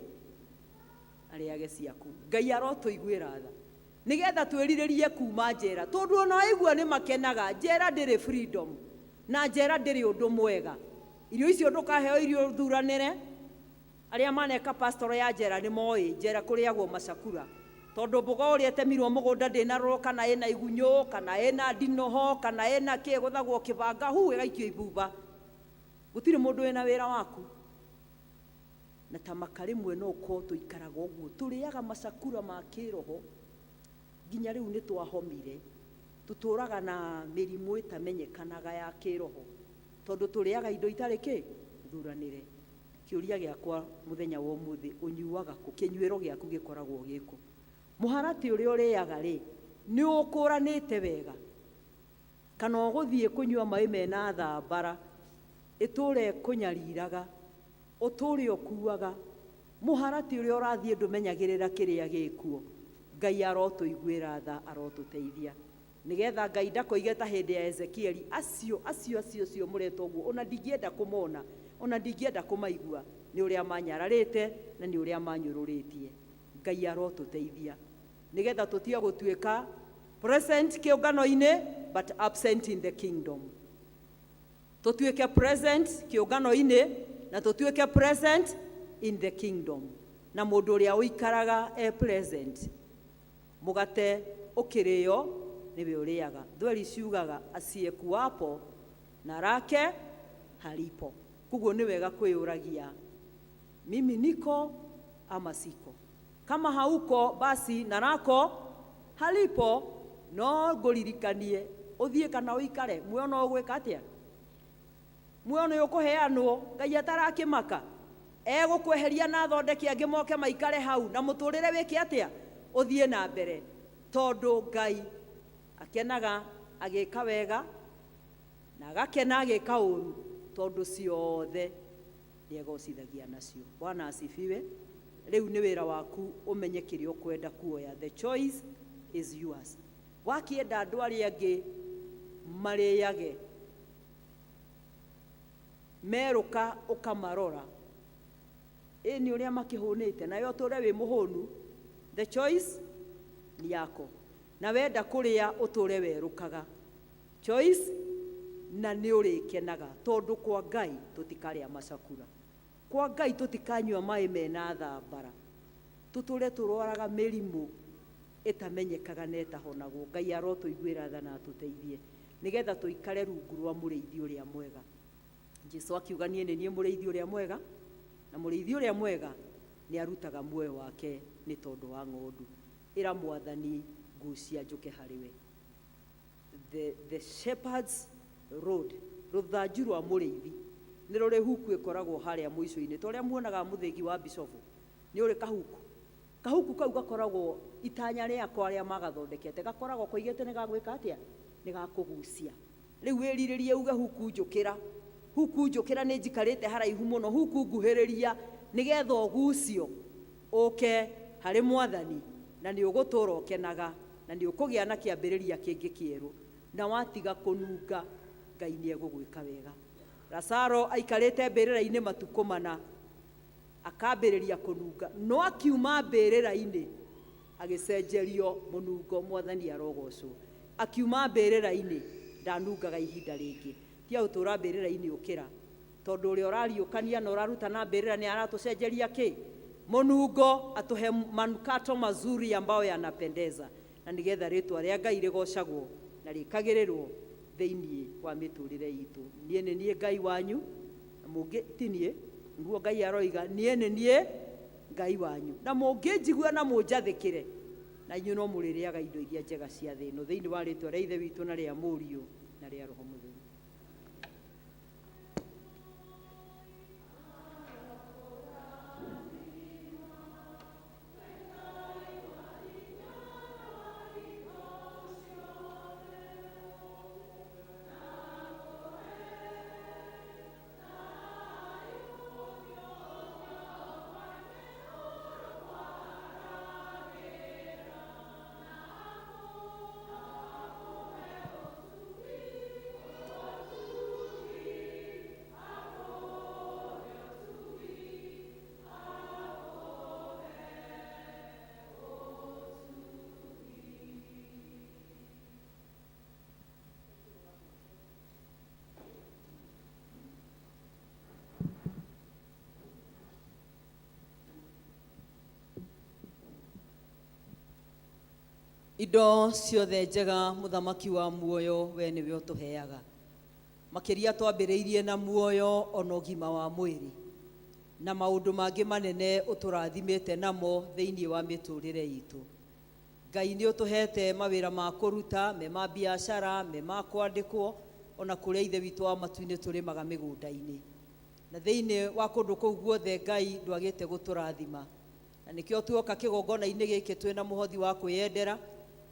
Arĩage ciaku. Ngai arotũiguĩra tha nĩgetha twĩrirĩrie kuma njera, tondũ ona waigua nĩ makenaga, njera ndĩrĩ freedom na njera ndĩrĩ ũndũ mwega. Irio icio ndũkaheo irio ũthuranĩre. Arĩa maneka pastoral ya njera nĩ moĩ njera kũrĩagwo macakura, tondũ mboga ũrĩa ĩtemirwo mũgũnda ndĩnarorwo kana ĩna igunyũ kana ĩna ndinoho kana ĩna kĩ, gũthagwo kĩbanga hu ĩgaikio ibumba. Gũtirĩ mũndũ wĩna wĩra waku. Na ta maka rĩmwe no ũkorwo tũikaraga ũguo, tũrĩaga macakura ma kĩroho nginya rĩu nĩ twahomire. Tũtũraga na mĩrimũ ĩtamenyekanaga ya kĩroho tondũ tũrĩaga indo itarĩ kĩ thuranĩre. Kĩũria gĩakwa mũthenya wa ũmũthĩ, ũnyuaga kũ? Kĩnyuĩro gĩaku gĩkoragwo gĩkũ? Mũharatĩ ũrĩa ũrĩaga rĩ, nĩ ũkũranĩte wega kana ũgũthiĩ kũnyua maĩ mena thambara ĩtũre kũnyariraga, ũtũre ũkuaga? Mũharatĩ ũrĩa ũrathiĩ ndũmenyagĩrĩra kĩrĩa gĩkuo. Ngai arotũiguĩra tha, arotũteithia nĩgetha Ngai ndakoige ta hĩndĩ ya Ezekieli, acio acio acio acio mũretwo ũguo, ona ndingĩenda kũmona, ona ndingĩenda kũmaigua, nĩ ũrĩa manyararĩte na nĩ ũrĩa manyũrũrĩtie. Ngai arotũteithia nĩgetha tũtige gũtuĩka present kĩũngano-inĩ but absent in the kingdom. Tũtuĩke present kĩũngano-inĩ na tũtuĩke present in the kingdom. Na mũndũ ũrĩa ũikaraga e present, mũgate ũkĩrĩo nĩwe ũrĩaga. Thweri ciugaga asiyekuwapo na rake halipo. Koguo nĩ wega kwĩyũragia, mimi niko ama siko? Kama hauko basi na rako halipo. No ngũririkanie ũthiĩ kana ũikare, muoyo no ũgwĩka atĩa? Muoyo nĩ ũkũheanwo, Ngai atarakĩmaka egũkweheria na athondeke angĩ moke maikare hau na mũtũrĩre wĩke atĩa? Ũthiĩ na mbere, tondũ Ngai akenaga agĩka wega na agakena agĩka ũru, tondũ ciothe nĩegocithagia nacio. Bwana asifiwe. Rĩu nĩ wĩra waku ũmenye kĩrĩa ũkwenda kuoya. The choice is yours. Wakĩenda andũ arĩa angĩ marĩage merũka ũkamarora, ĩ nĩ ũrĩa makĩhũnĩte, nawe ũtũre wĩ mũhũnu. The choice ni yako. Na wenda kũrĩa ũtũre werũkaga, choice, na nĩ ũrĩkenaga, tondũ kwa Ngai tũtikarĩa macakura, kwa Ngai tũtikanyua maĩ mena thambara, tũtũre tũrwaraga mĩrimũ ĩtamenyekaga na ĩtahonagwo. Ngai arotũiguĩra tha na atũteithie nĩgetha tũikare rungu rwa mũrĩithi ũrĩa mwega. Jesu akiuga, niĩ nĩ niĩ mũrĩithi ũrĩa mwega, na mũrĩithi ũrĩa mwega nĩ arutaga muoyo wake nĩ tondũ wa ng'ondu. Ĩra Mwathani, ngucia njũke harĩ we. The shepherd's road, rũthanju rwa mũrĩithi nĩ rũrĩ huku ĩkoragwo harĩa mũico-inĩ, ta ũrĩa muonaga mũthĩgi wa bishofu nĩ ũrĩ kahuku. Kahuku kau gakoragwo itanya rĩako arĩa magathondekete gakoragwo koigĩte nĩ gagwĩka atĩa? Nĩ gakũgucia. Rĩu wĩrirĩrie uge, huku njũkĩra, huku njũkĩra, nĩ njikarĩte haraihu mũno, huku nguhĩrĩria, nĩgetha ũgucio ũke harĩ Mwathani, na nĩ ũgũtũra ũkenaga na nĩ ũkũgĩa na kĩambĩrĩria kĩngĩ kĩerũ, na watiga kũnunga Ngai nĩ egũgwĩka wega. Lazaro aikarĩte mbĩrĩra-inĩ matukũ mana, akambĩrĩria kũnunga, no akiuma mbĩrĩra-inĩ agĩcenjerio mũnungo. Mwathani arogocwo. Akiuma mbĩrĩra-inĩ ndanungaga ihinda rĩngĩ. Tiga gũtũra mbĩrĩra-inĩ, ũkĩra, tondũ ũrĩa ũrariũkania na ũrarutana mbĩrĩra nĩ aratũcenjeria kĩ mũnungo, atũhe manukato mazuri ambayo yanapendeza, na nĩgetha rĩtwa rĩa Ngai rĩgocagwo na rĩkagĩrĩrwo thĩinĩ wa mĩtũrĩre itũ. Niĩ nĩ niĩ Ngai wanyu, na mũngĩ ti niĩ, nĩguo Ngai aroiga, niĩ nĩ niĩ Ngai wanyu, na mũngĩnjigua na mũnjathĩkĩre. Na inyuĩ no mũrĩrĩaga indo iria njega cia thĩ ĩno, thĩinĩ wa rĩtwa rĩa Ithe witũ na rĩa Mũriũ na rĩa Roho Mũtheru. Indo ciothe njega mũthamaki wa muoyo we nĩwe ũtũheaga, makĩria twambĩrĩirie na muoyo ona ũgima wa mwĩrĩ na maũndũ mangĩ manene ũtũrathimĩte namo thĩinĩ wa mĩtũrĩre itũ. Ngai nĩ ũtũhete mawĩra ma kũruta, me ma biacara, me ma kwandĩkwo, ona kũrĩa Ithe witũ wa matu-inĩ tũrĩmaga mĩgũnda-inĩ. Na thĩinĩ wa kũndũ kũu guothe Ngai ndwagĩte gũtũrathima. Na nĩkĩo tuoka kĩgongona-inĩ gĩkĩ twĩna mũhothi wa kwĩyendera,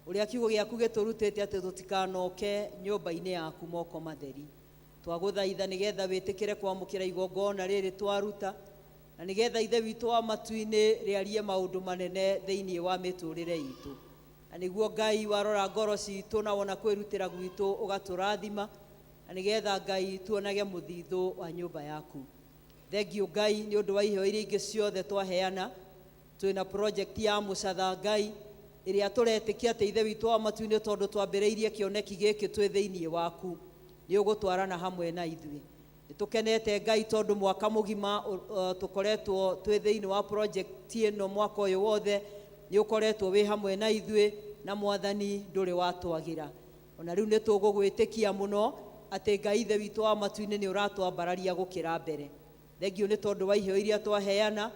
ũrĩa kiugo gĩaku gĩtũrutĩte atĩ tũtikanoke nyũmba-inĩ yaku moko matheri. Twagũthaitha nĩgetha wĩtĩkĩre kwamũkĩra igongona rĩrĩ twaruta, na nĩgetha Ithe witũ wa matu-inĩ rĩarie maũndũ manene thĩinĩ wa mĩtũrĩre itũ. Na nĩguo Ngai warora ngoro citũ na wona kwĩrutĩra gwitũ ũgatũrathima, na nĩgetha Ngai tuonage mũthithũ wa nyũmba yaku. Thengiũ Ngai nĩ ũndũ wa iheo iria ingĩ ciothe twaheana. Twĩna project ya mũcatha Ngai ĩrĩa tũretĩkia atĩ Ithe witũ wa matu-inĩ tondũ twambĩrĩirie kĩoneki gĩkĩ twĩ thĩinĩ waku, nĩ ũgũtwarana hamwe na ithuĩ. Nĩ tũkenete Ngai tondũ mwaka mũgima tũkoretwo twĩ thĩinĩ wa project ĩno, mwaka ũyũ wothe nĩ ũkoretwo wĩ hamwe na ithuĩ, na Mwathani ndũrĩ watwagĩra. Ona rĩu nĩ tũgũgwĩtĩkia mũno atĩ Ngai Ithe witũ wa matu-inĩ nĩ ũratwambararia gũkĩra mbere. Thengiũ nĩ tondũ wa iheo iria twaheana,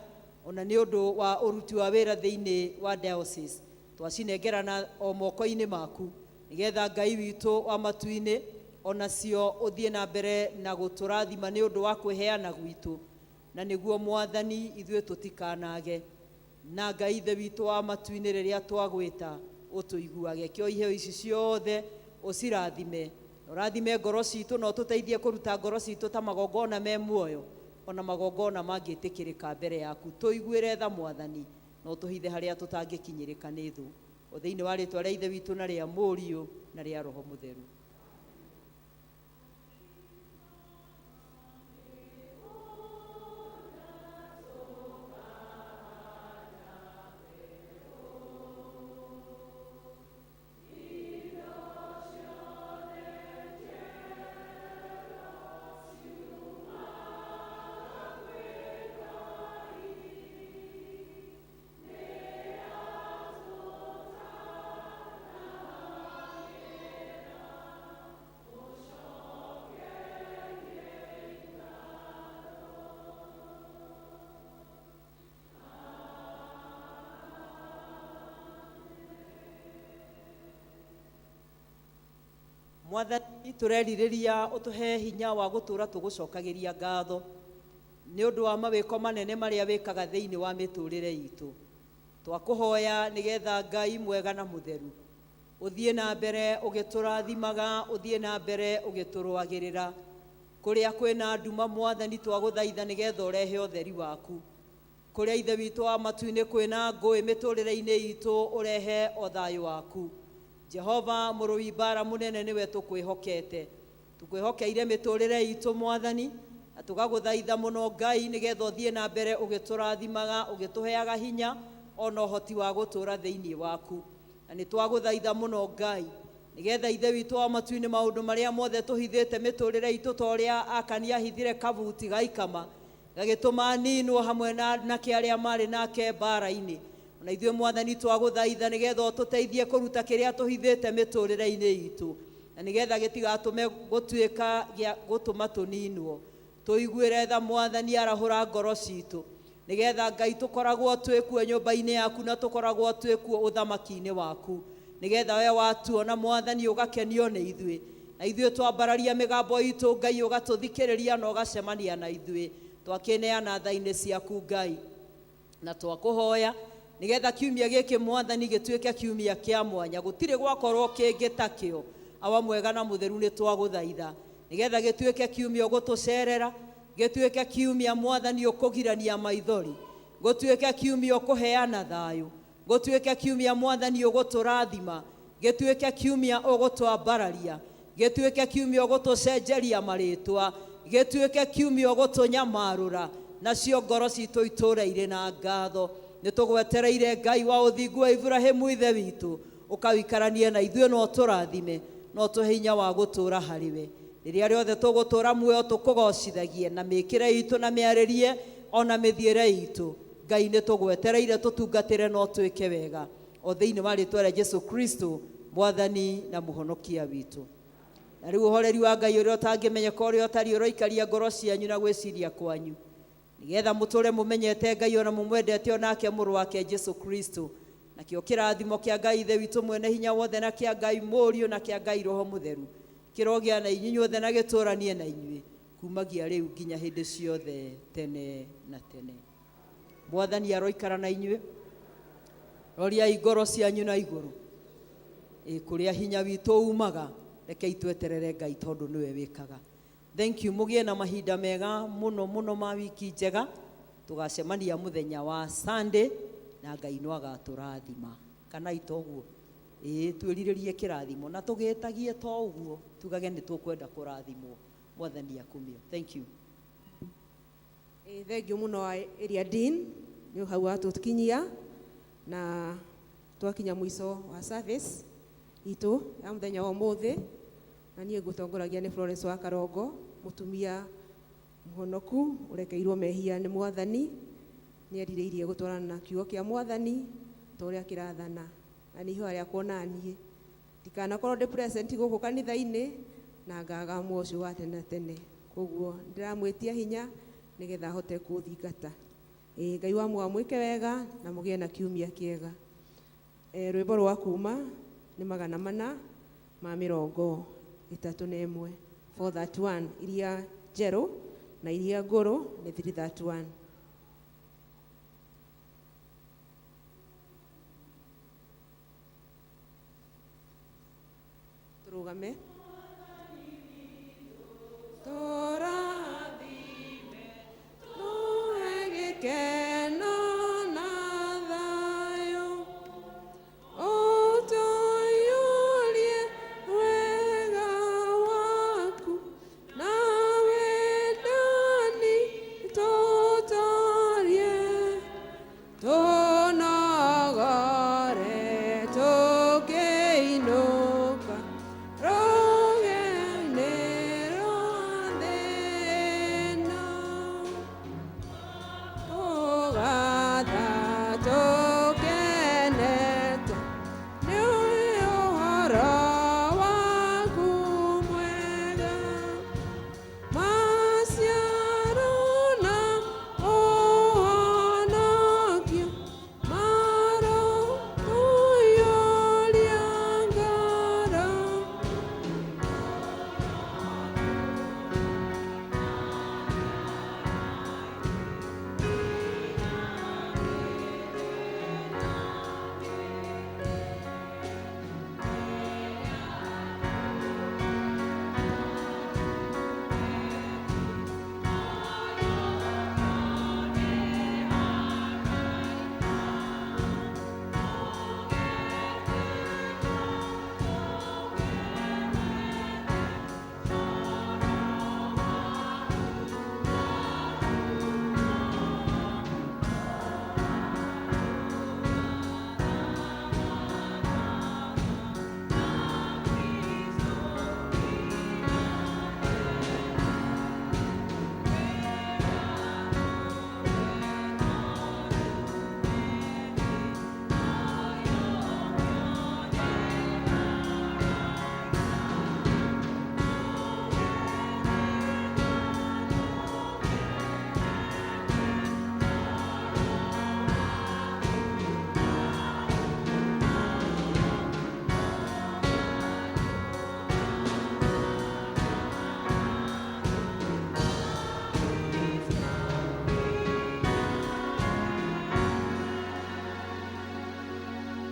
ona nĩ ũndũ wa ũruti wa wĩra thĩinĩ wa diocese. Twacinengerana o moko-inĩ maku, nĩgetha Ngai witũ wa matu-inĩ onacio ũthiĩ na mbere na gũtũrathima nĩ ũndũ wa kwĩheana gwitũ, na nĩguo Mwathani ithuĩ tũtikanage. Na Ngai Ithe witũ wa matu-inĩ rĩrĩa twagwĩta ũtũiguage. Kĩo iheo ici ciothe ũcirathime, ũrathime ngoro citũ na ũtũteithie kũruta ngoro citũ ta magongona me muoyo, ona magongona mangĩtĩkĩrĩka mbere yaku. Tũiguĩre tha Mwathani, na ũtũhithe harĩa tũtangĩkinyĩrĩka nĩ thũ. O thĩinĩ wa rĩtwa rĩa Ithe witũ na rĩa Mũriũ na rĩa Roho Mũtheru. Mwathani tũrerirĩria ũtũhe hinya wa gũtũũra tũgũcokagĩria ngatho nĩ ũndũ wa mawĩko manene marĩa wĩkaga thĩinĩ wa mĩtũrĩre itũ. Twakũhoya nĩgetha Ngai mwega na mũtheru ũthiĩ na mbere ũgĩtũrathimaga, ũthiĩ na mbere ũgĩtũrũagĩrĩra. Kũrĩa kwĩna nduma Mwathani twagũthaitha nĩgetha ũrehe ũtheri waku. Kũrĩa Ithe witũ wa matu-inĩ kwĩna ngũĩ mĩtũrĩre-inĩ itũ ũrehe o thayũ waku. Jehova mũrũi mbara mũnene nĩwe tũkwĩhokete. Tũkwĩhokeire mĩtũrĩre itũ Mwathani, na tũgagũthaitha mũno Ngai nĩgetha ũthiĩ na mbere ũgĩtũrathimaga, ũgĩtũheaga hinya ona ũhoti wa gũtũũra thĩinĩ waku. Na nĩ twagũthaitha mũno Ngai nĩgetha Ithe witũ wa matu-inĩ maũndũ marĩa mothe tũhithĩte mĩtũrĩre itũ ta ũrĩa Akani ahithire kabuti gaikama gagĩtũma aninwo hamwe na anake arĩa marĩ nake mbara-inĩ. Ona ithuĩ Mwathani twagũthaitha nĩgetha ũtũteithie kũruta kĩrĩa tũhithĩte mĩtũrĩre-inĩ itũ, na nĩgetha gĩtigatũme gũtuĩka gĩa gũtũma tũninwo. Tũiguĩre tha Mwathani, arahũra ngoro citũ. Nĩgetha Ngai tũkoragwo twĩkuo nyũmba-inĩ yaku na tũkoragwo twĩkuo ũthamaki-inĩ waku. Nĩgetha we watuona Mwathani ũgakenio nĩ ithuĩ. Na ithuĩ twambararia mĩgambo itũ Ngai ũgatũthikĩrĩria na ũgacemania na ithuĩ. Twakĩneana tha-inĩ ciaku Ngai. Na twakũhoya nĩgetha kiumia gĩkĩ Mwathani gĩtuĩke kiumia kĩa mwanya. Gũtirĩ gwakorwo kĩngĩ takĩo. Awa mwega na mũtheru nĩ twagũthaitha. Nĩgetha gĩtuĩke kiumia ũgũtũcerera, gĩtuĩke kiumia Mwathani ũkũgirania maithori, gũtuĩke kiumia ũkũheana thayũ, gũtuĩke kiumia Mwathani ũgũtũrathima, gĩtuĩke kiumia ũgũtwambararia, gĩtuĩke kiumia ũgũtũcenjeria marĩtwa, gĩtuĩke kiumia ũgũtũnyamarũra, nacio ngoro citũ itũre irĩ na ngatho. Nĩ tũgwetereire Ngai wa ũthingu wa Iburahĩmu ithe witũ, ũkawikaranie na ithuĩ na ũtũrathime, na ũtũhe hinya wa gũtũũra harĩ we. Rĩrĩa rĩothe tũgũtũũra muoyo tũkũgocithagie na mĩkĩre itũ na mĩarĩrie ona mĩthiĩre itũ. Ngai nĩ tũgwetereire tũtungatĩre na ũtwĩke wega. O thĩinĩ wa rĩtwa rĩa Jesu Kristo, Mwathani na Mũhonokia witũ. Na rĩu ũhoreri wa Ngai ũrĩa ũtangĩmenyeka ũrĩa ũtariĩ ũroikaria ngoro cianyu na gwĩciria kwanyu. Nĩgetha mũtũre mũmenyete Ngai ona mũmwendete onake mũrũ wake Jesu Kristo. Nakĩo kĩrathimo kĩa Ngai Ithe witũ mwene hinya wothe na kĩa Ngai Mũriũ na kĩa Ngai Roho Mũtheru kĩrogĩa na inyuĩ inyuothe na gĩtũranie na inyuĩ kumagia rĩu nginya hĩndĩ ciothe tene na tene. Mwathani aroikara na inyuĩ. Roriai ngoro cianyu na igũrũ. Ĩ kũrĩa hinya witũ umaga, rekei tweterere Ngai tondũ nĩwe wĩkaga. Thank you. Mũgĩe na mahinda mega mũno mũno ma wiki njega. Tũgacemania mũthenya wa Sunday na Ngai no agatũrathima. Kana itoguo? Ĩĩ twĩrirĩrie kĩrathimo na tũgĩtagie to ũguo tugage nĩ tũkwenda kũrathimwo. Mwathani akumio. Thank you. Ĩĩ thank you mũno Area Dean nĩ hau watũkinyia na twakinya mũico wa service itũ ya mũthenya wa ũmũthĩ na niĩ ngũtongoragia nĩ Florence wa Karongo mũtumia mũhonoku ũrekeirwo mehia nĩ Mwathani nĩ erirĩirie gũtwarana na kiugo kĩa Mwathani ta ũrĩa kĩrathana na nĩ ihoya rĩakwa ona niĩ ndikanakorwo ndĩ present gũkũ kanitha-inĩ na ngaga muoyo ũcio wa tene na tene koguo ndĩramwĩtia hinya nĩgetha ahote kũũthingata. Ĩĩ Ngai wa muoyo amwĩke wega na mũgĩe na kiumia kĩega. Rwĩmbo rwa kuma nĩ 431, 431 iria njerũ na iria ngũrũ nĩ 331. Tũrũgame. Tũra